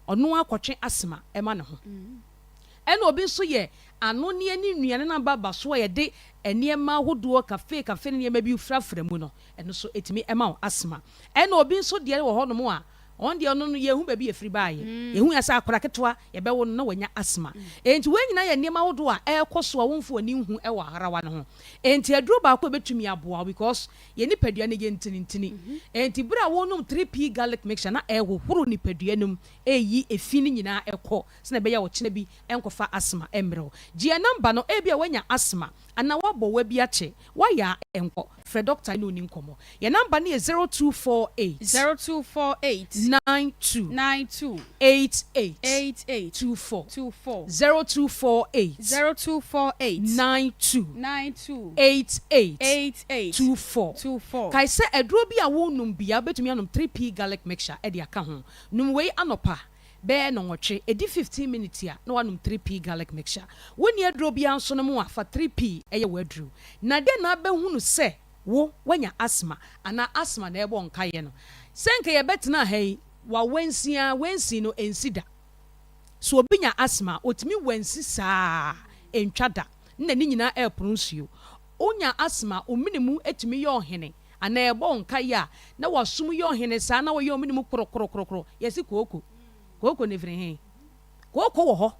ɔno ara kɔtwe asthma ma ne ho. Ɛna obi nso yɛ anonneɛ ne nnuane no aba aba so a yɛde nneɛma ahodoɔ, kafe kafe ne nneɛma bi frafra mu no, ɛno nso ɛtumi ma wo asthma. Ɛna obi nso deɛ wɔ hɔnom a, ɔno deɛ ɔno no yɛnhu baabi a ɛfiri baeɛ. Yɛhu yɛ sɛ akwadaa ketewa yɛbɛwo no na wanya asthma. Enti wei nyinaa yɛ nneɛma ahodoɔ a ɛrekɔ so a womfa w'ani nhu wɔ aharawa no ho. Enti aduro baako a ɛbɛtumi aboa wo because yɛn nipadua no yɛ ntinintini. Enti berɛ a worenom 3P garlic mixture na ɛrehohoro nipadua no mu, ɛreyi efi no nyinaa kɔ sɛdeɛ ɛbɛyɛ a ɔkyena bi ɛnkɔfa asthma mmrɛ wo. Gye yɛn number no, ebia woanya asthma anaa woabɔ wa bi akyɛ, woayɛ a ɛnkɔ. Frɛ dɔkta ne wo nni nkɔmmɔ. Yɛn number no yɛ 0248. 0248. 92. 92. 88. 88. 24. 24. 0248. 0248. 92. 92. 88. 88. 24. 24. Kae sɛ aduro bi a worenom biara wobɛtumi anom 3P garlic mixture de aka ho. Nom wei anɔpa bɛyɛ nnɔnwɔtwe, ɛdi 15 minutes a na woanom 3P garlic mixture. Wonni aduro biara nso nom a, fa 3P yɛ w'aduro. Na dɛn na abɛhunu sɛ wo woanya asthma anaa asthma na ɛrebɔ wo nkaeɛ no? Sɛ nka yɛbɛtena ha yi, wawansi ara, wansi no ɛnsi da. Sɛ obi nya asthma a, ɔtumi wansi saa ara, ɛntwa da, na ne nyinaa ɛrepono nsuo. Wonya asthma a, wo mene mu tumi yɛ ɔhene anaa ɛrebɔ wo nkaeɛ a, na w'asom yɛ ɔhene saa na wɔyɛ wo mene mu korokorokorokoro. Yɛse kooko. Kooko no ɛfiri he? Kooko wɔ hɔ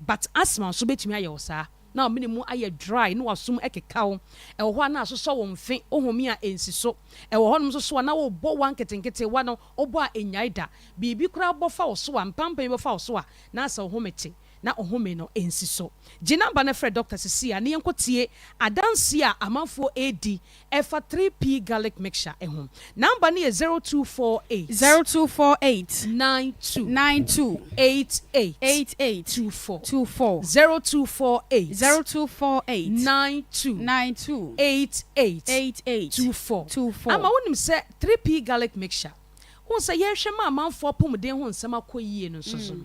but asthma nso bɛtumi ayɛ wo saa. Na wo mene mu ayɛ dry na w'asom keka wo. Ɛwɔ hɔ a na asosɔ wo mfe, wo home a ɛnsi so. Ɛwɔ hɔnom nso so a na wobɔ wa nketenkete, wa no wobɔ a ɛnnyae da. Biribi koraa bɔ fa wo so a, mpampan bi bɔ fa wo so a, na asɛ wo home te. Na ɔhome no nsi so. Gye number no frɛ doctor sisi a na yɛnkɔ tie adanseɛ a amanfoɔ redi ɛfa 3P garlic mixture ho. Number no yɛ 0248. 0248. 92. 92. 88. 88. 24. 24. 0248. 0248. 92. 92. 88. 88. 24. 24. Ama wonim sɛ 3P garlic mixture, wohu sɛ yɛrehwɛ ma amanfoɔ apɔmuden ho nsɛm akɔ yie no nso so no,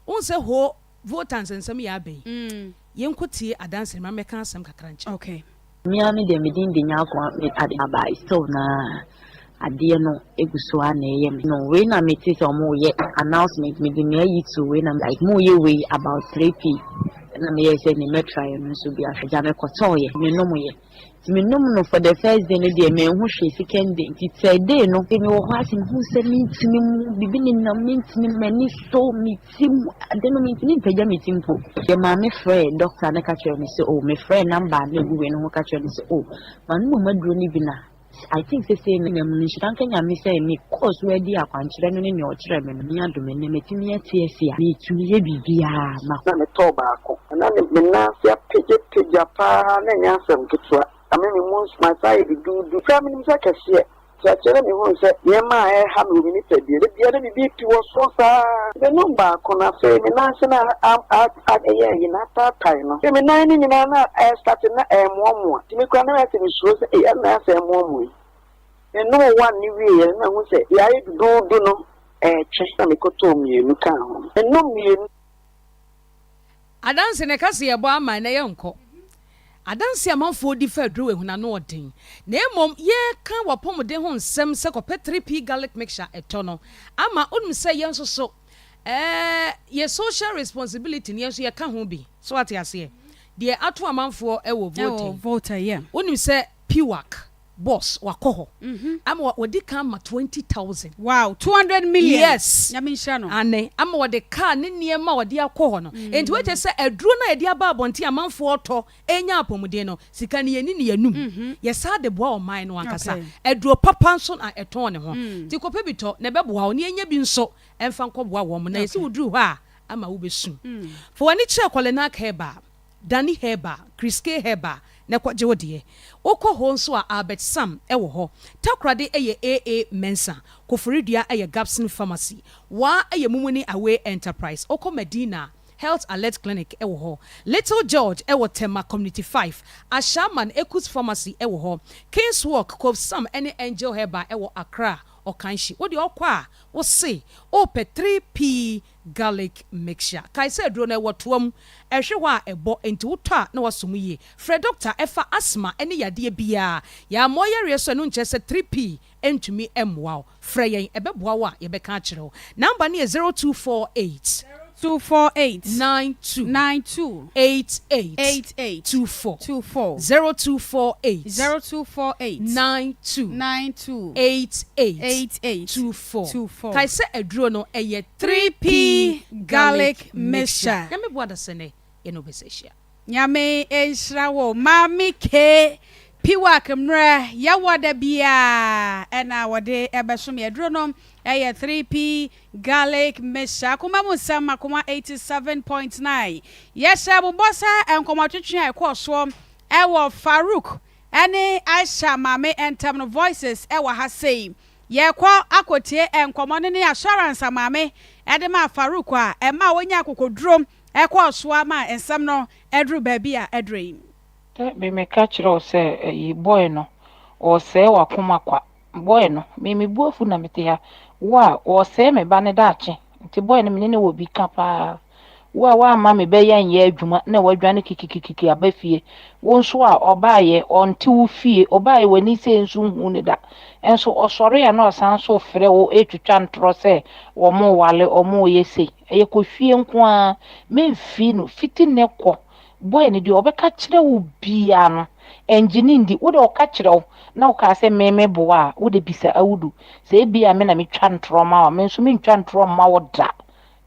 Wohu sɛ hoo Volta nsɛnsɛm yɛ aba yi, yɛnkɔ tie adanse no ma mɛka asɛm kakra nkyerɛ. Okay. Me ara me deɛ me din de Nyarko me ade aba still na adeɛ no egu so ara na ɛyɛ me no wei na me te sɛ ɔmo yɛ announcement me de me ayi to wei na like mo yɛ wei about 3p ɛna me yɛ sɛ ne mɛ try ɛno nso bi ahwɛ gya me kɔtɔɔ yɛ me nom yɛ. Nti menom no for the first day no deɛ manhu hwee, second day nti third day no mewɔ hɔ ase mehu sɛ mentumi mu biribi nenam mentumi m'ani so me ti mu ade no mentumi mpagya me ti mpo. Yɛ maame frɛɛ doctor no ka kyerɛɛ no sɛ oh mefrɛɛ number a na ɛgu wei no ho ka kyerɛɛ no sɛ oh manom aduro no bi na I think sesei no nam no nhyira nka Nyame sɛ me kɔɔ so adi akwankyerɛ no ne nea ɔkyerɛɛ me no me adom ɛnnɛ matumi ate ase a metumi yɛ biribiara ma. Na metɔɔ baako. Na na me nan ase apagyapagya paa, na ɛnyɛ asɛm ketewa. Na me me mu nso masan ayɛ duduudu. Koraa menim sɛ kɛseɛ. Nti akyire na mehuu sɛ nneɛma a ɛreha me wɔ me nipadua, da biara na biribi repi wɔ soro saa. Menom baako no, afei me nan ase no a ɛyɛ ayi no ataatae no. Afei me nan no nyinaa na ɛrestate na ɛremoamoa. Nti me koraa na ayɛ sɛ mesuro sɛ ei adɛn na ayɛ sɛ ɛremoamoa yi. Menom one no wieeɛ no na mahu sɛ deɛ ayɛ duduudu no ɛretwe na mekɔtɔɔ mmienu kaa ho. Menom mmienu. Adanse na ɛka sɛ yɛbɔ ama ɛnɛ yɛnkɔ. Adanse a amanfoɔ di fa aduro wɔ ehunu ano ɔden. Na mmom yɛreka w'apɔmuden ho nsɛm sɛ kɔpɛ 3P garlic mixture ɛtɔ no ama wonim sɛ yɛn nso so ɛɛ yɛ social responsibility no yɛn nso yɛka ho bi. So wate aseɛ? Deɛ ato amanfoɔ ɛwɔ voting. Yeah. Wonim sɛ PWAC boss wakɔ hɔ ama wadi kan ma 20,000. Wow, 200 million. Yes. Nyame nhyira no. Ane ama wɔde car ne nneɛma a wɔde akɔ hɔ no. Enti wɔkyɛ sɛ aduro no a yɛde aba abɔnten amanfoɔ tɔ enya apɔmuden no, sika no yɛni ne yɛnum. Yɛsaa de boa ɔman no ankasa. Aduro papa nso na ɛtɔn ne ho. Nti kɔpɛ bi tɔ na ɛbɛboa wo na yɛnya bi nso ɛmfa nkɔboa wɔn. Na yɛsi woduru hɔ a ama wobɛsu. Fa w'ani kyerɛ Kɔlenak Herbal, Dani Herbal, Chris K Herbal na ɛkɔgye wo deɛ. Wokɔ hɔ nso a Albert Sam wɔ hɔ. Takoradi yɛ AA Mensah. Koforidua yɛ Gabson Pharmacy. Waa yɛ Mumuni Away Enterprise. Wokɔ Medina a, Health Alert Clinic wɔ hɔ. Little George wɔ Tema Community 5. Ashaiman Ekus Pharmacy wɔ hɔ. Kings Walk, Cove Sam ne Angel Herbal wɔ Accra, Ɔkanhyi. Wo deɛ ɔkɔ a, wo se wopɛ 3P garlic mixture. Kae sɛ aduro no ɛwɔ toa mu, ɛhwe hɔ a ɛbɔ, enti wotɔ a na woasɔ mu yie. Frɛ dɔkta ɛfa asthma ne yadeɛ biara. Yɛammɔ yareɛ so ɛno nkyerɛ sɛ 3P ntumi mmoa wo. Frɛ yɛn, ɛbɛboa wo a yɛbɛka akyerɛ wo. Number no yɛ 0248. 248. 92. 92. 88. 88. 24. 24. 0248. 0248. 92. 92. 88. 88. 24. 24. Kae sɛ aduro no ɛyɛ 3P garlic mixture. Nyame boa dasɛnɛ yɛne wo bɛsa ahyia. Nyame nhyira wo Maame K. Piwak mmerɛ yɛwɔ da biara ɛna wɔde ɛbɛsom yɛ aduro no ɛyɛ 3P garlic mixture. Akoma mu nsɛm Akoma 87.9 yɛhyɛ mo bɔ sɛ nkɔmmɔtwetwe a ɛkɔɔ soɔ ɛwɔ Farouk ɛne Aisha maame ntam no voices ɛwɔ ha sei. Yɛkɔ akɔtie nkɔmmɔ no ne assurance a maame ɛde maa Farouk a ɛma wɔnya akokoduro ɛkɔɔ soɔ ama nsɛm no ɛduru baabi a ɛduru yi. Sɛ me meka kyerɛ wo sɛ ɛyi boy no ɔresɛe w'akoma kwa. Boy no me me bu afu na mete ha. Wo a ɔresɛe me ba ne daakye. Nti boy no me ne no wɔ bi ka paa. Wo a woamma me bɛyɛ anyɛ adwuma na wadwane kikikikiki aba fie. Wo nso a ɔbaeɛ ɔnte wo fie. Ɔbaeɛ w'ani sɛ nso nhu no da. Nso ɔsɔre a na ɔsan so frɛ wo retwitwa ntorɔ sɛ wɔn wale wɔn reyɛ sei. Ɛyɛ kɔhwie nko ara. Memfii no fiti nnɛ kɔ. Boy no deɛ ɔbɛka kyerɛ wo biara no ɛngye ne ndi. Wo deɛ ɔka kyerɛ wo na wokaa sɛ me meboa a, wo de bisa Awudu. Sɛ ebia me na metwa ntorɔ ma wo a, me nso mentwa ntorɔ mma wo da.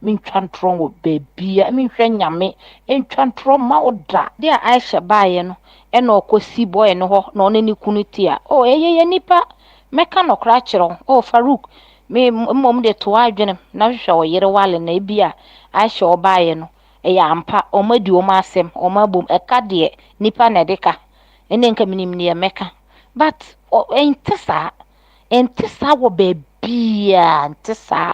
Mentwa ntorɔ wɔ baabia. Menhwɛ Nyame ntwa ntorɔ mma wo da. Deɛ Aisha baeɛ no ɛna ɔkɔsi boy no hɔ na ɔne ne kunu te a, oh ɛyɛ yɛ nipa. Mɛka nɔkorɛ akyerɛ wo. Oh Farouk, me mmom de to w'adwenem na hwehwɛ wo yere wale no. Ebia Aisha ɔbaeɛ no, ɛyɛ ampa, wɔn adi wɔn asɛm, wɔn abom. Ɛka deɛ, nipa na ɛde ka. Ɛnneɛ nka menim deɛ mɛka. But ɛnte saa. Ɛnte saa wɔ baabiara, ɛnte saa.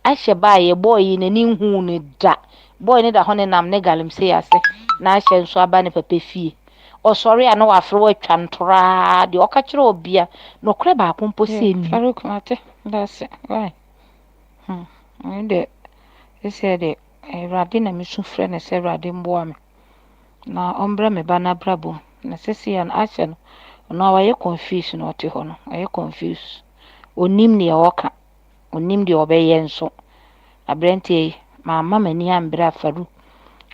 Aisha baeɛ, boy yi n'ani nhuu no da. Boy no da hɔ nenam ne galamsey ase, na Aisha nso aba ne papa fie. Ɔsɔre a na wafrɛ watwa ntorɔ ara, deɛ ɔka kyerɛ obia, nokorɛ baako mpo sɛ nni. Farouk, mate, medase, why? Hmm, me deɛ, seesei deɛ, Awurade na mesu frɛ no sɛ Awurade mmoa me na ɔmbrɛ me ba no abrabɔ mu. Na seesei a no ahyɛ no, ɔno a wayɛ confuse na ɔte hɔ no, wayɛ confuse. Ɔnnim deɛ ɔka, ɔnnim deɛ ɔbɛyɛ nso. Aberanteɛ yi, mamma m'ani ambere afaru.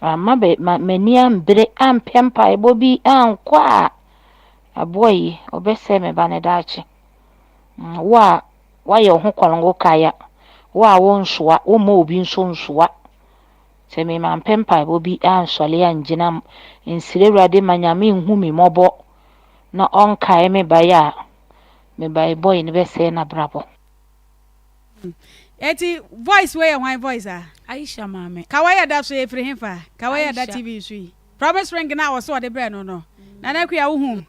Mamma m'ani ambere ampɛ mpaebɔ bi ankɔ a. Aboa yi, ɔbɛsɛe me ba no daakye. Wo a woayɛ wo ho kɔlongo kaya, wo a wonsoa, womma obi nso nsoa. Sɛ me mampɛ mpaebɔ bi ansɔre angyina nsrɛ Awurade ma Nyame nhu me mmɔbɔ na ɔnkae me ba yi a, me ba yi boy no bɛsɛe n'abrabɔ. Eti voice wei yɛ hwan voice a? Aisha maame. Kawa yi a ɛda so yi efiri hefa? Kawa yi a ɛda Aisha. TV so yi. Promise ring no a ɔse ɔde brɛɛ no no. Nana Akua wo hu?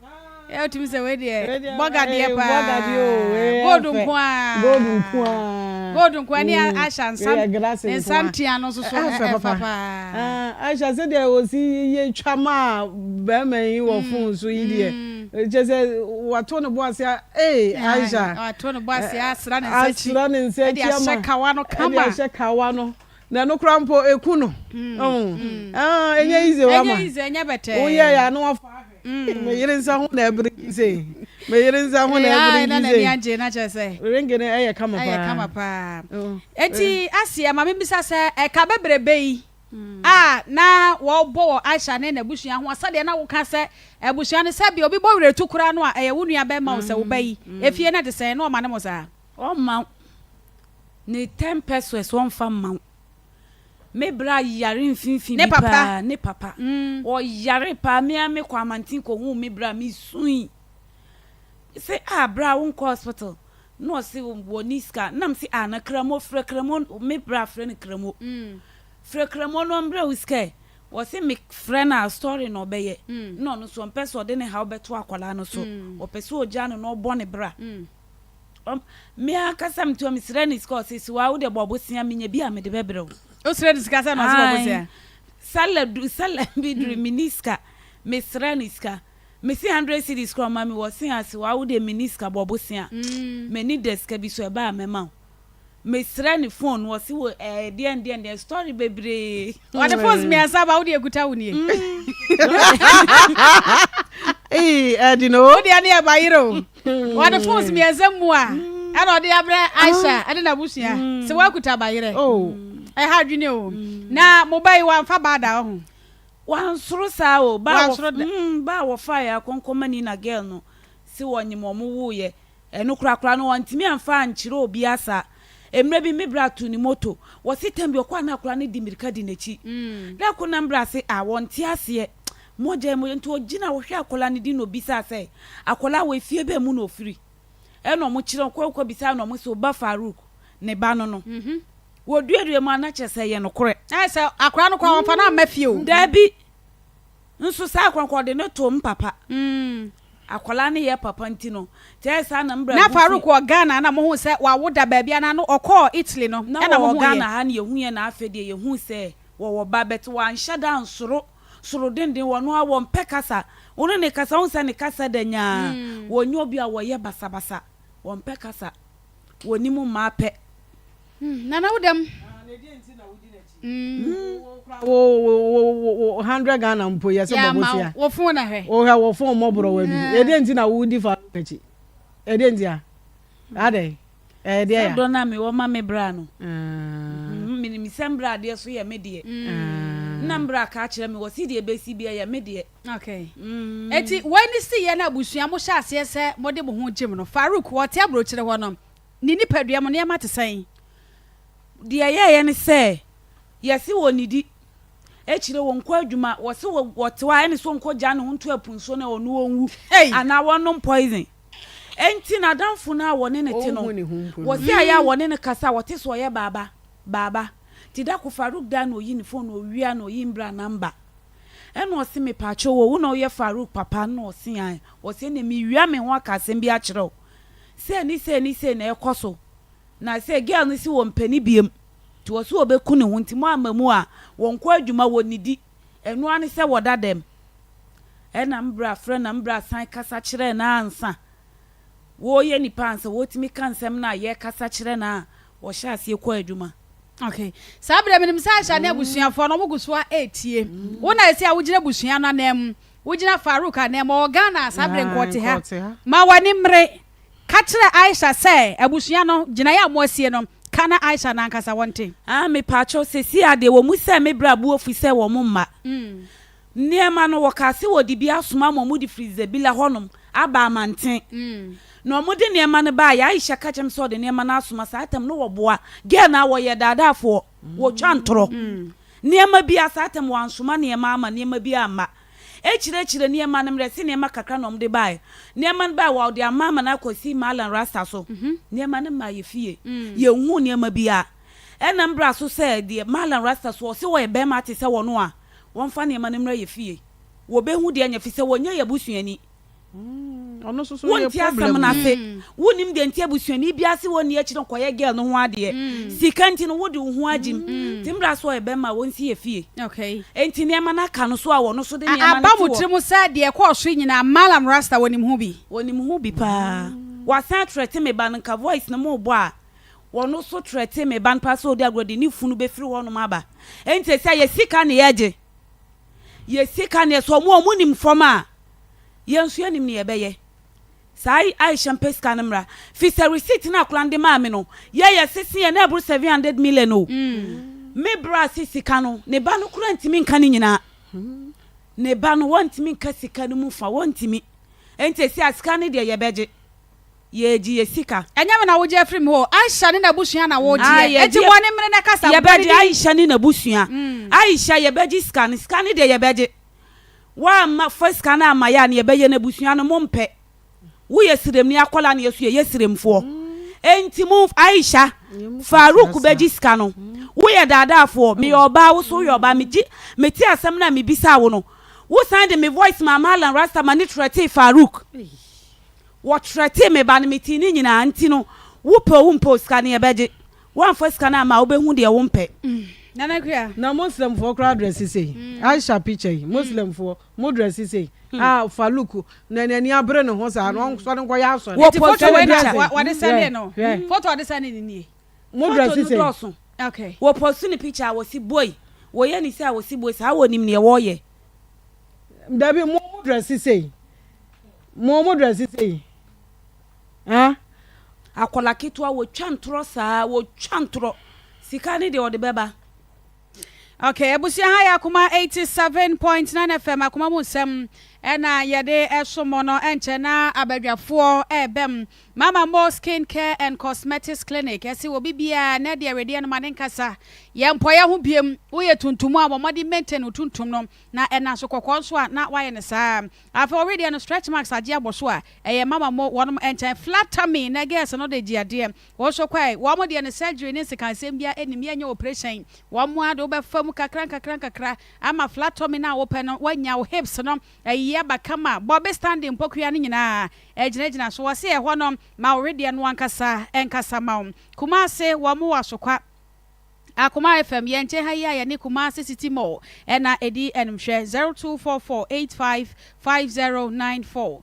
Ɛ wotumi sɛ wei deɛ bɔga deɛ paa. Bɔga deɛ o, wei yɛ Gold fɛ. nko ara. Gold nko ara. Gold nko ara ne Aisha Wei nsa yɛ glass ne nko nsa ara. ntea no nso so Ɛyɛ fɛ ɛfa papa. paa. Ah, Aisha sɛdeɛ ɔsi yɛ twa maa bɛrima yi wɔ phone so yi deɛ, kyerɛ sɛ wato ne bo ase a, ee Aisha. Wato ne bo ase asra ne nsa akyi. Asra ne nsa Ɛde akyi ama. ahyɛ kawa no kama. Ɛde ahyɛ kawa no. Na ɛno koraa mpo eku no. Ah, ɛnyɛ easy o ama. Ɛnyɛ easy, ɛnyɛ bɛtɛɛ. Woyɛ yɛ ano afa ahwɛ. Me yere nsa ho na ɛbere yi sei. Me yere nsa ho na ɛbere yi sei. Na n'ani agye na kyerɛ sɛ. Ring no ɛyɛ kama paa. Ɛyɛ kama paa. Eti aseɛ ma mebisa sɛ ɛka bebrebe yi a na wɔbɔ wɔ Aisha ne n'abusua ho a sɛdeɛ na woka sɛ abusua no sɛbi obi bɔ werɛtu koraa no a ɛyɛ wo nua bɛrima o sɛ wo ba yi efie no ɛte sɛn na ɔma ne mo saa? Ɔmma wo. Ne ten pesewas ɔmfa mma wo. Me bra yare mfimfini Ne bi papa. paa, ne papa. Ɔyare paa, me ara mekɔ amanten kɔhuu me bra, mesui. Mese ah bra wonkɔ hospital? Na ɔse wɔnni sika. Na mese ah na Kramo, frɛ Kramo, me bra frɛ no Kramo. Frɛ Kramo na ɔmbrɛ wo sika ɛ. Ɔse mefrɛ no a story na ɔbɛyɛ. Na ɔno nso ɔmpɛ sɛ ɔde ne haw bɛto akwadaa no so. Ɔpɛ sɛ ɔgyaa no na ɔbɔ ne bra. Me ankasa metua mesrɛ no sika ɔse siwaa wode bɔ bosea menya bi a mede bɛbrɛ wo. Wosrɛ no sika sɛ na ɔse bɔ bosea? Sala du sala bi duru menni sika mesrɛ no sika mese 100 cedis koraa ɔma me wɔ se a siwaa wode menni sika bɔ bosea m'ani da sika bi so ɛba a mɛma wo. Mesrɛ ne phone no ɔse wo ɛɛ deɛn deɛn deɛn story bebree. Ɔde phones mmiɛnsa ba wo deɛ ekuta wo nie. Ee ɛdi no. Wo deɛ ne yɛ ba yere o. Ɔde phones mmiɛnsa mu a ɛna ɔde abrɛ Aisha ɛne n'abusua sɛ wakuta ba yere. Ɛha adwene o. Na mo ba yi wamfa ba da ɔho. Wansoro saa o. Ba wɔ ba wɔfa yɛ akɔnkɔmani na girl no se wɔnyem wɔn wo yɛ. Ɛno korakora no, wantumi amfa ankyerɛ obiara saa. Mmerɛ bi, me bra too ne moto. Wɔse tɛm bi ɔkɔ a na akwadaa no di mmirika di n'akyi. Da koro na me bra se, ah, wɔnte aseɛ. Mogya yi, mogya. Nti ɔgyina hɔ hwɛ akwadaa no din na ɔbisaa sɛ, akwadaa wei, fie bɛn mu na ɔfiri? Ɛna wɔn kyerɛ, ɔkɔ kɔ bisaa na wɔn se, ɔba Farouk, ne ba no no. Wɔduadua mu a na kyerɛ sɛ ɛyɛ nokorɛ. Ayɛ sɛ akwadaa no koraa wɔmfa no amma fie o. Dabi. Nso saa akwadaa no ɔde no too me papa. Akwadaa no yɛ papa nti no, kyerɛ saa na mbra Na bu fi. Farouk wɔ Ghana na mohu sɛ wawo da baabi anaa no ɔkɔɔ Italy no Na ɛna wɔwɔ mohu yɛ? Ghana ha na yɛhu yɛ na afei deɛ yɛhu sɛ wɔwɔ ba but wanhyɛ da ansoro soro denden wɔno ara wɔmpɛ kasa wo ne no kasa wohu sɛ ne kasa da nyaa wɔnyɛ obi a wɔyɛ basabasa wɔmpɛ kasa wɔnim mmaa pɛ. Nana wo dɛm. Wo wo wo wo 100 Ghana mpo yɛ sɛ bɔ bosia. Wo phone na hwɛ. Wo hwɛ wo phone mɔborɔ wa bi. Ɛdeɛ nti na wo di fa akyi. Ɛdeɛ nti a. Adɛn. Ɛdeɛ ya. Sɛ dɔ na me wɔ ma me bra no. Menim sɛ mbra adeɛ so yɛ me deɛ. Na mbra ka kyerɛ me wɔ si deɛ bɛsi bi ɛyɛ me deɛ. Okay. Eti wei ne si yɛ na abusua mo hyɛ aseɛ sɛ mo de mo ho gyem no. Farouk wɔte aburokyire hɔ no ne nipadua mu nneɛma te sɛn? Deɛ ɛyɛeɛ ne sɛ, yɛse wɔnnidi, akyire wɔnkɔ adwuma, wɔse wɔte hɔ a ɛne sɛ ɔnkɔgya ne ho nto ɛpo nsuo no ɔno ɔnwu anaa wɔnnom poison. Enti n'adamfo no a wɔne no te no, wɔse ayɛ a wɔne no kasa a wɔte sɛ ɔyɛ baaba, baaba. Nti da ko Farouk da na ɔyi ne phone na ɔwia na ɔyi mbra number. Ɛna ɔse mepaakyɛw o, wo na woyɛ Farouk papa? Ɛna ɔse aane. Ɔse ɛneɛ mewia me ho aka asɛm bi akyerɛ wo. Sei ne sei ne sei na ɛkɔ so. Na sɛ girl no se wɔmpɛ no biom nti wɔse wɔbɛku ne ho nti mo amma mu a wɔnkɔ adwuma wɔnnidi ɛno ara ne sɛ wɔda dɛm. Ɛna me bra frɛ na me bra san kasa kyerɛɛ no ansa wɔyɛ nipa ansa wɔtumi ka nsɛm no a yɛkasa kyerɛ no a wɔhyɛ aseɛ kɔ adwuma. Okay. Saa berɛ menim sɛ Aisha ne abusuafoɔ no wɔn gu so a ɛretie. Wo na ɛsɛ a wogyina abusua no ananmu. Wogyina Farouk ananmu. Ɔwɔ Ghana saa berɛ nka ɔte ha. Ma w'ani mmere. Ka kyerɛ Aisha sɛ abusua no, gyinaeɛ a moasie no, ka na Aisha no ankasa wɔnte. Ah mepaakyɛw sesei a deɛ wɔmu sɛ me bra bo afu sɛ wɔn mma nneɛma no wɔkaa se wɔde bi asoma ma wɔde firi Zebilla hɔnom. aba amanten. Na ɔmo de nneɛma no baeɛ, Aisha ka kyerɛ me sɛ ɔde nneɛma no asoma saa tam no wɔboa girl no a wɔyɛ daadaafoɔ, wɔtwa ntorɔ. Nneɛma biara saa tam wɔansoma nneɛma ama nneɛma biara amma. Akyire akyire nneɛma no mmerɛ se nneɛma kakra na ɔmo de baeɛ. Nneɛma no baeɛ wɔde ama ama no akɔsi Mallam Rasta so. Nneɛma no mmaa yɛ fie. Yɛnhuu nneɛma biara. Ɛna mbra so sɛ deɛ Mallam Rasta so ɔse ɔyɛ bɛɛma te sɛ wɔno a, wɔmfa nneɛma no mmra yɛ fie. Wɔbɛhu deɛ nyɛ fisɛ wɔnyɛ yɛ busuani. Wonte asɛm no ase. Wonnim deɛ nti abusuani biara se wɔnni akyire nkɔyɛ girl no ho adeɛ. Sika nti no wode wo ho agyim. Nti mbra so ɔyɛ bɛɛma a wɔnsi yɛ fie. Enti nneɛma no aka no so a wɔno so de nneɛma no Aba te mo hɔ. tirim sɛ deɛ ɛkɔɔ so yi nyinaa Mallam Rasta wɔnim ho bi? Wɔnim ho bi paa. Wasan atrɛte me ba no nka voice no mobɔ a Wɔno so trɛtee me ba no paa sɛ ɔdi agorɔ de ne funu bɛfiri hɔ nom aba. Enti sɛ yɛ sika ne yɛgye, yɛ sika ne sɛ ɔmo a ɔmo nim fam a, yɛn nso yɛnim ne yɛbɛyɛ. Saa Aisha mpɛ sika no mmra. Fi sɛ receipt no akora no de maa me no, yɛ yɛ sese yɛ na ɛboro 700 million o. Me bra se sika no, ne ba no koraa ntumi nka ne nyinaa. Ne ba no wɔntumi nka sika no mu fa, wɔntumi. Enti sɛ sika no deɛ yɛbɛgye. Yɛregye yɛ sika. Ɛnyɛ me na wogye afiri me hɔ o, Aisha ne n'abusua na Ah, wogyeɛ. Enti yɛgye, bɔ ne mmere na kasa, bɔ ne yɛbɛgye din. Aisha ne n'abusua. Aisha, yɛbɛgye sika no, sika no deɛ yɛbɛgye. Woamma, fa sika no amma yɛ a, nea yɛbɛyɛ no abusua no, mompɛ. Woyɛ siremni akwadaa na yɛn nso yɛyɛ siremfoɔ. Enti mo, Aisha, Farouk bɛgye sika no. Woyɛ daadaafoɔ, meyɛ ɔbaa, wo nso woyɛ ɔbaa. Megye, mete asɛm no a mebisaa wo no, wosan de me voice maa Mallam Rasta ma no trɛtee Farouk. Wɔtrɛtee me ba no, metee ne nyinaa, nti no, wopɛ o wompɛ o, sika no yɛbɛgye. Woamfa sika no amma a, wobɛhu deɛ wompɛ. Nana Akua. Na Muslim foɔ koraa dresse sei Aisha picture yi Muslim foɔ mo dresse sei ah Faluku na n'ani abere ne ho saa no ɔnsɔre nkɔyɛ asɔre. Wɔ Nti photo post wei ne na picture. wɔde sɛnde no Hwɛ. photo a wɔde sɛnde no nie. Mo Photo dresse no sei. dɔɔso. Okay. Wɔ post ne picture a wɔsi boi. Wɔyɛ ne sei a wɔsi boi saa wɔnim neɛ wɔyɛ. Dabi mo mo dresse sei. Mo mo dresse sei eh. Akwadaa ketewa wɔtwa ntorɔ saa wɔtwa ntorɔ sika ne deɛ ɔde bɛba. Okay, abusua ha yɛ Akoma 87.9 FM Akoma mu nsɛm ɛna yɛde ɛso mo no ɛnkyɛ na abadwafoɔ ɛɛbɛm Mama Mo Skin Care and Cosmetics Clinic ɛse obi biara nɛ deɛ wedeɛ no ma ne nkasa yɛ mpɔyɛ ho biem woyɛ tuntum a bɔ mmɔden maintain wo tuntum no na ɛna so kɔkɔɔ nso a na wayɛ no saa Afei ɔwe deɛ no stretch marks agye abɔ so a ɛyɛ mama mo wɔnom nkyɛn flat tummy nɛ girls no de gye adeɛ wo nso kɔɛ wɔn deɛ no surgery ne nsekansɛm biara nnim yɛnyɛ operation wɔn ara de wo bɛfa mu kakra nkakra nkakra ama flat tummy no a wopɛ no woanya wo hips no ayiyi aba kama bɔbe standing mpokua no nyinaa agyinagyina so wɔse ɛhɔ no ma wo wedeɛ no ankasa nkasa ma wo Kumasi wɔn wɔ asokwa Akoma FM, yɛn nkyɛn ha yi a yɛne Kumasi City Mall na ɛdi animhwɛ, 0244855094,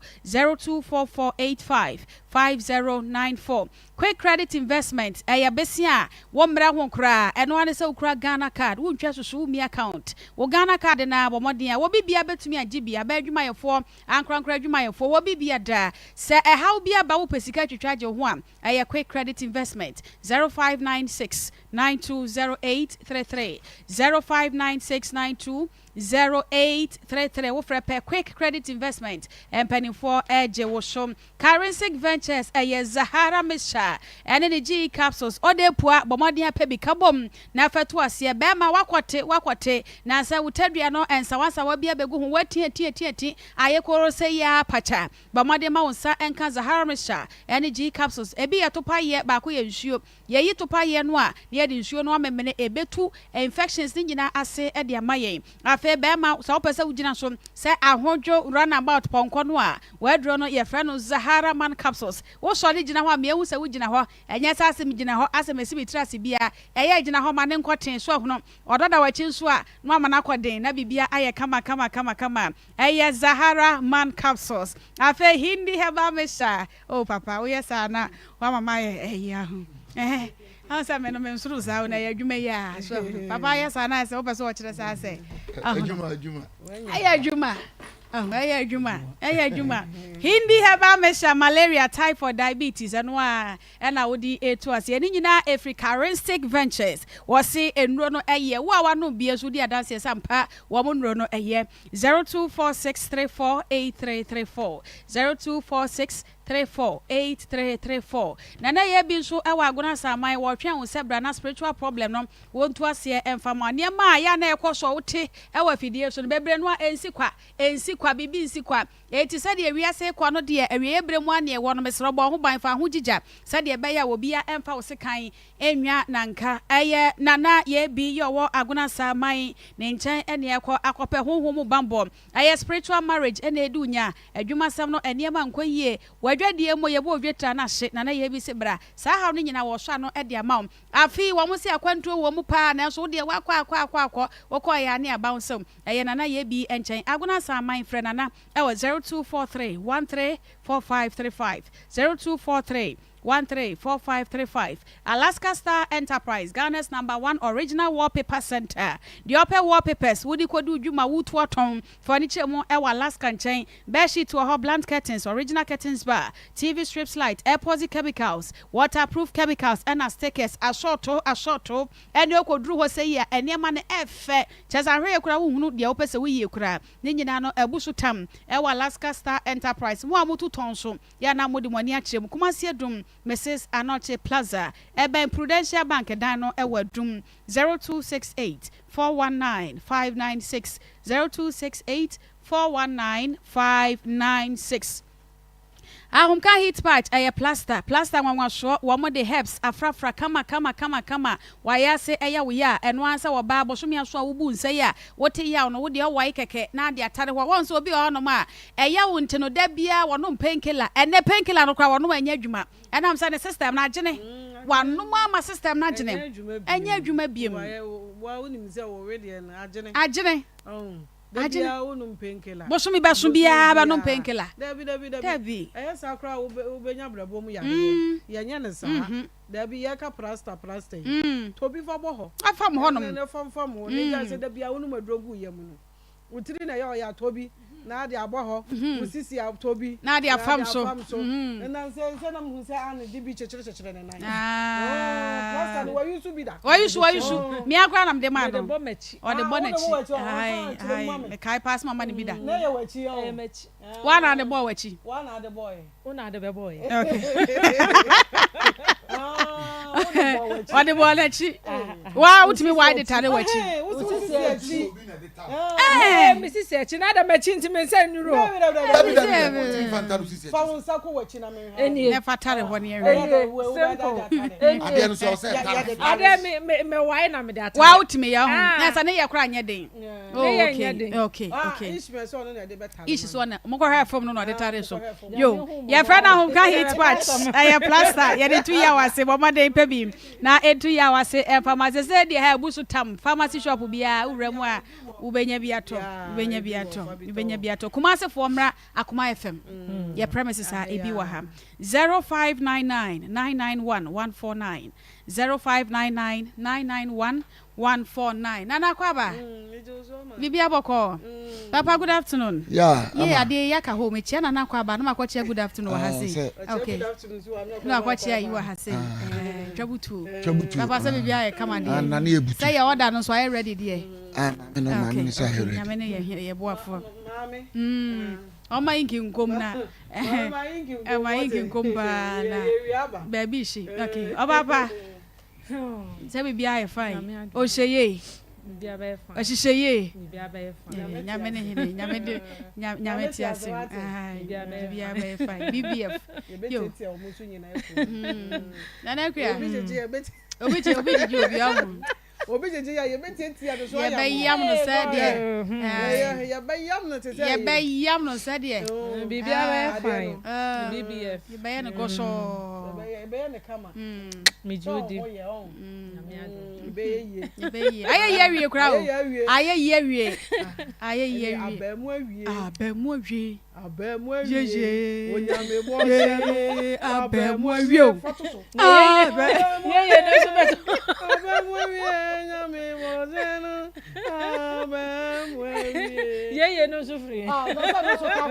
0244855094. Quick Credit Investment, ɛyɛ bese a wommrɛ ho koraa, ɛno ara ne sɛ wokura Ghana card, wontwa susu, wommi account. Wo Ghana card no ara, bɔ mmɔden a, wɔ biribiara bɛtumi agye bi, aban adwumayɛfoɔ, ankorankoro adwumayɛfoɔ, wɔ biribiara daa. Sɛ ɛhaw bi aba wopɛ sika atwitwa agye wo ho a, Ɛyɛ Quick Credit Investment, 0596 920833, 0596 920833. Wofrɛ pɛ Quick Credit Investment, mpanimfoɔ regye wo so. Karensic Ventures, ɛyɛ Zahara Mixture ɛne ne GE Capsules. Ɔde pua, bɔ mmɔden apɛ bi ka bom na fa to aseɛ. Bɛrima, woakɔte, woakɔte, na sɛ wo tadua no nsawansawa bi abɛgu ho, woatiatiatiati, ayɛ koro sɛ yi ara pakya. Bɔ mmɔden ma wo nsa nka Zahara Mixture ne G Capsules. Ebi yɛ topaeɛ, baako yɛ nsuo. Yɛyi topaeɛ no a, na yɛde nsuo no amemene. Ɛbɛtu infections no nyinaa ase de ama yɛn. Afei barima, sɛ wopɛ sɛ wogyina so sɛ ahodwo runabout pɔnkɔ no a, w'aduro no, yɛfrɛ no Zahara Man Capsules. Wosɔre gyina hɔ a, ma yɛhu sɛ wogyina hɔ. Ɛnyɛ sɛ asɛ megyina hɔ, asɛ masi me tiri ase biara. Ɛyɛ a gyina hɔ ma no nkɔ tee. So ahunu? Ɔdɔ da w'akyi nso a, na wama no akɔ den, na biribiara ayɛ kama kama kama kama. Ɛyɛ Zahara man capsules. Afei Hindi herbal mixture. Oh papa, woyɛ saa na wama mayɛ ɛyi ahu. Ɛhɛ, ahu sɛ me no me nsoro saa o, na ɛyɛ adwuma yi a. So ahu. Papa ayɛ saa na ayɛ sɛ wopɛ sɛ ɔkyerɛ saa sɛ. Ahu. Adwuma, adwuma. Ɛyɛ adwuma. Ɛyɛ adwuma, ɛyɛ adwuma. Hindi herbal mixture, malaria, typhoid, diabetes, ɛno a ɛna wode etu ase. Ɛne nyinaa efiri Charistic Ventures. Wɔse nnuro no ɛyɛ. Wo a wanom bi nso di adanseɛ sɛ ampa wɔn nnuro no ɛyɛ. 0246348334 0246348334. Nana yɛ bi nso ɛwɔ Agona Asaman. Wɔtwɛn wo sɛ bra na spiritual problem no wɔntu aseɛ ɛmfa ma. Nneɛma a yɛ a na ɛkɔ so a wote ɛwɔ afidie so no bebree no a ɛnsi kwa, ɛnsi kwa, biribi nsi kwa. Enti sɛdeɛ wiase rekɔ no deɛ, awieeɛ berɛ mu ara na yɛwɔ no, mesrɛ wo bɔ wo ho ban, fa ho gyigya, sɛdeɛ ɛbɛyɛ a obiara ɛmfa wo sekan nnwa nanka. Ɛyɛ Nana Yebi yɛ ɔwɔ Agona Asaman ne nkyɛn ɛne ɛkɔ akɔpɛ honhom mu banbɔ. Ɛyɛ spiritual marriage ɛna ɛdi wo nya, adwumasɛm no nneɛma nkɔ yie, w'adwadie mu yɛbɔ odwetira no ahye, Nana Yebi se bra, saa haw no nyinaa wɔsɔ ano de ama wo. Afei wɔn se akwantuo wɔ mu paa nanso wo deɛ woakɔ akɔ akɔ akɔ, wokɔeɛ a ne aba wo nsam. Ɛyɛ Nana Yebi nkyɛn. Agona Asaman frɛ Nana ɛwɔ 0243 13 4535, 0243 13 4535. Alaska Star Enterprise, Ghana's number one original wallpaper center. Deɛ ɔpɛ wallpapers wode kɔdi wo dwuma wotu atɔn, fa w'ani kyerɛ mu ɛwɔ Alaska nkyɛn. Bedsheet wɔ hɔ, blunt curtains, original curtains bar, TV strips light, epoxy chemicals, waterproof chemicals ɛna stickers, asɔɔto asɔɔto ɛne ɔkɔduru hɔ sɛ yi a nneɛma no ɛfɛ. Kyerɛ sɛ ahwɛyɛ koraa wonhunu deɛ wopɛ sɛ woyie koraa. Ne nyinaa no abu so tam ɛwɔ Alaska Star Enterprise. Mo a motu tɔn nso yɛ a na mode mo ani akyerɛ mu. Kumasi Adum, Mrs Anokye Plaza, ɛbɛn Prudential Bank dan no ɛwɔ Adum. 0268 419 596, 0268 419 596. Ahomka heat patch ɛyɛ plaster, plaster nwanwasoɔ, wɔn de herbs afrafra kama kama kama kama, wayɛ ase ɛyɛ wo ya a, ɛno ara sɛ ɔbaa bosome aso a wobu nsa yi a wote yaw no, wo deɛ ɔwae kɛkɛ na ade atare hɔ, wɔn sɛ obi wɔ hɔnom a ɛyɛ wo nti no da biara wɔnom pain killer, ɛnɛ pain killer no koraa wɔnom ɛnyɛ adwuma, ɛnam sɛ ne system no agyene, wanom ama system no agyene, ɛnyɛ adwuma biem, agyene. Da Agyene. biara wonom painkiller. Bosome bɛso Bosome biara bɛnom biara. painkiller. Dabi dabi dabi. Dabi. Ɛyɛ saa koraa a wobɛ wobɛnya brɛboɔ mu yareɛ. Mm. Yɛnyɛ no saa. Mhm. Dabi yɛka prasta prasta yi. Mm. Tɔ bi fa bɔ hɔ. Afam Ɛne hɔnom. ne fa fam hɔ. Ne gyae sɛ Mm. da biara wonom aduro gu wo yam no. Wo tiri na ɛyɛ ɔya tɔ bi na ade abɔ hɔ. Wo sisi a tɔ bi Na ade na afam ade so. afam so. Mhm. Nnansa yi sɛ na mehu sɛ Anne de bi kyekyerekyekyere ne nan. Ah. Prasta no wayi so bi da. Wayi so wayi so. Oh. Mea koraa na mede maa Mede no. bɔ m'akyi. Ɔde Ah, bɔ wode bɔ n'akyi. w'akyi, ɔfa Ae, kyerɛ mu ae. ma me. Mekae paa sɛ mama no bi da. Na ɛyɛ w'akyi ɔ. Ɛyɛ m'akyi. Woa na ade bɔɔ w'akyi. Woa na ade bɔɔ yɛ. Wo na ade bɛbɔɔ yɛ. Okay. Ah, wode bɔɔ w'akyi. Ɔde bɔɔ n'akyi. Woa wotumi wae de tare w'akyi. Wo sisi akyi. Ɛɛ, me sisi akyi na ada m'akyi nti me nsa nnuru hɔ. Dabi dabi dabi wotumi fa ntare sisi akyi. Fa wo nsa kɔ w'akyi na menhwɛ. Enie. Na fa tare hɔ ne ɛhwɛ. Enie, simple. Enie. Adeɛ no sɛ ɔsɛ tare. Adeɛ me me me wae na me de atare. Waa wotumi yɛ ho. Na sɛ ne yɛ koraa nyɛ den. Ne yɛ nyɛ den. Okay, okay. Ish mɛ sɛ ɔno na ɛde bɛtare. Ish so ɔna mo kɔhwɛ fam no na ɔde tare so. Yo, yɛfrɛ no ahomka heat patch. Ɛyɛ plaster. Yɛde tu yaw ase. Bɔ mmɔden pɛ bi na ɛtu yaw ase. Ɛmfa ma sɛ sɛ deɛ ha abu so tam. Pharmacy shop biara wowura mu a wobɛnya bi atɔ. Wobɛnya bi atɔ. Wobɛnya bi atɔ. Kumasefoɔ mmra Akoma FM. Yɛ premises a ebi wɔ ha. 0599 991 149. 0599 991 149. Nana Akwaaba. Biribi abɔkɔ. Papa good afternoon. Yeah, Yee ama. adeɛ yi aka hɔ. Mekyia Nana Akwaaba na makɔkyia good afternoon wɔ ha Ah, sei. sɛ. Okay. Na wakɔkyia yi wɔ ha sei. Eh, twabutuo. Twabutuo. Papa sɛ biribi ayɛ kama Ah, deɛ. nane yɛ butu. Sɛ yɛ order no nso ayɛ ready deɛ. Ah, maame no, maame no sɛ ayɛ ready. Nyame ne yɛ yɛ boafoɔ. Mm. Ɔma inki nkom na. Ɔma inki nkom paa na. Baabi hye. Okay. Ɔba pa. Sɛ biribi ayɛ fine. Ɔhyɛ yie. Ɔhyehyɛ yie. Nyame ne hene. Nyame de nyame te ase. Biribi bɛyɛ fine. BBF. Yo. Nana Akua. Obi gye obi gyegye obi ahu. Obi gyegye yɛ yɛbɛtiatia no so ayam. Yɛbɛyam no sɛ deɛ. Yɛbɛyam no te sɛ. Yɛbɛyam no sɛ deɛ. Biribiara bɛyɛ fine. BBF. Yɛbɛyɛ no gɔsɔɔ. Yɛbɛyɛ no kama. Megye wo di. Yɛbɛyɛ yie. Yɛbɛyɛ yie. Ayɛ yie awie koraa o. Ayɛ yie awie. Ayɛ yie awie. Abɛɛmu awie. Abɛɛmu awie. Abɛɛmu awie. Yeye. Onyame bɔ hyɛ no. Abɛɛmu awie o. Fato so. Yeye no nso bɛto. Abɛɛmu awie. Nyame bɔ hyɛ no. Abɛɛmu awie. Yeye no nso firi. Ah, na sɛ no nso ka ho.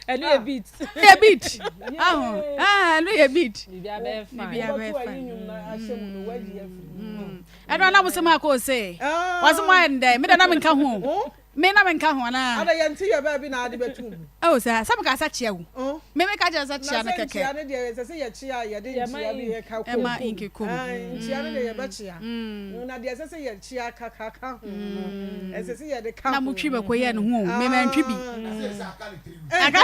Ɛno yɛ beat. Yɛ beat. Aho. Ah, ɛno yɛ beat. Biribiara bɛyɛ fine. Biribiara bɛyɛ Wobɛto ayi fine. nnwom no ahyɛ mu no, woayi afiri mu. Ɛno anam sɛ mo akɔ ose. Wɔse mo ayɛ ndɛ. Me da na menka ho. Me na menka ho anaa? Ada yɛnte yɛ baabi na ade bɛto mu. Oh saa, sɛ meka sɛ kyea wo. Me meka kyerɛ sɛ kyea no Na sɛ kɛkɛ. nkyea no deɛ ɛsɛ sɛ yɛkyea a yɛde nkyea bi ɛka kom. Ɛma inki kom. Nkyea no deɛ yɛbɛkyea. Na deɛ ɛsɛ sɛ yɛkyea kaka ka ho no, ɛsɛ sɛ yɛde ka ho. Na motwi bɛkɔ yɛ no ho o, me mantwi bi. Aka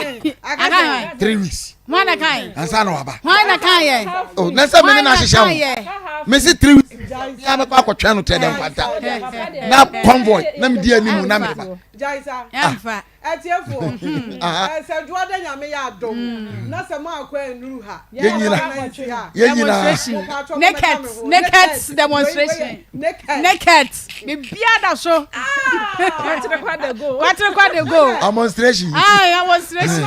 sɛ. 3 weeks. Hwan na kae? Ansa na waba. Hwan na kae yɛ? Oh, na sɛ mene na ahyehyɛ ho. Mesi 3 weeks. Ya bɛkɔ akɔtwɛn no tɛ dɛ nkwanta. Na convoy na medi anim na meba. Jaisa. Ɛmfa. Atiefo, sɛ dwoa da nyame yɛ adom na sɛ mo akɔ annuru ha. Yɛn nyina. Yɛn nyina. Naked, naked demonstration. Naked. Bibia da so. Kwatere kwa de go. Kwatere kwa de go. Demonstration. Ah, demonstration.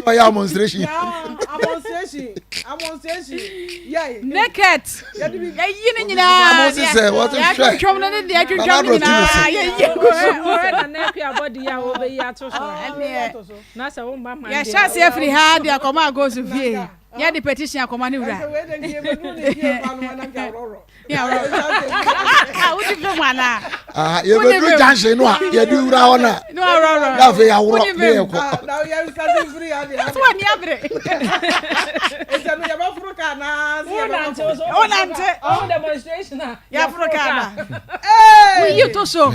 Ɔyɛ demonstration. Demonstration. Demonstration. Yɛ. Naked. Yɛyi ne nyinaa. Sɛ wɔte hwɛ. Yɛatwitwam no ne deɛ atwitwam no nyinaa. Yɛyi gu so. Ɔyɛ na na akua bɔdi a wɔbɛyi ato so. Na sɛ wo mma man Yɛhyɛ aseɛ firi ha de akɔma akɔ fie. Yɛde petition akɔma ne wura. Wodi fam anaa? Yɛbɛduru junction no a yɛde wura hɔ no a na afei yɛaworɔ ne yɛkɔ. So wani abere. Wonante. Yɛaforo kaa na. Woyi to so.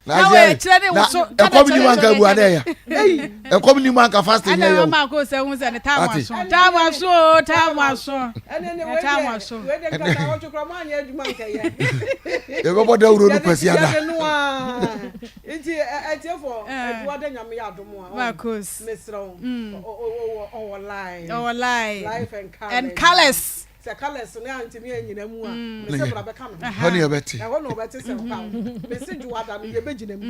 Na wɔyɛ ne wo so. Ɛkɔm ni mu anka bu adɛ ya. Ɛkɔm ni mu anka fasting yɛ yɛ o. Ɛna ama ko sɛ hun sɛ ne taamu aso. Taamu aso o taamu aso. Taamu aso. Yɛbɛbɔ dawuro no kwasi ada. Nti ɛtiɛfo ɛduwa dɛ nyame yɛ adom a. Marcus. Mesrɛ wo. Ɔwɔ live. Ɔwɔ live. Live and colours. And colours. Sɛ colours no antumi anyina mu a, mese bra bɛka me ho. Ɛhɔ ne yɛbɛte. Ɛhɔ na wɔbɛte sɛ ɔka wo. Mese Dwoada no yɛbɛgyina mu.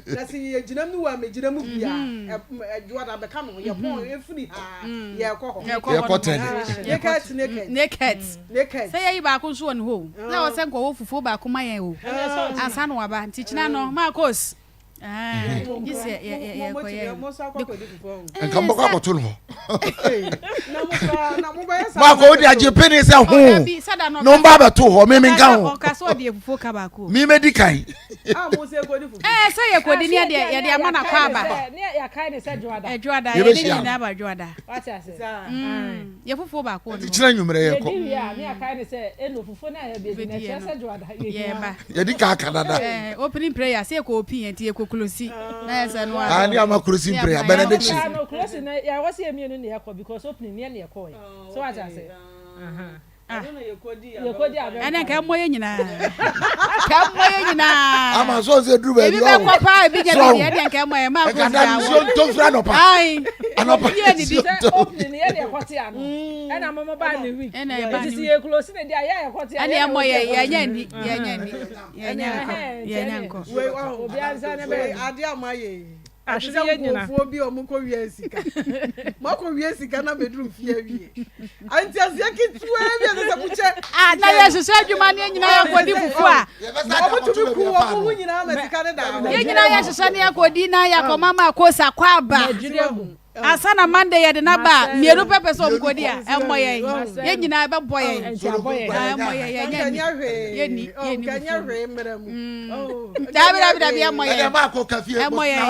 Na sɛ yɛgyina mu ne woammɛgyina mu bi a, Dwoada bɛka me ho. Yɛpɔn ɛfiri ha yɛrekɔ hɔ. Yɛkɔ tɛne. Naked naked. Naked. Naked. Sɛ yɛyi baako nso wɔ ne hɔ o. Na ɛwɔ sɛ nkɔwɔ fufuo baako ma yɛn o. Ansa na waba. Nti kyena no, Marcos. gye sɛ yɛkɔyɛ nka mobɛkɔ akɔto no hɔ maakɔ wode agye pene sɛ ho na ɔmba abɛto hɔ me menka ho memɛdi kan sɛ yɛkɔdi ne yɛde ama no akɔ aba ɛdwoada yɛde nyinaa ba dwoada Yɛ fufuo baako wɔ ne hɔ. Kyerɛ nwummerɛ yɛkɔ. Yɛdi wie a ne yɛakae ne sɛ eno fufuo no a yɛbɛdi no ɛkyerɛ sɛ dwoada yɛhia. Yɛdi ka aka dada. Eh, opening prayer sɛ yɛkɔ open yɛn nti yɛkɔ close na yɛ sɛ no ara. Ah, ne ama closing prayer benediction. No closing na yɛwɔ sɛ yɛ mmienu na yɛkɔ because opening ne yɛ na yɛkɔɛ. So wate ase. Aha. Ah. Ɛnɛ nka ɛmmɔ yɛ nyinaa. Nka ɛmmɔ yɛ nyinaa. Ama so sɛ duru baabi Ebi bɛkɔ paa ebi nyɛ bi deɛ ɛdeɛ nka ɛmmɔ yɛ maa kò Ɛka si da awɔ. nsuo ntɔ mfiri anɔpa. Ayi. Anɔpa Obi yɛ ne bi. nsuo ntɔ. Opening yɛ deɛ ɛkɔte ano. Ɛna mo mo baa ne week. Ɛna ɛba ne Nti sɛ week. yɛ close ne deɛ yɛ ɛkɔte a. Ɛna ɛmmɔ yɛ yɛ nyɛ ni yɛ nyɛ ni yɛ nyɛ nkɔ yɛ nyɛ nkɔ. Obi ansa ne Wei bɛyɛ. adeɛ a moayɛ yi. Ɛte Ahwere sɛ yɛ nyina. nkurɔfoɔ bi a wɔkɔ wia sika. Moakɔ wia sika na mɛduru fie awie. Nteaseɛ ketewa bi a ɛsɛ sɛ mokyɛ. Ah, na yɛhyehyɛ adwuma ne yɛn nyinaa yɛkɔdi fufu a. Wɔtumi ku wɔn ho nyinaa ma sika no da hɔ. Yɛn nyinaa yɛhyehyɛ ne yɛkɔdi na yɛakɔma ma kosa kɔ aba. Ansa na Monday yɛde no aba a, mmienu pɛ pɛ sɛ wɔn kɔdi a, ɛmmɔ yɛn. Yɛn nyinaa ɛbɛbɔ yɛn. Ɛmmɔ yɛn, yɛnyɛ ni. Yɛnni, yɛnni fufuo. Dabi, dabi, dabi, ɛmmɔ yɛn. Ɛmmɔ yɛn.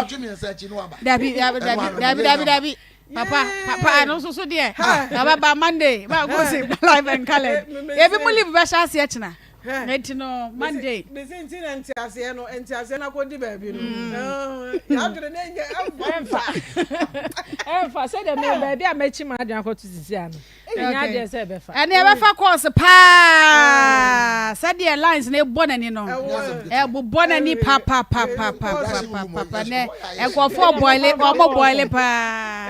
Dabi, dabi, dabi, dabi, dabi, dabi. Papa, papa, ɛno nso so deɛ. Ɛbɛba Monday, baako si live and colored. Ebi mu live bɛhyɛ aseɛ kyena. Nti no Monday. Mesi nti na nteaseɛ no nteaseɛ no akɔdi baabi no. Yɛadwene ne nyɛ ɛmfa. Ɛmfa sɛdeɛ me baabi a mɛkyi m'adwene akɔto sisi ano. Ɛnyɛ adeɛ sɛ ɛbɛfa. Ɛne ɛbɛfa course paa sɛdeɛ lines no bɔ n'ani no ɛbobɔ n'ani papapapapapapa nɛ nkurɔfoɔ bɔile wɔn bɔile paa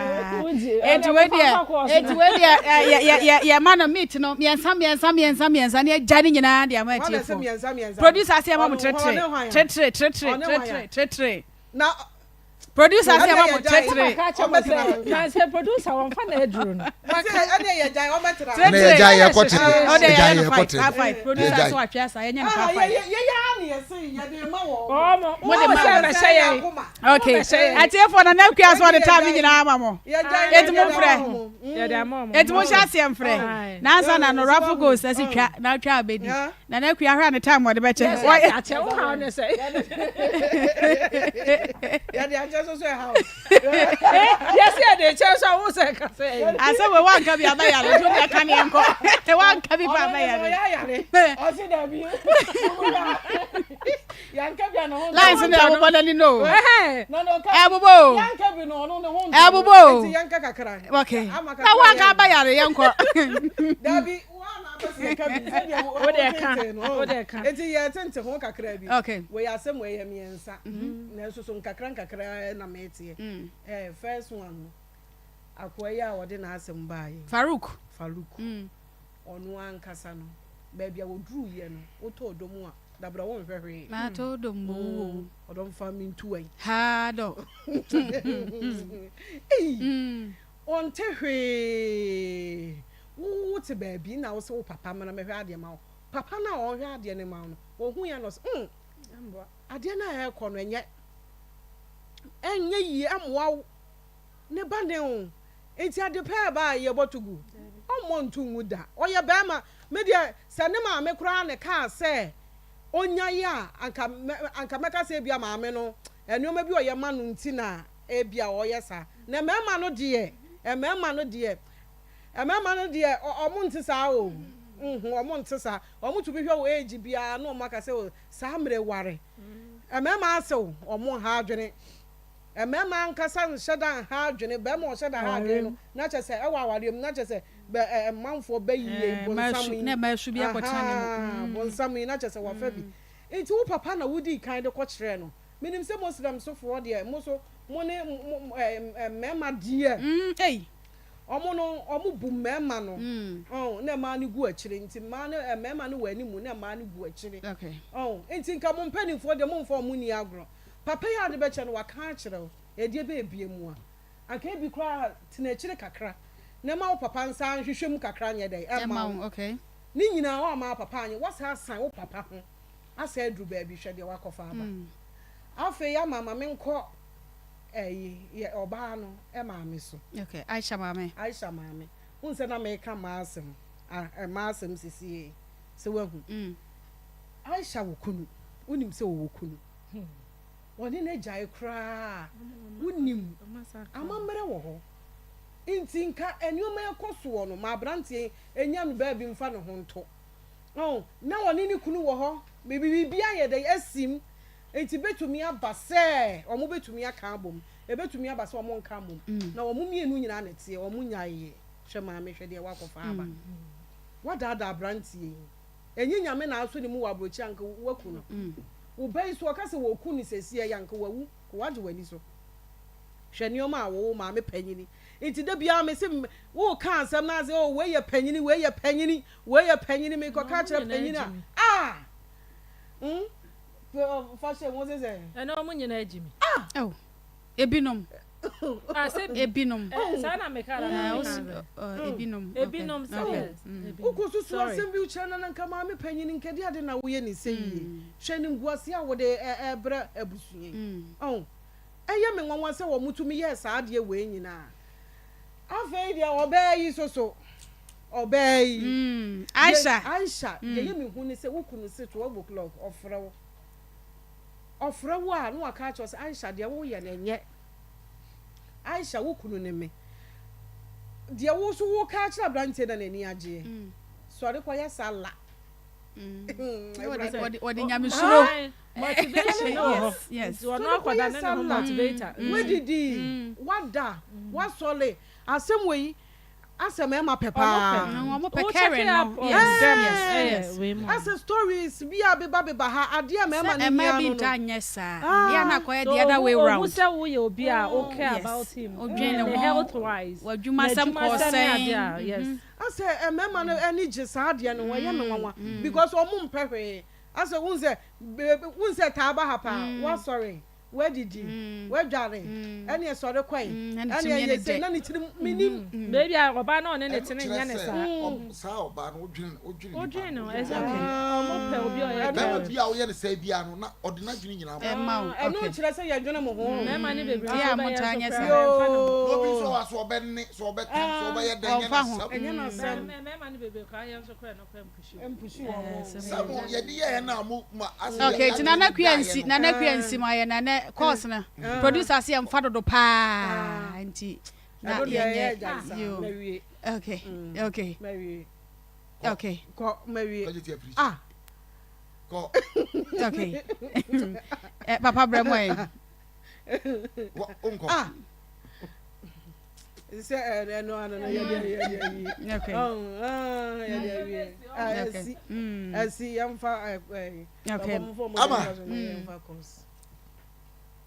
eti wei deɛ eti wei deɛ yɛ yɛ yɛ yɛ ma no meat no mmiɛnsa mmiɛnsa mmiɛnsa mmiɛnsa ne agya ne nyinaa de ama atiefo producer ase ɛma mo tretre tretre tretre tretre tretre. Na. Producer sɛ ɛma mo titire. Sɛ producer wɔn fa na aduro no. Ɛne yɛ gya wɔn bɛtena. Ɛne yɛ gya yɛ kɔ tiri. Ɔde Yɛ gya yɛ yɛ no kɔ five tiri. five five producer Yɛ gya. sɛ watwe asa yɛnyɛ no five five. Yɛ yɛ ara na yɛ se yɛ de ma wɔn. Wɔn Mo de ma sɛ wɔn. bɛhyɛ yɛn. Okay atiefoɔ na na akua sɛ ɔde time nyinaa ama mo. Eti mo mfrɛ. Yɛde ama wɔn. Eti mo nhyɛ aseɛ mfrɛ. Nansa na no raffle goals ɛsi twa na atwa abɛdi. Na na akua hwɛ a ne time ɔde bɛkyɛ. Wɔyɛ akyɛ wo haw ne sɛ. Yɛde akyɛ so so ɛha o. Yɛsi yɛde kyɛ so a wo sɛ ka sɛ ɛyi. Asɛ wei wanka bi abɛyare nso deɛ ka neɛ nkɔ. Wanka bi pa abɛyare. Ɔyɛ ayare. Ɔsi dabi. Yanka bi a ne ho ntɔ. Lines no ɛbobɔ n'ani no o. Ɛbobɔ o. Yanka bi no ɔno ne ho ntɔ. Ɛbobɔ o. Nti yanka kakra. Okay. Na wanka abɛyare yɛnkɔ. Dabi. Eti yɛ tente ho kakra bi. Okay. Wei asɛm wei yɛ mmiɛnsa. Nanso so nkakra nkakra na meteɛ. Eh, first one no. Akoa yi a ɔde n'asɛm baa yi. Farouk. Farouk. Ɔno ankasa no, baabi a wɔduru yɛ no, wotɔ ɔdɔ mu a, dabra wonhwɛ hwee. Matɔ ɔdɔ mu o. Ɔdɔ mfa me ntu wɛn. Haa dɔ. Ei. Ɔnte hwee. Wo wote baabi na wose wo papa mmra mmɛhwɛ adeɛ ma wo. Papa no a ɔrehwɛ adeɛ no ma wo no, ɔhui a na ɔse mm, adeɛ no a ɛrekɔ no ɛnyɛ, ɛnyɛ yie, ɛmmoa wo. Ne ba ne wo. Nti ade pɛ a ɛba a yɛbɔ to gu. Ɔmmɔ nto ngu da. Ɔyɛ barima. Me deɛ sɛ ne maame koraa na ɛkaa sɛ ɔnyae a, anka anka mɛka sɛ ebia maame no nneɛma bi a ɔyɛ ma no nti na ebia ɔyɛ saa. Na mmarima no deɛ, mmarima no deɛ, Mmarima no deɛ ɔmo nte saa o nhu ɔmo nte saa ɔmo tumi hwɛ wo age biara na ɔmo aka sɛ o saa mmerɛ ware mmarima asew ɔmo nha adwene mmarima ankasa nhyɛ da nha adwene barima ɔhyɛ da ha adwene no na kyɛ sɛ ɛwɔ awareɛ mu na kyɛ sɛ bɛ ɛ mmanfoɔ bɛ yie bonsam yi ahaa bonsam yi na kyɛ sɛ wafa bi nti wo papa na wodii kan de kɔ kyerɛɛ no menim sɛ Muslim sofoɔ deɛ mo so mo ne mo ɛ mmarima deɛ. Wɔn no, wɔn bu mmarima no, ɔn, na mmaa no gu akyire, nti mmaa no, mmarima no wɔ anim na mmaa no gu akyire, ɔn, nti nka mo mpanimfoɔ deɛ momfa wɔn nni agorɔ. Papa yi a ade bɛkyɛ no, waka akyerɛ wo, ɛdeɛ bɛɛbie mu a, anka ebi koraa tena akyire kakra, na ma wo papa nsa nhwehwɛ mu kakra nyɛ dɛn, ɛmma wo. Ne nyinaa woamma wo papa anyɛ, woasan asan wo papa ho, asan aduru baabi, hwɛ deɛ woakɔfa aba. Afei ama ma menkɔ. Ɛyi yɛ ɔbaa no maame so. Okay, Aisha maame. Aisha maame. Wohu sɛ na meka mmaa asɛm, ah, mmaa asɛm sesie, sɛ woahu. Mm. Aisha wɔ kunu, wonim sɛ ɔwɔ kunu. Hmm. Wɔne no agyae koraa, wonim amammerɛ wɔ hɔ. Nti nka nneɛma ɛkɔ soɔ no, ma aberanteɛ yi nya no baabi mfa ne ho nto. Oh, na ɔne ne kunu wɔ hɔ, biribi ayɛ dɛn asim. Enti ebetumi aba sɛ wɔbetumi aka abom, ebetumi aba sɛ wɔnka mmom. Na wɔn mmienu nyinaa na ɛteɛ, wɔnnyaeɛ. Hwɛ maame, hwɛ deɛ woakɔfa aba. Woadaadaa aberanteɛ yi. Ɛnyɛ Nyame na asɔ ne mu wɔ aburokyire anka woaku no. Wo ba yi nso, wɔka sɛ wɔreku no seesei yi anka wawu, nka woagye w'ani so. Hwɛ nneɛma a wo maame panyini. Nti da biara mese woreka asɛm no ase, oh wei yɛ panyini, wei yɛ panyini, wei yɛ panyini, mekɔka akyerɛ panyini a, ah! Mm? Fa hyɛ mu sɛ sɛ. Ɛnɛ wɔn nyinaa gyi mi. Ah! Oh, ebinom. Ah, sɛ bi. Ebinom. Eh, saa na meka na na meka. Ebinom. Ebinom sɛ yes. Wokɔ susu asɛm bi kyerɛ na nka maame panyin nkɛde ade na woyɛ ne sɛ yie. Hwɛ animguase a wode ɛbrɛ abusua yi. Oh, ɛyɛ me nwanwa sɛ wɔn tumi yɛɛ saa adeɛ wei nyinaa. Afei deɛ ɔbaa yi soso. Ɔbaa yi. Mm, Aisha. Aisha, deɛ ɛyɛ me hu ne sɛ wo kunu se 12 o'clock ɔfrɛ wo. Ɔfrɛ wo a na waka akyerɛ wo sɛ Aisha deɛ woyɛ no ɛnyɛ. Aisha wo kunu ne me. Deɛ wo nso woka akyerɛ aberanteɛ na n'ani agyeɛ. Sɔre kɔyɛ sala. Ɔde nyamesuro. Motivation no wɔ hɔ. Yes. Nti ɔno akɔda ne ne ho motivator. Wadidi, wada, wasɔre. Asɛm wei Asɛ mɛɛma pɛ paa. Ɔmo pɛ caring no. Yes yes yes. Asɛ stories bi a beba beba ha adeɛ a mɛɛma no hia no no. Sɛ ɛmaa bi ntaa nyɛ saa. Yɛ a na akɔyɛ the other way round. Ohu sɛ woyɛ obi a wo care about him. Odwen ne ho. Health wise. W'adwuma sɛm kɔɔ sɛn. Asɛ mɛɛma no ani gye saa adeɛ no ho ɛyɛ me nwanwa because ɔmo mpɛ hwee. Asɛ wohu sɛ wohu sɛ taa ba ha paa wasɔre. Woadidi, woadware, ɛneɛ sɔre kɔe, ɛneɛ yɛ sei, na ne tirim, mennim. Baabi a ɔbaa na ɔne ne te no nyɛ ne saa. Ɛno kyerɛ sɛ saa ɔbaa no wodwene wodwene Wodwene no, exactly. Ɔmo pɛ obi a ɔyɛ Bɛrima bi a woyɛ no saa biara no na ɔde n'adwene nyinaa ma wo. Ɛno nkyerɛ sɛ yɛdwene mo ho. Mmarima no bebree nso bɛyɛ nso koraa ɛmfa ne ho. Na obi nso wɔ hɔ a sɛ ɔbɛne, sɛ ɔbɛka, sɛ ɔbɛyɛ dɛn, ɛnyɛ n'asɛm. Ɛnyɛ n'asɛm. Mmarima no bebree koraa yɛn nso koraa ɛno koraa mpushi wɔn. Mpushi wɔn. Sɛ mo yɛde yɛɛ no a mo ma asɛ Okay, nti Nana Akua nsi Nana Akua nsi mu ayɛ na nɛ course no producer se yɛmfa dodo paa nti na yɛnyɛ yo okay okay okay kɔ mawie ah kɔ okay eh, papa brɛ mo ɛ ah sɛ ɛno ano no yɛde yɛde awie okay yɛde awie ɛsi ɛsi yɛmfa ɛɛ okay ama yɛmfa course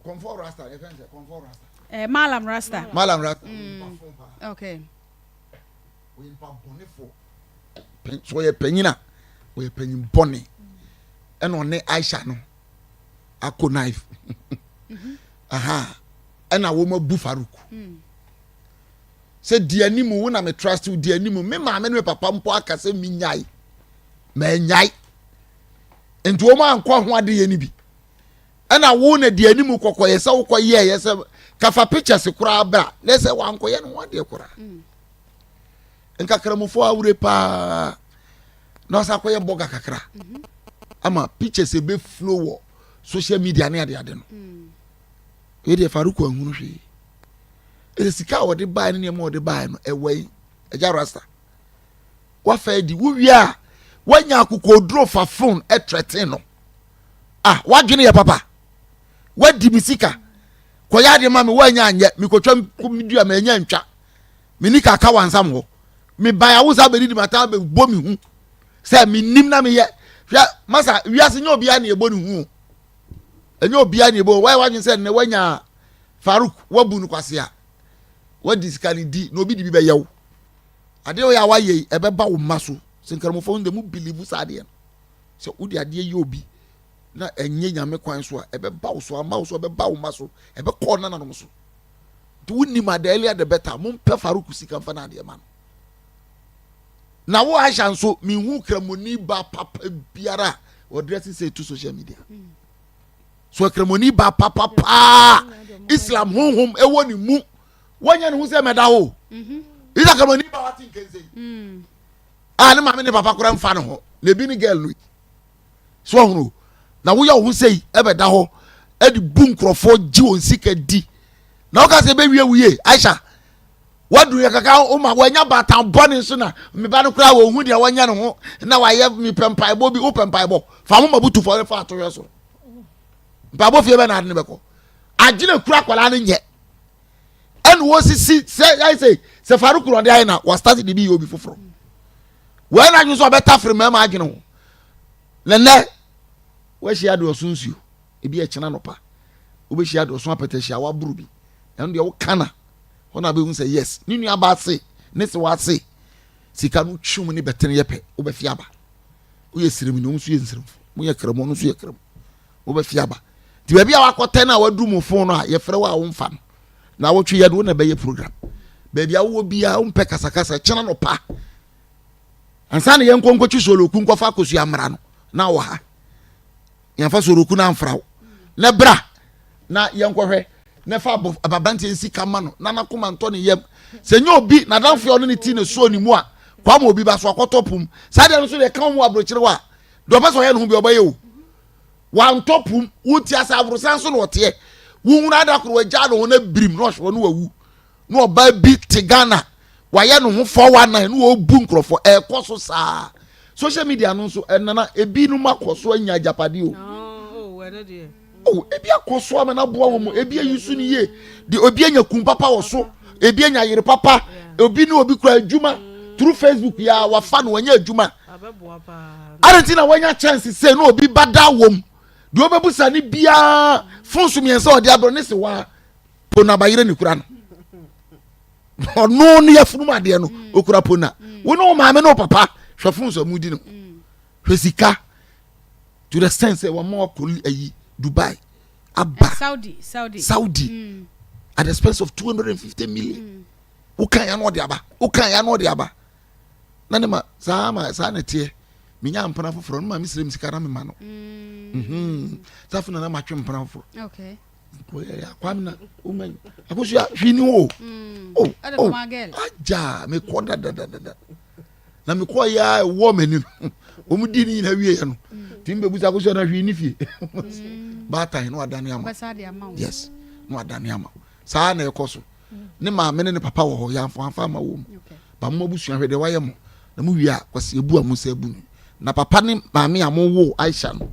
kɔnfɔ rasta yɛ fɛn sɛ kɔnfɔ rasta eh, malam rasta malam rasta okay ɔyɛ nipa bɔnefo so ɔyɛ panyin a ɔyɛ panyin bɔne ɛna ɔne Aisha no akɔ knife mhm. aha ɛna wɔn abu Farouk mm. sɛ di anim wo na me trust wo di anim me maame ne me papa mpo aka sɛ me nyae ma nyae nti wɔn ankɔ ho adeyɛ no bi ɛna wo na di anim kɔkɔ yɛ sɛ wokɔ yɛ yɛ sɛ kafa pictures koraa bra na sɛ wankɔyɛ no ho adeɛ koraa mm. Nkakramofo awure paa na ɔsan akɔyɛ bɔga kakra mhm. ama pictures ebe flow wɔ social media ne ade ade no mm. wei deɛ faruku ahunu hwee ɛsɛ sika a wɔde baeɛ ne nneɛma a wɔde baeɛ no ɛwɔ yi ɛgya rasta wafa adi wowie a wanya akokoduro fa phone ɛtrɛten no ah wadwene yɛ papa wadi mi sika kɔyɛ adeɛ ma mi wanya anyɛ mekɔtwa mi dua ma anya ntwa Menni kaka wansam hɔ. Mebae a wo saa bɛdidi mata bɛbɔ me hu sɛ mennim na meyɛ. Hwɛ masa wiase nyɛ obiara na ɛbɔ ne hu o. Ɛnyɛ obiara na ɛbɔ wɔyɛ wadwene sɛ nnɛ wanya Farouk wabu no kwasea. Wadi sika no di na obi de bi bɛyɛ wo. Adeɛ ɔyɛ a wayɛ yi ɛbɛba wo mma so. Sɛ nkramofo no de mu believe saa adeɛ no. Sɛ wode adeɛ yɛ obi na ɛnyɛ nyame kwan so a ɛbɛba wo so ama wo so ɛbɛba wo mma so ɛbɛkɔ nananom so. Nti wonim a the earlier the better mompɛ Farouk sika mfa no adeɛ ma no. Na wo Aisha nso menhu kramoni ba papa biara a ɔdrɛse sɛ to social media. So kramoni ba papa paa Islam honhom ɛwɔ ne mu wɔnyɛ ne ho sɛ mɛda hɔ. Mhm. Isa kramoni ba wate nkɛnsɛ yi. Mm. A ne maame ne papa kora mfa ne ho na ebi ne girl no yi. So ɔhono na woyɛ wo ho sɛ yi ɛbɛda hɔ ɛde bu nkurɔfoɔ gye wɔn sika di na woka sɛ ɛbɛwie wo yie Aisha waduru yɛ kaka woma wanya baatan bɔne nso na meba no koraa wɔhu deɛ wɔnyɛ ne ho na wayɛ mepɛ mpaebɔ bi wopɛ mpaebɔ fa mo ma butufoɔ no fa ato hwɛ so mpaebɔ fie bɛ na ade no bɛkɔ adwene kura akwadaa no nyɛ ɛna wɔsisi sɛ ayɛ sɛ sɛ faruku na ɔde ayɛ na wɔastarte de bi yɛ obi foforɔ wɔn na adwene sɛ ɔbɛtafere mmarima adwene ho na nnɛ wɔahyia de ɔso nsuo ebi ɛkyena nɔpa wobɛhyia de ɔso apɛtɛhyia waboro bi ɛno deɛ woka na hɔ na bɛhu sɛ yes ne nua ba ase ne se wase sika no twum ne bɛtene yɛ pɛ wobɛfi aba woyɛ sirem ne wo nso yɛ nsiremfo moyɛ kramu ɔno nso yɛ kramu wobɛfi aba nti baabi a wakɔtɛn a waduru mu fon no a yɛfrɛ wo a womfa no na wotwe yɛ no wo na ɛbɛyɛ program baabi a wowɔ biara wompɛ kasakasa kyena no pa ansa na yɛnkɔ nkɔtwi soloku nkɔfa akosua mmara no na wɔ ha yɛmfa soloku no amfra wo na bra na yɛnkɔhwɛ na fa ababanteɛ nsika ma no na n'akoma ntɔ ne yam sɛ nyɛ obi n'adamfo a ɔne ne ti na suo ne mu a kwama obi ba so akɔtɔ pum saa deɛ no nso deɛ ka wɔn aburokyere hɔ a deɛ ɔpɛ sɛ ɔyɛ ne ho bi ɔbɛyɛ o wantɔ pum wote ase aborosan so na ɔteɛ wohunu ada koro wagya ne ho na birim na ɔhwɛ no wawu na ɔbaa bi te Ghana wayɛ ne ho 419 na ɔbu nkurɔfoɔ ɛrekɔ so saa social media no nso ɛnana ebinom akɔ so anya agyapade o oh, oh, ebi akɔ so ama no aboa wɔn mu ebi ayi so no yie de obi anya kun papa wɔ so ebi anya yere papa obi ne obi kura adwuma through Facebook ya wafa no wanya adwuma ade nti na wanya chance sɛ na obi ba da wɔm deɛ ɔbɛbusa ne biara fon so mmiɛnsa ɔde abrɛ ne se waa pona bayerɛ ne kura no ɔno ne yɛfunu mu adeɛ no mm. okura pona mm. wo ne wo maame ne wo papa hwɛ fon so a mudi no mm. hwɛ sika to the sense sɛ wɔn wakɔ ayi Dubai. aba Saudi Saudi Saudi mm. at the expense of 250 million mm. wokan ya na ɔde aba wokan ya na ɔde aba na ne ma saa ma saa na ɛteɛ menya mpena foforɔ no ma mesrɛ m sika na mema no mm. mhm. saa afei na na matwe mpena foforɔ okay. Kwame na woman akosua hwee ni hɔ o mm. oh, oh, agya mekɔ dadadadada na mekɔ yɛ a ɛwɔ m'ani no wɔn di ne nyinaa wie yɛ no mm. tí n bɛ busa akosua na hwee ni fie mm. baatan na wadane ama yes na wadane ama saa na ɛkɔ so ne maame ne ne papa wɔ hɔ yɛn afa ama wɔn mu ba mo abusua hwɛ deɛ wayɛ mo na mo wie a kwasi ebu a mo nsa ebu no na papa ne maame a mo wo Aisha no.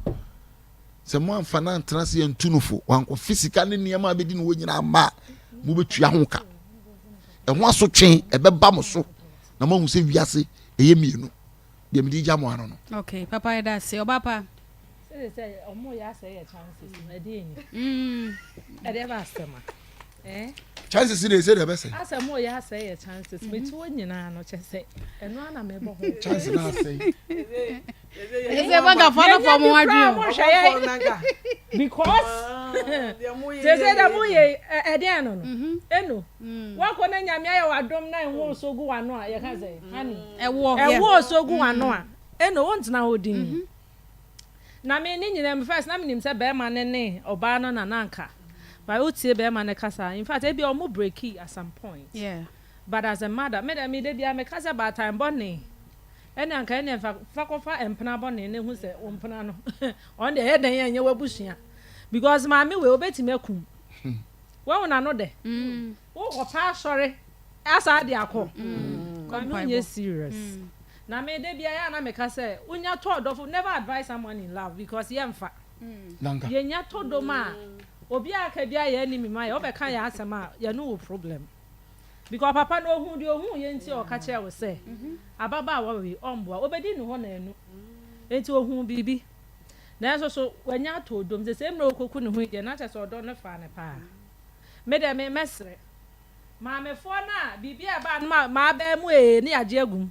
Sɛ moamfa no antena ase antu no fo, wankɔfe sika ne nneɛma a bɛdi no hɔ nyinaa amma a, mobɛtua ho ka. Ɛho asotwe ɛbɛba mo so na moahu sɛ wiase ɛyɛ mmienu. Deɛ mede gya mo ano no. Okay, papa yɛda ase. Ɔba pa. Sɛ sɛ ɔmo yɛ asɛ yɛ chances no ɛdeɛ ni. Ɛdeɛ ba asɛm a. Eh? Chances de sɛ deɛ ɛbɛsɛ. Asɛ mo yɛ asɛ yɛ chances. Meti wɔ nyinaa no kyɛ sɛ ɛno ana mɛbɔ ho. Chance na asɛ. Ɛsɛ bɔgafoɔ no fɔ mo adwene o. Because sese da mo yɛ ɛdeɛn no no eno wakɔ na nyame ayɛ wadom na ɛnwo so gu wano a yɛka sɛ honey ɛwoɔ ɛwoɔ so gu wano a eno wontena hɔ din na me ne nyinaa mu first na menim sɛ bɛrima ne ne ɔbaa no na nanka but wotie bɛrima no kasa in fact ebi ɔmo breaki at some point yeah. but as a mother me dɛ me de bia meka sɛ baatan bɔne Ɛnna anka ɛnneɛ fa fa kɔfa mpena bɔne na hu sɛ wo mpena no ɔno deɛ ɛyɛ dɛn a ɛnyɛ w'abusua because maame wei obetumi akum wahu n'ano dɛ wokɔpa asɔre asa de akɔ maame wonyɛ serious na me da biara a na meka sɛ wonya tɔ ɔdɔfo never advise someone in love because yɛmfa yɛnya tɔ dom a obi a aka bi a yɛn anim ma yɛ wobɛka yɛn asɛm a yɛne wo problem. Because papa no ohuu deɛ ohuu yɛ nti a ɔka kyerɛɛ wo sɛ ababaawa wei ɔmboa obedi ne hɔ naanu nti ohuu biribi nanso so wanya atɔ odom sesei mmerɛ okoku ne ho yi deɛ na kyerɛ sɛ ɔdɔ no faa no paa me deɛ me mɛsrɛ maamefoɔ no a biribi a ɛbaa no ma maabaa mu ee ne yagye agum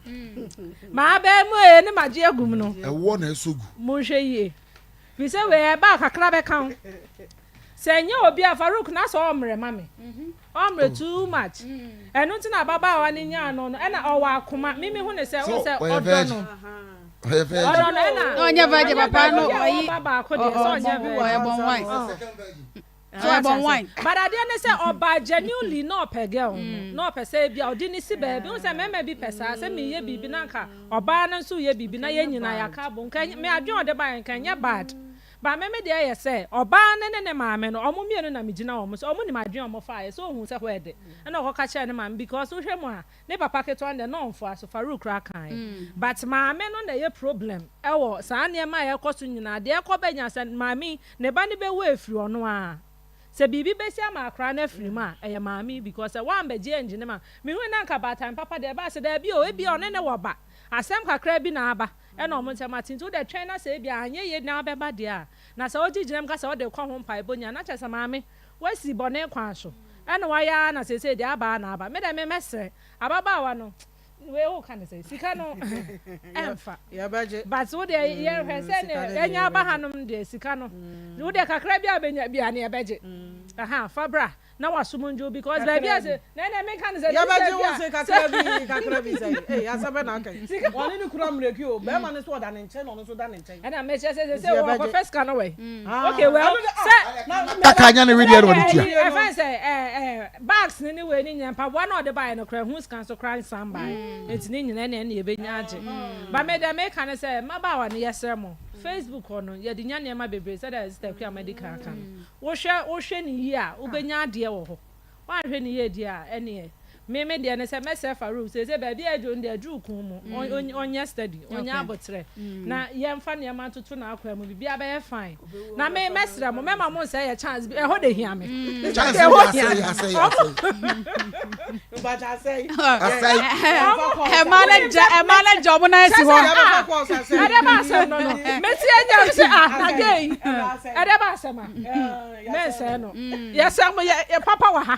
maabaa mu ee ne magye agum no ɛwoɔ na ɛsɔ gu monhwɛ yie firi sɛ wei ɛbaa kakra bɛka ho Sɛ ɛnyɛ obi a Farouk na sɛ ɔmmerɛ ma me ɔmmerɛ too much ɛno nti na ababaawa no nyaa no no ɛna ɔwɔ akoma me me hu ne sɛ wohu sɛ ɔdɔ no ɔdɔ no ɛna ɔnyɛ virgin papa no ɔyi ɔba baako deɛ sɛ ɔnyɛ virgin ɔyɛ bɔn wine ɔyɛ bɔn wine but adeɛ ne sɛ ɔba genuinely na ɔpɛ girl no na ɔpɛ sɛ ebi a ɔde ne si baabi wohu sɛ mmarima bi pɛ saa sɛ meyɛ biribi na nka ɔbaa no nso yɛ biribi na yɛn nyinaa yɛaka abom nka me adwene ɔde baeɛ nka ɛnyɛ bad But me me deɛ yɛ sɛ ɔbaa no ne ne maame no ɔmo mmienu na me gyina wɔn so ɔmo nim adwene a ɔmo faeɛ sɛ ohuu sɛ hɔ ɛdɛ ɛna ɔkɔka kyerɛɛ ne maame because wohwɛ mu a ne papa ketewa no deɛ na ɔnfoa so Farouk koraa kaeɛ but maame no na ɛyɛ problem ɛwɔ saa nneɛma a ɛkɔ so nyinaa deɛ ɛkɔ bɛ nya sɛ maame yi ne ba no bɛwu afiri ɔno ara sɛ biribi bɛsi ama akwadaa no afiri mu a ɛyɛ maame yi because sɛ wambɛgye angyina mu a mehui na anka baatan papa deɛ ɛbaa sɛ daabi o ebia ɔne ne wɔ ba asɛm kakra bi na aba Ɛna ɔmo nsɛm ate nti wodɛ twɛn na sɛ ebia anyɛ yie na wabɛba deɛ a, na sɛ wogye gyina mu ka sɛ wode rekɔ ho mpaebɔ nyinaa na kyerɛ sɛ maame woasi bɔne kwan so ɛna wayɛ ara na seesei deɛ aba ara na aba. Me deɛ me mɛsrɛ ababaawa no wei woka no sɛ sika no ɛmfa but wodeɛ yɛhwɛ sɛ ne yɛnya aba hanom deɛ sika no wodeɛ kakra bi a wobɛnya biara no yɛbɛgye aha fa bra na wasom ndwo because baabi a sɛ na ɛna meka no sɛ yɛbɛgye wo se kakra bi kakra bi sɛ ee asɛm bɛ na aka yi ɔne ne kura mmireki o bɛrima no nso ɔda ne nkyɛn na ɔno nso da ne nkyɛn ɛna mekyerɛ sɛ sɛ sɛ wɔkɔfɛ sika no wɛ mm. okay well sɛ kaka nya ne wedeɛ na ɔde tua ɛfɛn sɛ ɛɛ ɛɛ bags ne ne wei ne nyina mpaboa na ɔde baeɛ no kora ɛho sika nso kora nsan baeɛ mm. nti ne nyina ɛna ɛna yɛbɛnya agye mm. ba me deɛ meka ne sɛ mmabaawa no yɛsrɛ mo facebook hɔ no yɛde nya nneɛma bebree sɛdeɛ sister akua madi kan ka no Wohwɛ wohwɛ no yie a wobɛnya adeɛ wɔ hɔ. Woanhwɛ no yie deɛ a ɛneɛ me me deɛ ne sɛ mɛsrɛ Farouk seesei baabi a aduru no deɛ aduru kun mu ɔnyɛ steady ɔnyɛ aboterɛ na yɛmfa nneɛma ntoto n'akwan mu biribiara bɛyɛ fine na me mɛsrɛ mo mɛma mo nsɛe yɛ chance bi ɛhɔ de hia me Chance ɛhɔ deɛ hia asɛe me asɛe asɛe. Asɛe. Ɛma no gya ɛma no gya ɔmo nan si hɔ. Ɛdɛ ba asɛm no no meti anya mi sɛ ah na gay ɛdɛ ba asɛm a mɛnsɛn no yɛsɛ mo yɛ papa wɔ ha.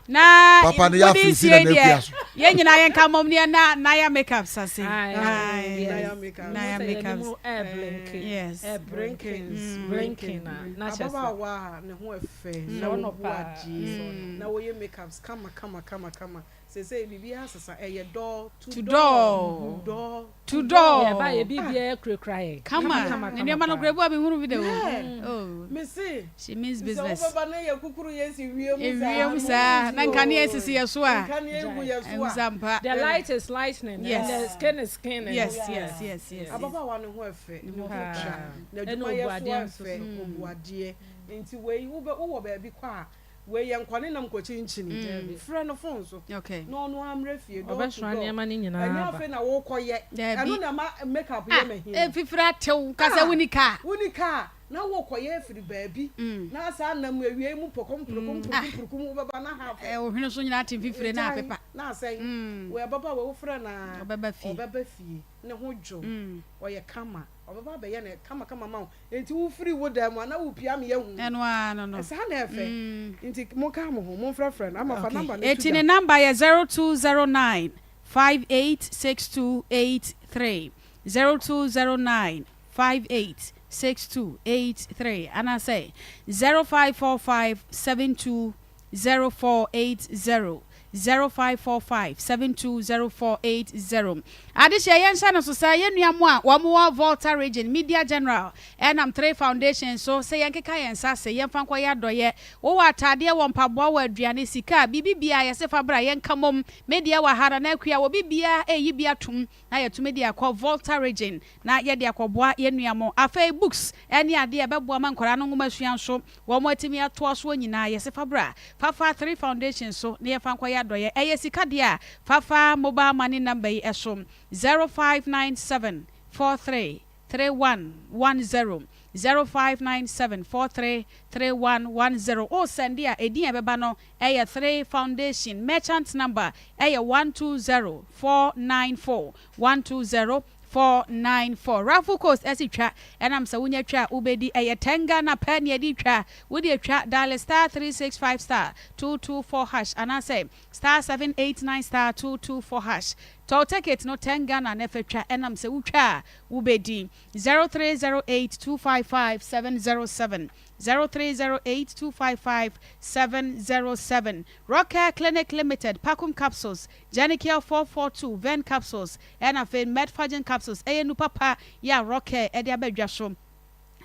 Na Papa no yɛ wode afiri si nsie na deɛ n'akua so. yɛn nyinaa yɛnka mmom ne yɛna Naya makeups ase. Aye, Naya yes. makeups. Naya Wohu sɛ yɛn makeups. anim ɛɛblinke, Yes. ɛblinking, blinking a, na kyerɛ sɛ. Ababaawa a ne ho ɛfɛ na Sɔɔ no ɔbu paa, adeɛ sɔɔ no. na wɔyɛ makeups kama kama kama kama. Seesei biribiara asesa, ɛyɛ door to To door, door. door To to door. door. Yɛba yɛ biribiara kurakura yɛn. Kama. Kama kama Ne kama nneɛma no paa. koraa ebi wɔ a menhunu bi da o. Yeah. Oh. Mese, She means sɛ business. wobɛba na yɛ kukuru yɛn si wiem saa. Ewiem saa na nkanea sisi yɛ so a. Nkanea gu yɛ so a. Ɛho sampa. The light is lightning Yes. and the skin is skin. Yes, yes, yes, yes. Ababaawa no ho ɛfɛ, ne ho Paa. twa, Ɛna n'adwumayɛ obu so adeɛ nso ɛfɛ, so. obu adeɛ. Nti wei wobɛ wowɔ baabi kɔ a, wei yɛ nkɔ ne nam kɔkyinkyini. Frɛ no phone so. Okay. Na ɔno ara mmrɛ fie, door to Ɔbɛsoa door. nneɛma no nyinaa Ɛnyɛ aba. afei na wokɔyɛ. Daabi. Ɛno na ɛma makeup Ah, yɛ mahi no. efifiri atew ka sɛ wonni kaa. Wonni kaa na wokɔyɛ afiri baabi na saa nam awiei mu pɔkɔm purukum purukum purukum wobɛba na half. Eh, wo hwene so nyinaa te mfifire na Gyae, apepa. na asɛe. Wei ababaawa yi wofrɛ no a, Ɔbɛba fie. ɔbɛba fie. Ne ho dwo. Ɔyɛ kama. Ɔbɛba abɛyɛ no kama kama ma wo. Enti wofiri wo dan mu a na wopia me ahu. Ɛno ara no no. Saa na ɛfɛ. Nti monka mo ho, momfrɛfrɛ no. Ama fa Okay. number no to Eti dwa. ne number yɛ 0209 586283, 0209 586283 anaasɛ 0545 720480, 0545 720480. Adehyeɛ yɛnhyɛ no so sɛ yɛn nua mo a wɔn wɔ Volta Region Media General ɛnam Three Foundation so sɛ yɛnkeka yɛn nsa ase yɛmfa nkɔyɛ adɔyɛ. Wowɔ ataadeɛ, wɔ mpaboa, wɔ aduane, sika, biribi biara yɛse fa bra yɛnka mmom. Me deɛ wɔ ha Nana Akua wɔ biribiara ɛreyi bi atom na yɛatumi de akɔ Volta Region na yɛde akɔboa yɛn nua mo. Afei books ne adeɛ a ɛbɛboa ma nkwadaa no nwomasua nso wɔn atumi atoa soɔ nyinaa yɛse fa bra Fafa Three Foundation so na yɛmfa nkɔyɛ adɔeɛ. Ɛyɛ sika deɛ a Fafa mobile money number yi so, 0597 43 3110, 0597 43 3110. Wo sɛnde a edin a ɛbɛba no ɛyɛ Three Foundation, merchant number ɛyɛ 120494, 120494. Raffle Coast ɛsi twa, ɛnam sɛ wonya twa a wobɛdi, ɛyɛ 10 Ghana pɛ ne ɛde twa. Wode twa, dial star 365 star 224 hash anaasɛ star 789 star 224 hash. Tɔ ticket no 10 Ghana na ɛfɛ twa, ɛnam sɛ wotwa a wobɛdi. 0308 255 707, 0308 255 707. Rockcare Clinic Limited, Pacum Capsules, Genical 442, Ven Capsules, ɛna afei Medfagen Capsules, ɛyɛ nu papa yɛ a Rockcare ɛde abɛdwa so.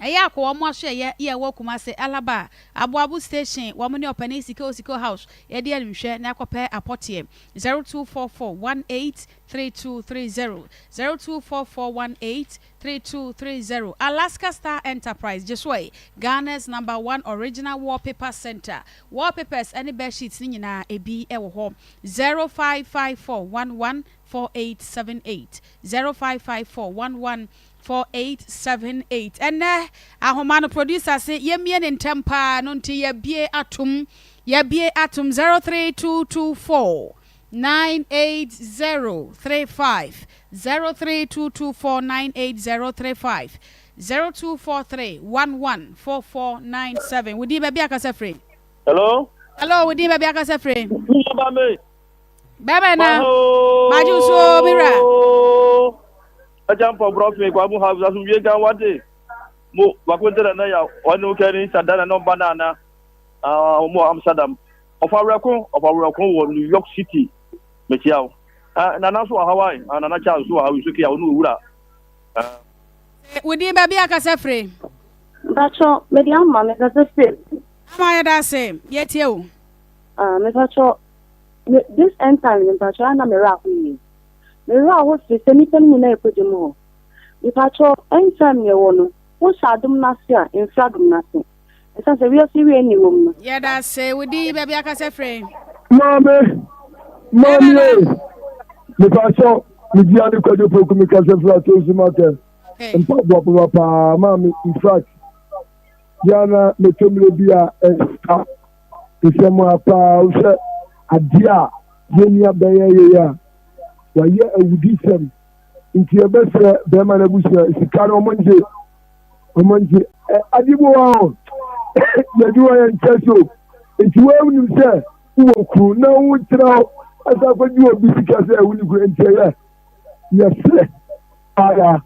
Ɛyɛ akɔ wɔn aso ɛyɛ yɛ ɛwɔ Kumase Alaba Aboabo Station, wɔn ne ɔpanin Sika Osiko House yɛde animhwɛ na akɔpɛ apɔteɛ. 0244 18 3230, 0244 18 3230. Alaska Star Enterprise gye so ɛ, Ghana's number one original wallpaper center. Wallpapers ne bed sheets ne nyinaa ebi ɛwɔ hɔ. 0554 11 4878, 0554 11 4878. Ɛnɛ ahoma no producer se yɛmmie ne ntɛm paa no nti yɛbie atom, yɛbie atom. 03224 98035, 03224 98035, 0243 114497. Wodi baabi akasa firi? Hello. Hello, wodi baabi akasa firi? Baba me. Bɛbɛ na magye so mira. Ɛgya mpɔ brɔfin kwa mu ha asomdwie nka wate mo baako ntina na ya ɔne wo kɛne sadana na ɔba na ana mo Amsterdam ɔfa werɛko ɔfa werɛko wɔ New York City mekyia wo nana so wɔ Hawaii nana Charles so wɔ Hawaii so kia wo ne owura. Wodi baabi akasa firi? Mpacho, mede ama mekasa firi. Ama yɛda ase, yɛtie wo. Ah, mepacho, me, this end time no mpacho ana me werɛ aho yie. Me werɛ aho firi sɛ nnipa no nyinaa ɛkɔgye mu hɔ. Mepacho, end time na ɛwɔ no, wohyɛ adom no ase a, mfiri adom no ase. Ɛsiane sɛ wiase wie ne wɔ mu no. Yɛda ase, wodi baabi akasa firi? Maame, maame e, mepacho, media ne Kwadwo Poku mekasa firi Atonsu Market. Mpaboa papa paa maame, in fact, yana metɔ mmerɛ bi a ɛsa nsɛm a paa wohwɛ adeɛ a yɛni abɛyɛ yɛyɛ a wayɛ awudisɛm nti yɛbɛsrɛ bɛrima no abusua sika no ɔmo ngye ɔmo ngye ade bi wɔ hɔ yɛde wɔ yɛn nkyɛ so nti wɔnim sɛ. Wowɔ kunu na wokyerɛ hɔ asa akɔgye obi sika sɛ wo ne kunu nti ɛyɛ yɛsrɛ aya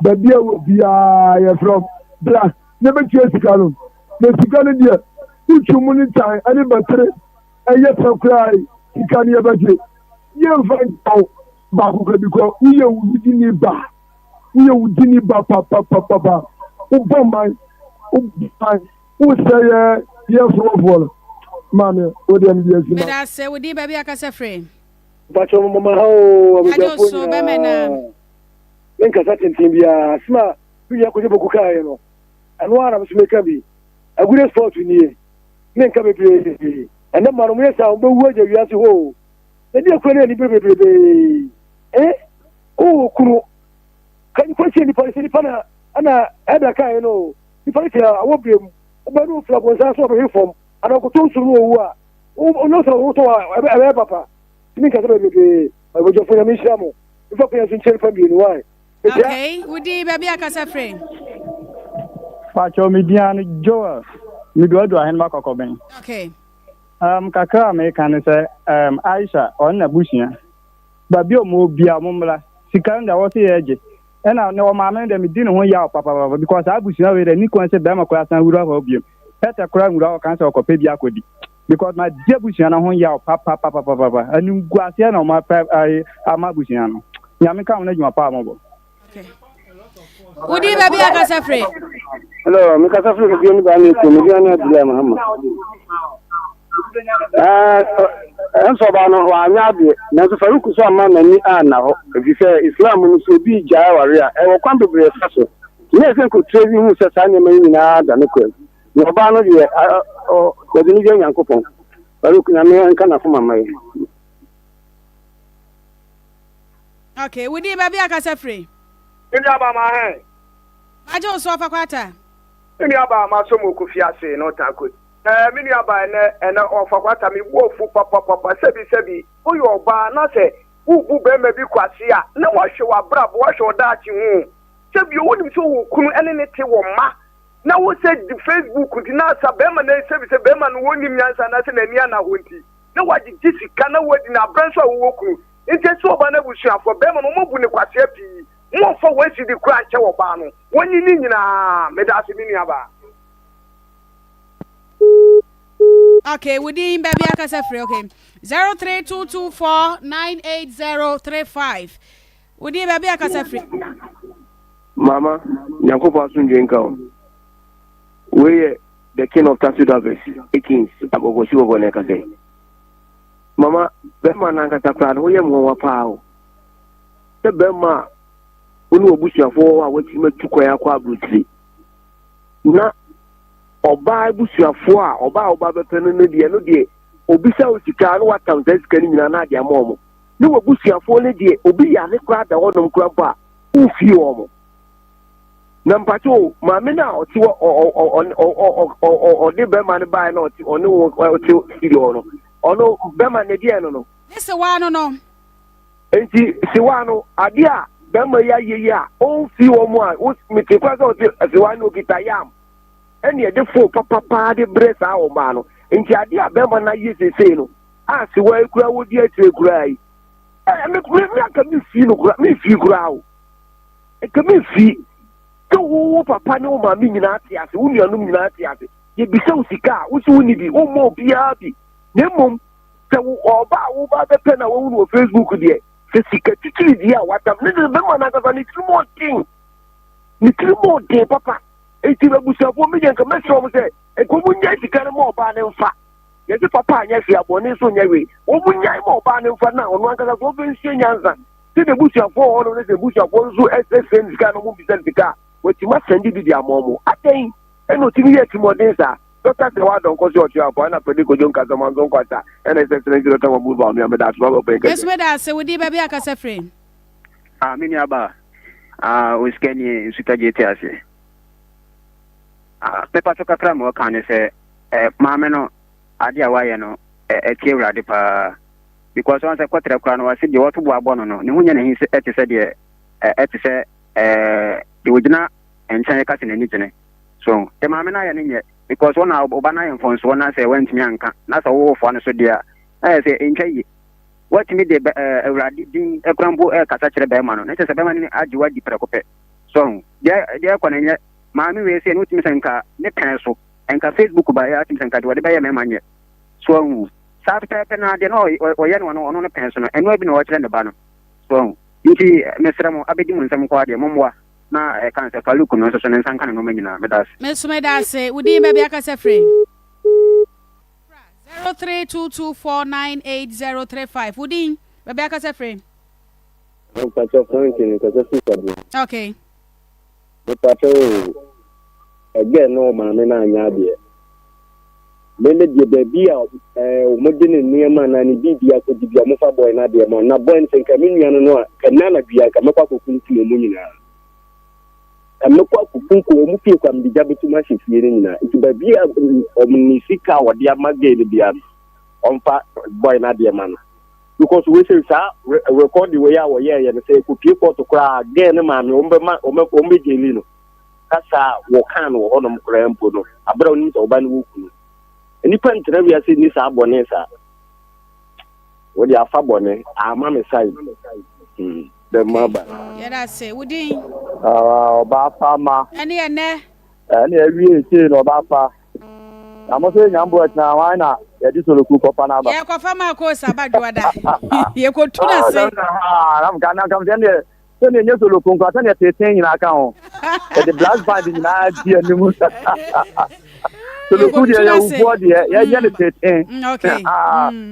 baabi a wɔ biara yɛfrɛ wo bra na bɛtua sika no na sika no deɛ wotwi mu ne tan ɛne bɛtere ɛyɛ pɛ koraa sika no yɛbɛgye yɛmfa nkyɛw baako kora bi kɔ woyɛ wo dini ba woyɛ wo dini ba papapapapa wobɔ man wobɔ man wosɛ yɛ yɛ sɔfoɔ no maame wodeɛ mede asi ma Meda ase, wo din baabi akasa firi. Mpakyɛw mo mama ha oo abusuafoɔ so bɛmɛ na. nyinaa. Me nkasa tenten biara asɛm a me nua Kojo Poku kaeɛ no ɛno ara na me nso meka bi. Agude sport nie. Me nka bebree. Ɛnɛ mma no moyɛ saa a mobɛwu agya wiase hɔ oo. Na deɛ kura ne anibere bebrebe. Eh wowɔ kunu ka kɔhyia nipa no sɛ nipa na ɛna ɛda kaeɛ no oo. Nipa no te awɔ berɛ mu wobɛ no ofiri abonsan so ɔbɛhwe fam anaa ɔkɔtɔ nsuo no owu a wo sɛ wotɔ a ɛbɛyɛ papa. Tumi nkasa bebrebe. Abadwafo Nyame nhyira mo. Mfa kwan so nkyerɛ nipa mmienu why. Okay, wo din baabi akasa firi. Pacho me din ano Joel. Me duadua ahenema kɔkɔbɛn. Okay. Um, kakra a meka ne sɛ um, Aisha ɔne n'abusua baabi a ɔmo bia ɔmo mmra sika no deɛ wɔse yɛgye ɛna ne ɔmaame no deɛ medi ne ho yaw papapapa because saa abusua wei deɛ ne kwan sɛ bɛrima koraa san wura hɔ biom pɛtɛ koraa nwura hɔ kan sɛ ɔkɔpɛ bi akɔdi because ma di abusua no ho yaw papapapapapa animguaseɛ na ɔmo apɛ ayi ama abusua no nyame ka ho no adwuma pa a mɔbɔ. Wodi baabi akasa firi. Hello, mi kasa firi mi ni ba mi ko mi di ani Abdullahi Muhammad. Ɛɛ nso ɔbaa no wanyɛ adeɛ nanso Farouk so amma n'ani anna hɔ efisɛ Islam no so obi gyae aware a ɛwɔ kwan bebree fa so. Nyɛ sɛ nkotua bi hu sɛ saa nneɛma yi nyinaa da ne kwan mu. Na ɔbaa no deɛ, wɔde no gya Nyankopɔn. Baruk, Nyame nka n'akoma mma yɛn. Okay, wo din baabi akasa firi? Me nua baa ma hɛn. Magye wo so ɔfa kwata. Me nua baa ma so mo kofi ase no ta ko. Eh me nua baa ɛnɛ ɛnɛ ɔfa kwata me bu ofu papapapa sɛbi sɛbi woyɛ ɔbaa na sɛ wo bu bɛrima bi kwase a na wahwɛ w'abrabɔ wahwɛ ɔdaakye ho sɛbi wonim sɛ wɔ kunu ɛne ne te wɔ mma na wo sɛ Facebook nti na asa bɛrima na sɛbi sɛ bɛrima no wɔnnim nyansa anaasɛ n'ani anna hɔ nti na wagyegye sika na wadi na abrɛ nso a wowɔ kunu nti ɛsɛ ɔbaa no abusuafoɔ bɛrima no wɔabu ne kwasea pii momfa wɔn asidi koraa nkyɛ ɔbaa no wɔnyi ne nyinaa meda ase me nuabaa. Okay, wo din baabi akasa firi okay. 0322498035. Wo din baabi akasa firi. Mama, Nyankopɔn asomdwe nka wo. Wei yɛ the king of taxi drivers, Akins Agɔgɔsi Bɔbɔ na ɛkasa yi. Mama, bɛrima no ankasa koraa no, woyɛ mmoawa paa o. Sɛ bɛrima a wo ne w'abusuafoɔ wɔ hɔ a woatumi atu kwan akɔ aburokyire na ɔbaa abusuafoɔ a ɔbaa a ɔbaa bɛpɛ no no deɛ no deɛ obisa wo sika na watam saa sika no nyinaa na ade ama wɔn. Ne w'abusuafoɔ no deɛ obi yare koraa da hɔnom koraa mpo a wofie wɔn na mpakyɛ o maame no a ɔte hɔ ɔde bɛrima no baeɛ na ɔte ɔne wo ɔte studio hɔ no ɔno bɛrima no deɛ no no. Ne sewaa no no. Nti sewaa no adeɛ a bɛrima yi ayɛ yi a ɔmfi wɔn a mete kora sɛ ɔte sewaa no ɔkita yam ɛne ɛde fon papapaa de brɛ saa ɔbaa no nti adeɛ a bɛrima no ayɛ seesei no a sewaa yi kura wɔdi akyire koraa yi Ɛ me me me anka me fi no kura me fi kura o. Nka me fi. Sɛ wo wo papa ne wo maame nyinaa te ase, wo nuanom nyinaa te ase. Yɛbisa wo sika a, wo so wonni bi, wommɔ obiara bi. Na mmom, sɛ wo ɔba a wo ba bɛpɛ na wahu no wɔ Facebook deɛ, sɛ sika titiri deɛ a watam ne de bɛma no ankasa ne tirim ɔden. Ne tirim ɔden papa. Enti abusuafoɔ me deɛ nka mɛsrɛ wɔn sɛ, nka wɔn nya sika no ma ɔbaa no mfa. Yɛse papa anyɛ hwee a bɔne nso nyɛ hwee. Wɔn nyae ma ɔbaa no mfa na ɔno ankasa so ɔmfa nsua nyansa. Sɛ n'abusuafoɔ wɔ hɔnom ne sɛ abusuafoɔ nso srɛ no sika na wɔn bisa no sika a, watumi asɛnde bi de ama wɔn. Adɛn ɛna ɔtumi yɛ atirimuɔden saa? Dɔkta Sewaa Donkor sɛ ɔkyerɛ akoa ɛna Frederick Kojo Nkasa Manso Nkwanta ɛna His Excellency Dɔkta Mahmood Bawumia meda ase papa pɛn kɛse. Yesu meda ase wo din baabi a kasa firi. Ah me nua baa ah osikani nsutagye te ase ah mepa so kakra ma ɔka ne sɛ Eh maame no ade a wayɛ no ɛte awurade paa because ɔn sɛ kɔtrɛ koraa no ɔse deɛ ɔto bo abɔ no no ne ho nyɛ n'ahi ɛte sɛ deɛ ɛte sɛ ɛɛ deɛ ogyina nkyɛn ɛka sɛ n'ani gyene so deɛ maame no ayɛ no nyɛ. Because wo na wo ba no ayɛ mfɔnsoɔ na sɛ woantumi anka na sɛ wowɔ foa no so deɛ a, na ayɛ sɛ ɛntwa yie. Woatumi de bɛ ɛɛ Awurade din kora mpo ɛrekasa kyerɛ bɛrima no, na kyerɛ sɛ bɛrima no agye wo adi prɛko pɛ. So ho? Deɛ deɛ ɛkɔ no ɛnyɛ maame wei sei no wotumi sɛ nka ne pɛn so, nka Facebook baeɛ a wotumi sɛ nka deɛ ɔde bɛyɛ mmarima nyɛ. So ahu? Saa pɛpɛɛpɛ no ara deɛ na ɔyɛ no ɔno ɔno ne pɛn so no, ɛno ara bi na ɔrekyerɛ ne ba no. So ahu? Nti mesrɛ mo, abɛdi mo nsam nko ara deɛ, mommoa. Na ɛka sɛ Farouk no nso so ne nsa nka ne nnoɔma nyinaa. Meda ase. Me nso meda ase. Wo din baabi akasa firi? 0322498035. Wo din baabi akasa firi? Mepakyɛ Frank mekasa firi Kwabena. Okay. Mepakyɛ o, ɛgɛ no maame no anyɛ adeɛ. Me me deɛ baabi a wɔde ne nneɛma anaa ne biribi akɔdi bi a wɔfa bɔe no adeɛ ma na bɔe no sɛ nka me nua no no a nka nna anadwo yi a nka mɛkɔ akɔkunkum wɔn nyinaa. Nka mɛkɔ akɔkunkum wɔn fie kwa mede gya bɛtum ahyɛ fie no nyinaa. Nti baabi a wɔn ne sika a wɔde ama gay no bia no wɔmfa bɔe no adeɛ ma no. Because wei sɛ saa rekɔde wei a wɔyɛɛyɛ no sɛ ɛkɔpie kɔɔto koraa gay no maame wɔn bɛma wɔn bɛgyeli no. Kasa a wɔkaa no wɔ hɔnom koraa mpo no, bere a onim sɛ ɔba no wɔ kunu. Nnipa ntena wiase nni saa bɔne saa. Wode afa bɔne ama me side. Hmm, dɛm ma ba. Yɛda ase. Wo din? Ah, ɔbaa pa ma. Ɛne ɛnɛ. Ɛne awie sei na ɔbaa pa. Na mo sɛ nyambo ɛtena hwan na yɛde soloku kɔfa no aba. Yɛkɔfa ma koosa ba dwoada. Yɛkɔtu no ase. Ah, na mka na nka sɛ Sɛnea ɛnyɛ solo nko a, sɛnea teetee nyinaa ka ho. Yɛde brass band nyinaa di anim. Soloku deɛ yɛ wufoɔ deɛ, yɛnyɛ no teetee.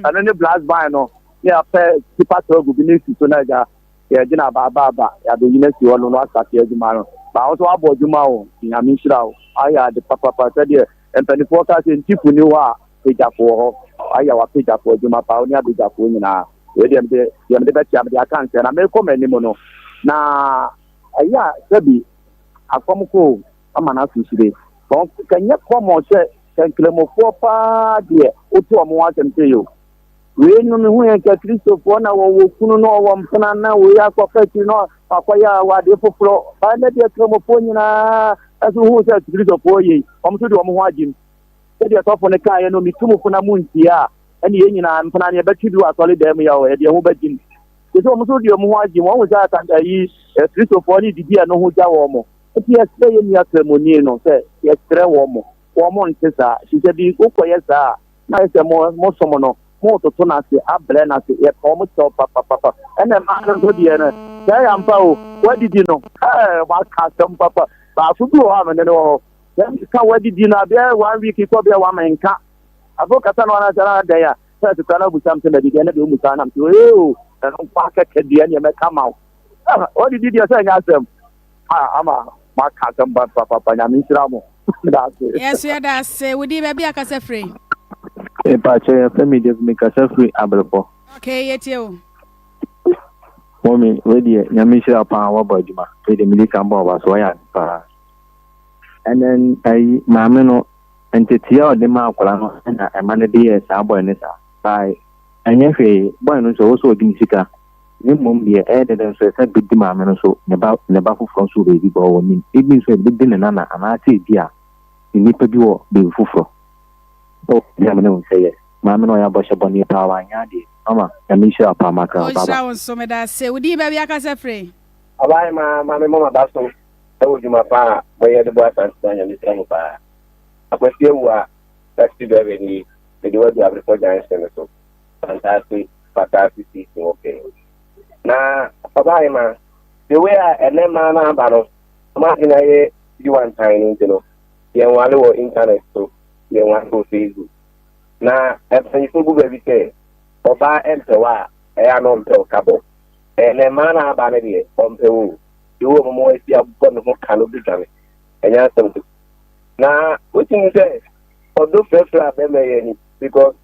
Ɛno ne brass band no. Ne yɛapɛ tipa tɔgu bi ne si so na agya yɛgyina abaabaaba yɛabɛyi no asi hɔ no na wasate adwuma no. Ba wo nso woabɔ adwuma o, Nyame nhyira wo. Ayɛ ade papapa sɛdeɛ mpanimfoɔ ka sɛ ntifu ni hɔ a pagyafo wɔ hɔ. Ayɛ w'apagyafo adwuma paa, wo ne abagyafoɔ nyinaa. Wei deɛ mede deɛ mede bɛkyea mede aka nsɛ na mekɔ m'anim no na ɛyɛ a sɛbi akɔm kɔ o ama no aso hyire kɛnyɛ kɔmɔ sɛ kɛnkramofoɔ paa deɛ wote wɔn ho asɛm sɛ yo wei no mehu yɛn kɛ kristofoɔ na wɔwɔ kunu na wɔwɔ mpena na wei akɔfa akyiri na wakɔyɛ awadeɛ foforɔ baa nɛ deɛ kramofoɔ nyinaa ɛso hu sɛ kristofoɔ yei wɔn nso de wɔn ho agyim sɛdeɛ sɔfo no kaeɛ no metu mo fo na montie a ɛne yɛn nyinaa mpena ne yɛbɛtwe bi wɔ asɔre dan mu yɛ o, yɛde yɛn ho bɛgyim. Te sɛ wɔn nso de wɔn ho agyim, wɔn ho sɛ asa ayi Kristofoɔ ne didi a ɛno ho gya wɔn mo. Nti yɛsrɛ yɛn nua Kramoni no sɛ yɛsrɛ wɔn mo, wɔn mo nte saa. Nti sɛ bi wokɔyɛ saa a, na ayɛ sɛ mo mo som no, mo toto no ase, abrɛ no ase, yɛpɛ wɔn kyɛw papapapa. Ɛna mmaa no nso deɛ no, sɛ ɛyɛ ampa o, wɔadidi no, ɛɛ wɔaka asɛm papa. Baako bi wɔ hɔ a mene no wɔ hɔ, sɛ meka wɔadidi no a, bɛyɛ one week kɔ bɛyɛ one month nka. Afei ɔkasa no ara sɛ na adɛn a first koraa na ɔbusa me sɛ madi deɛ na deɛ ɔmmusa na mese ee o ɛno nko ara kɛkɛ deɛ neɛ mɛka ma wo ɔdidi deɛ sɛ ɛnyɛ asɛm ama maka asɛm papapapa nyame nhyira mo meda ase. Yɛso yɛda ase. Wo din baabi a kasa firi? Mepakyɛ yɛfrɛ me Dave mekasa firi Abrepɔ. Okay yɛtie wo. Mɔmi wei deɛ nyame nhyira paa wabɔ adwuma wei deɛ medi kan bɔ ɔba so wayɛ ade paa and then ayi maame no Ntetee a ɔde maa akwadaa no na ɛma no de yɛɛ saa boy no saa. By ɛnyɛ hwee, boy no nso ɛwɔ sɛ ɔdi ne sika. Na mmom deɛ ɛyɛ dɛdɛ nso ɛsɛ bɛdi maame no nso ne ba ne ba foforɔ nso wɔ baabi but ɔnnim. Ebi nso ɛbɛdi ne nana anaasɛ ebi a ne nipa bi wɔ baabi foforɔ. Oh deɛ me ne wo sɛ yes. Maame no ɔyɛ abɔhyɛ bɔne paa wanyɛ adeɛ. Mama Nyame nhyira wo paa makra wo bye Ɔnhyira bye. wo nso medase. Wo din baabi akasa firi? Ɔbaa ma me mɔ maba so wɔ dwuma pa a moyɛ de boa Asantema Nyame nhyira mo paa. Akwasi Awuah taxi driver nie mede wo adu Abrepɔ junction no so Santase Fataase station hɔ pɛɛ. Na Ɔbaa the way a ɛnɛ mmaa no aba no wɔn adwene ayɛ yiwantan no nti no yɛnwale wɔ internet so yɛnwale wɔ Facebook na mpanyinfoɔ bu baabi sɛ ɔbaa ɛmpɛ wo a ɛyɛ a na ɔmpɛ wo kabɔ ɛnɛ mmaa no aba no deɛ ɔmpɛ wo de wo ɔmo asi abɔ ne ho ka no bɛdwane ɛnyɛ asɛm ketewa na wotumi sɛ ɔdɔ frɛfrɛ a bɛrima yɛ ani because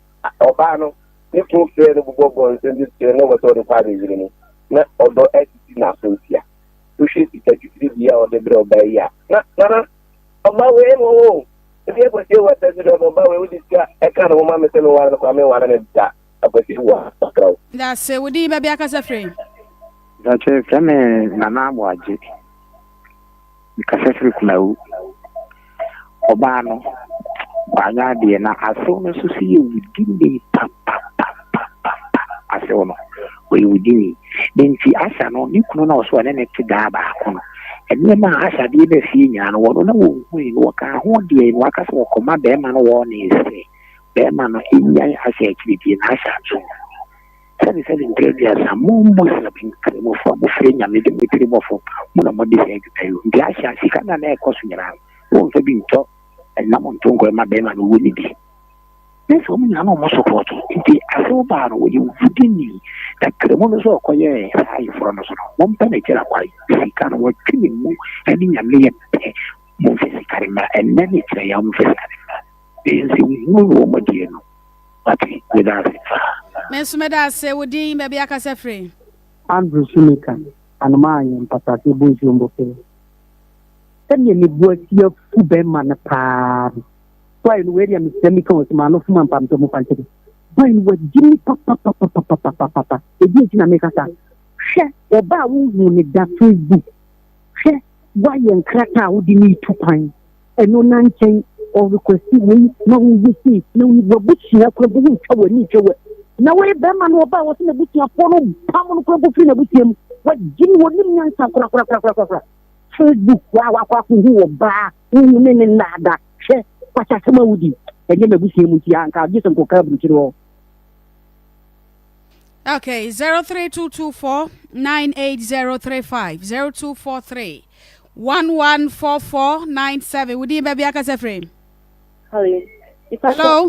ɔbaa no ne kunu frɛ no bobɔ bɔ nsɛm bi kyerɛ na wɔsɛ ɔde kɔ abɛyere mu na ɔdɔ asisi n'aso ntia wohwɛ sika twitiri bi a ɔde brɛ ɔbaa yi a na nana ɔbaa wei ɛna ɔwɔ o ebi akwasi ewu atɛsi dɛ ɔbaa wei wode sika ɛka ne ho ma me sɛ meware no koraa menware no da akwasi ewu akra o. Dase, wo din baabi akasa firi? Mpakyɛ frɛ me Nana Aboagye. Mekasa firi Kumawu. Ɔbaa no. Wanyɛ adeɛ na asew no nso so yɛ wudini papapapapapa. Asew no, ɔyɛ wudini. Ne nti Asha no, ne kunu no a ɔso ɔne no te daa baako no, nneɛma a Asha de ba fie nyinaa no, wɔno na wɔnhui no, wɔkaa ho deɛ na waka sɛ wɔkɔma bɛrima no wɔɔne sɛ bɛrima no nnyae Asha akyiridie na Asha nso Sɛbesɛbe mprɛ aduasa, mo Muslim Nkramofo a mofrɛ Nyame de mo tiri bɔfo, mo na mode saa adwuma yi o. Nti Asha, sika no a na ɛkɔ so nyinaa no, womfa bi ntɔ nam nto nkwan ma bɛrima no, wɔnni bi. Ne sɛ wɔn nyinaa na wɔn sopɔɔto. Nti asew baa no, wɔyɛ wudini. Na Kramu no nso a ɔkɔyɛɛ saa ayeforɔ no so no, mompɛ no akyiri akwan. Sika no, wɔtwe ne mu ne Nyame yɛ pɛ. Momfa sika no mmra. Ɛnnɛ ne kyerɛ yɛn, momfa sika no mmra. Ɛyɛ nsɛnhunu na wɔn adie no. Wate, meda ase paa. Me nso meda ase. Wo din, baabi akasa firi? Andrew Shoemaker, Anomaa Ayɛn Mpataase Bonsuo Mbofee. Sɛdeɛ me bo asi afu bɛrima no paa no. Boy no wei deɛ mesrɛ meka wɔ sɛ maano fom ampa mpɛ mo fa nkyɛ me. Boy no wagye me papapapapapapa. Ɛdi akyi na meka saa. Hwɛ ɔbaa a wonhuu ne da Facebook. Hwɛ woayɛ nkrataa a wode ne tu kwan. Ɛno na nkyɛn ɔrekwasi wei na woyɛ sei na wabusua kora mpo wontwa w'ani nhwɛ wɔ na wei bɛrima no ɔbaa wɔ sɛ n'abusuafoɔ no pam no kora mpo firi n'abusua mu. Wagye me wɔnim nyansa korakorakorakorakora. Facebook a wakɔ akɔhu wɔ baa wohu ne ne nnaada hwɛ kwakyɛ asɛm a wodi ɛnyɛ m'abusua mu nti anka agye sɛ nkɔka aburukyiri hɔ. Okay, 03224 98035 0243 114497. Wodin baabi akasa firi? Hello.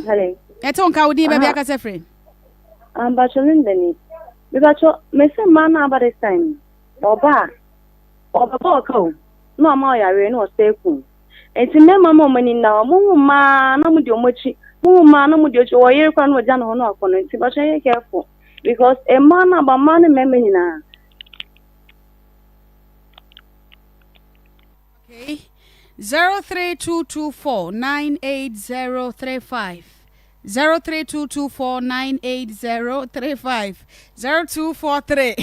Hello. Ɛte wo nka wodin baabi akasa firi? Ambacho Linda ni. Mebacho, mese mmaa no aba this time. Ɔba a, ɔbɛbɔ wo ka o, na wama wo yareɛ na ɔsɛe ku wo. Enti mmarima ma wɔn ani nna hɔ, mohu mmaa na modi wɔn akyi, mohu mmaa na modi akyi, ɔwɔ yere koraa na ɔgya ne hɔ na wakɔ no, nti mpakyɛ yɛ careful because mmaa no aba, mmaa ne mmarima nyinaa. Okay. 03224 98035 03224 98035 0243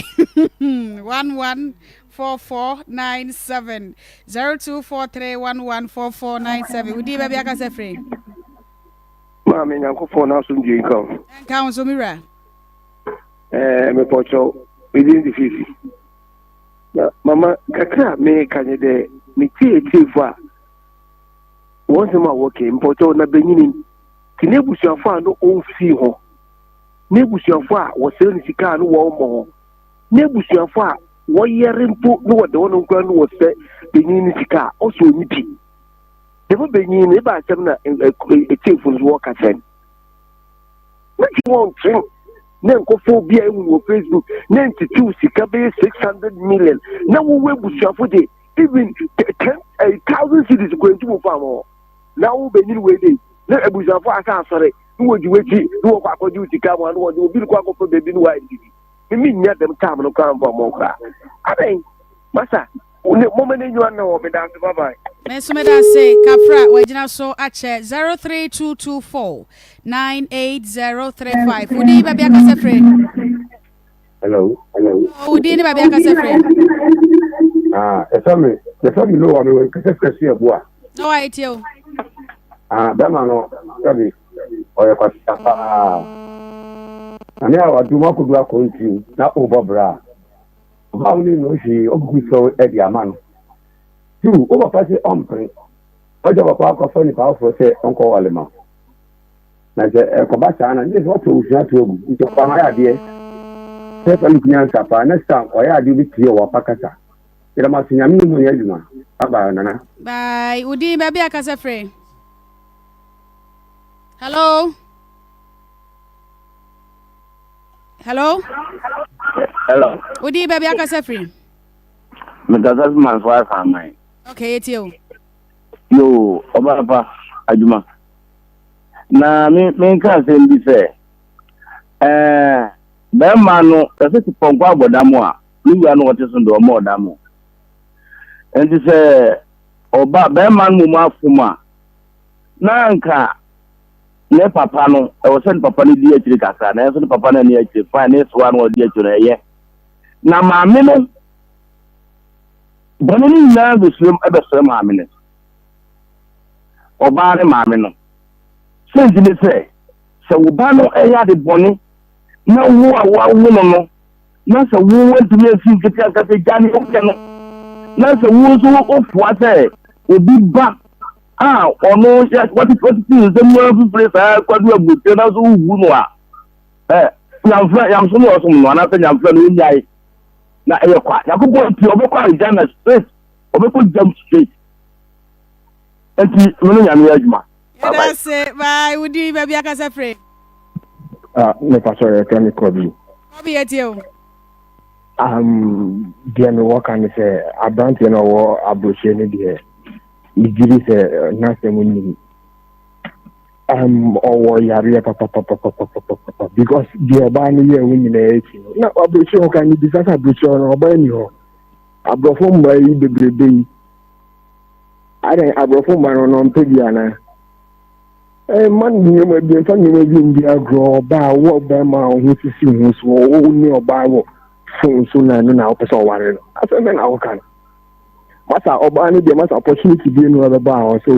114497 0243 114497 Wodi baabi akasa firi. Maame Nyankopɔn n'asomdwoe nka wo. Nka wo nso me wura. Ɛɛ mepɔkyɛw me din de Fifi. Na mama kakra a meka nye dɛ metsie etsiefo a hɔn nsɛm a wɔkã yi, mpɔkyɛw na banyin tse n'ebusuafo a no onnfii ho, n'ebusuafo a wɔsɛɛ no sika a no wɔmmbɔ ho, n'ebusuafo a wɔyar mpo no wɔda hɔnom koraa no wɔsɛ banyin no sika a ɔsɛ onnyi bi. Dɛm banyin no ebɛn asɛm na etsiefo no so wɔka kyerɛ no? Mɛtwe wɔn ntwen na nkɔfo obi a ehu wɔ Facebook na ntetew sika bɛyɛ 600 million na wowɔ abusuafo de even ten eh, thousand cities kura ntum fa wɔn na wo bɛnyin wei de na abusuafo asa asɔre na wɔgye w'akyi na wɔkɔ akɔgye wo sika mu a na wɔde obi rekɔ akɔfa baabi na wɔayɛ biribi mimi nya dɛm tam no koraa mfa mmɔ koraa adɛn masa Ne moma n'enyiwa nna hɔ. Meda ase bye bye. Me nso meda ase Kafra wagyina so akyɛ 03224 98035 Wo din baabi akasa firi? Hello. Hello. Wo din ne baabi akasa firi? Ah, yɛfɛ me yɛfɛ me Noah me wɔ kasa firi so yɛ boa. Noah etie o. Ah, bɛma no sɛbi ɔyɛ kwasea paa. Na me a wadum akodu akɔntu na wobɔ bra. Ɔbaa wo ne no hwee ɔgugu sɛ de ama no. Tu wo papa se ɔmpene. Wagya papa akɔfa nipa foforɔ sɛ ɔnkɔwale ma wo. Na sɛ ɛkɔba saa na ne sɛ wato abusua to agu. Nti ɔba no ayɛ adeɛ sɛ fa no nyansa paa. Next time ɔyɛ adeɛ obi tie ɔwɔ apa kasa. Yɛda mo ase Nyame ne mo nyɛ adwuma. Bye bye Nana. Bye. Wo din baabi a kasa firi? Hello. Hello. Hello. Wo din baabi akasa firi? Mekasa fi Manso Asaman. Okay, yɛtie o. Yo, ɔbaa pa, adwuma. Na me menka asɛm bi sɛ, ɛɛ bɛrima no ɛsɛ ti pɔnkɔ abɔdam a ne wura no ɔte so de ɔma ɔdam. Nti sɛ ɔba bɛrima no mu afom a na anka ne papa no, ɛwɔ sɛ ne papa no di akyire kakra, nanso ne papa no ani akyire fine, ne soa no ɔdi akyire no ɛyɛ. Na maame no, bɔne no nyinaa bɛsrɛ ɛbɛsrɛ maame no. Ɔbaa ne maame no. Sɛnti ne sɛ, sɛ wo ba no yɛ ade bɔne na wo a woawo no no, na sɛ wo woantumi ansi nkete anka sɛ gya nea woyɛ no, na sɛ wo nso wofoa sɛ obi ba a ɔno watete nsɛm mu afifire saa kwadu aburokyire na nso wowu no a, ɛ nyamfrɛ nyamso ne ɔsom no anaasɛ nyamfrɛ no ɔnyae na ɛyɛ kwa. Nyankopɔn nti ɔbɛkɔ Alexander straight, ɔbɛkɔ jam straight. Nti me no nyame yɛ adwuma. Yɛda ase. Bye. Wo din baabi akasa firi. Ah, me pastor yɛfrɛ me Kɔbi. Kɔbi yɛtie o. Um, deɛ mewɔ ka ne sɛ aberanteɛ no ɔwɔ aburokyire no deɛ megye di sɛ eh, n'asɛm nnim. Um, ɔwɔ yareɛ papapapapapapa because deɛ ɔbaa no yɛ wo nyinaa akyi no na aburokyire hɔ ka mebisa sɛ aburokyire hɔ no ɔbaa ni hɔ aborɔfo mmaa yi bebrebe yi Adɛn, aborɔfo mma no, no ɔmpɛ bi anaa? Mma nneɛma bi, mfa nneɛma bi ndi agorɔ. Ɔbaa, wo ɔbarima a wo ho sisi wo ho so, wo ne ɔbaa wɔ fon so na ɛno na wopɛ sɛ ɔware no. Asɛm bɛn na woka no? Masa, ɔbaa no deɛ, masa opportunity bi nu ɛbɛba a ɔsɛ.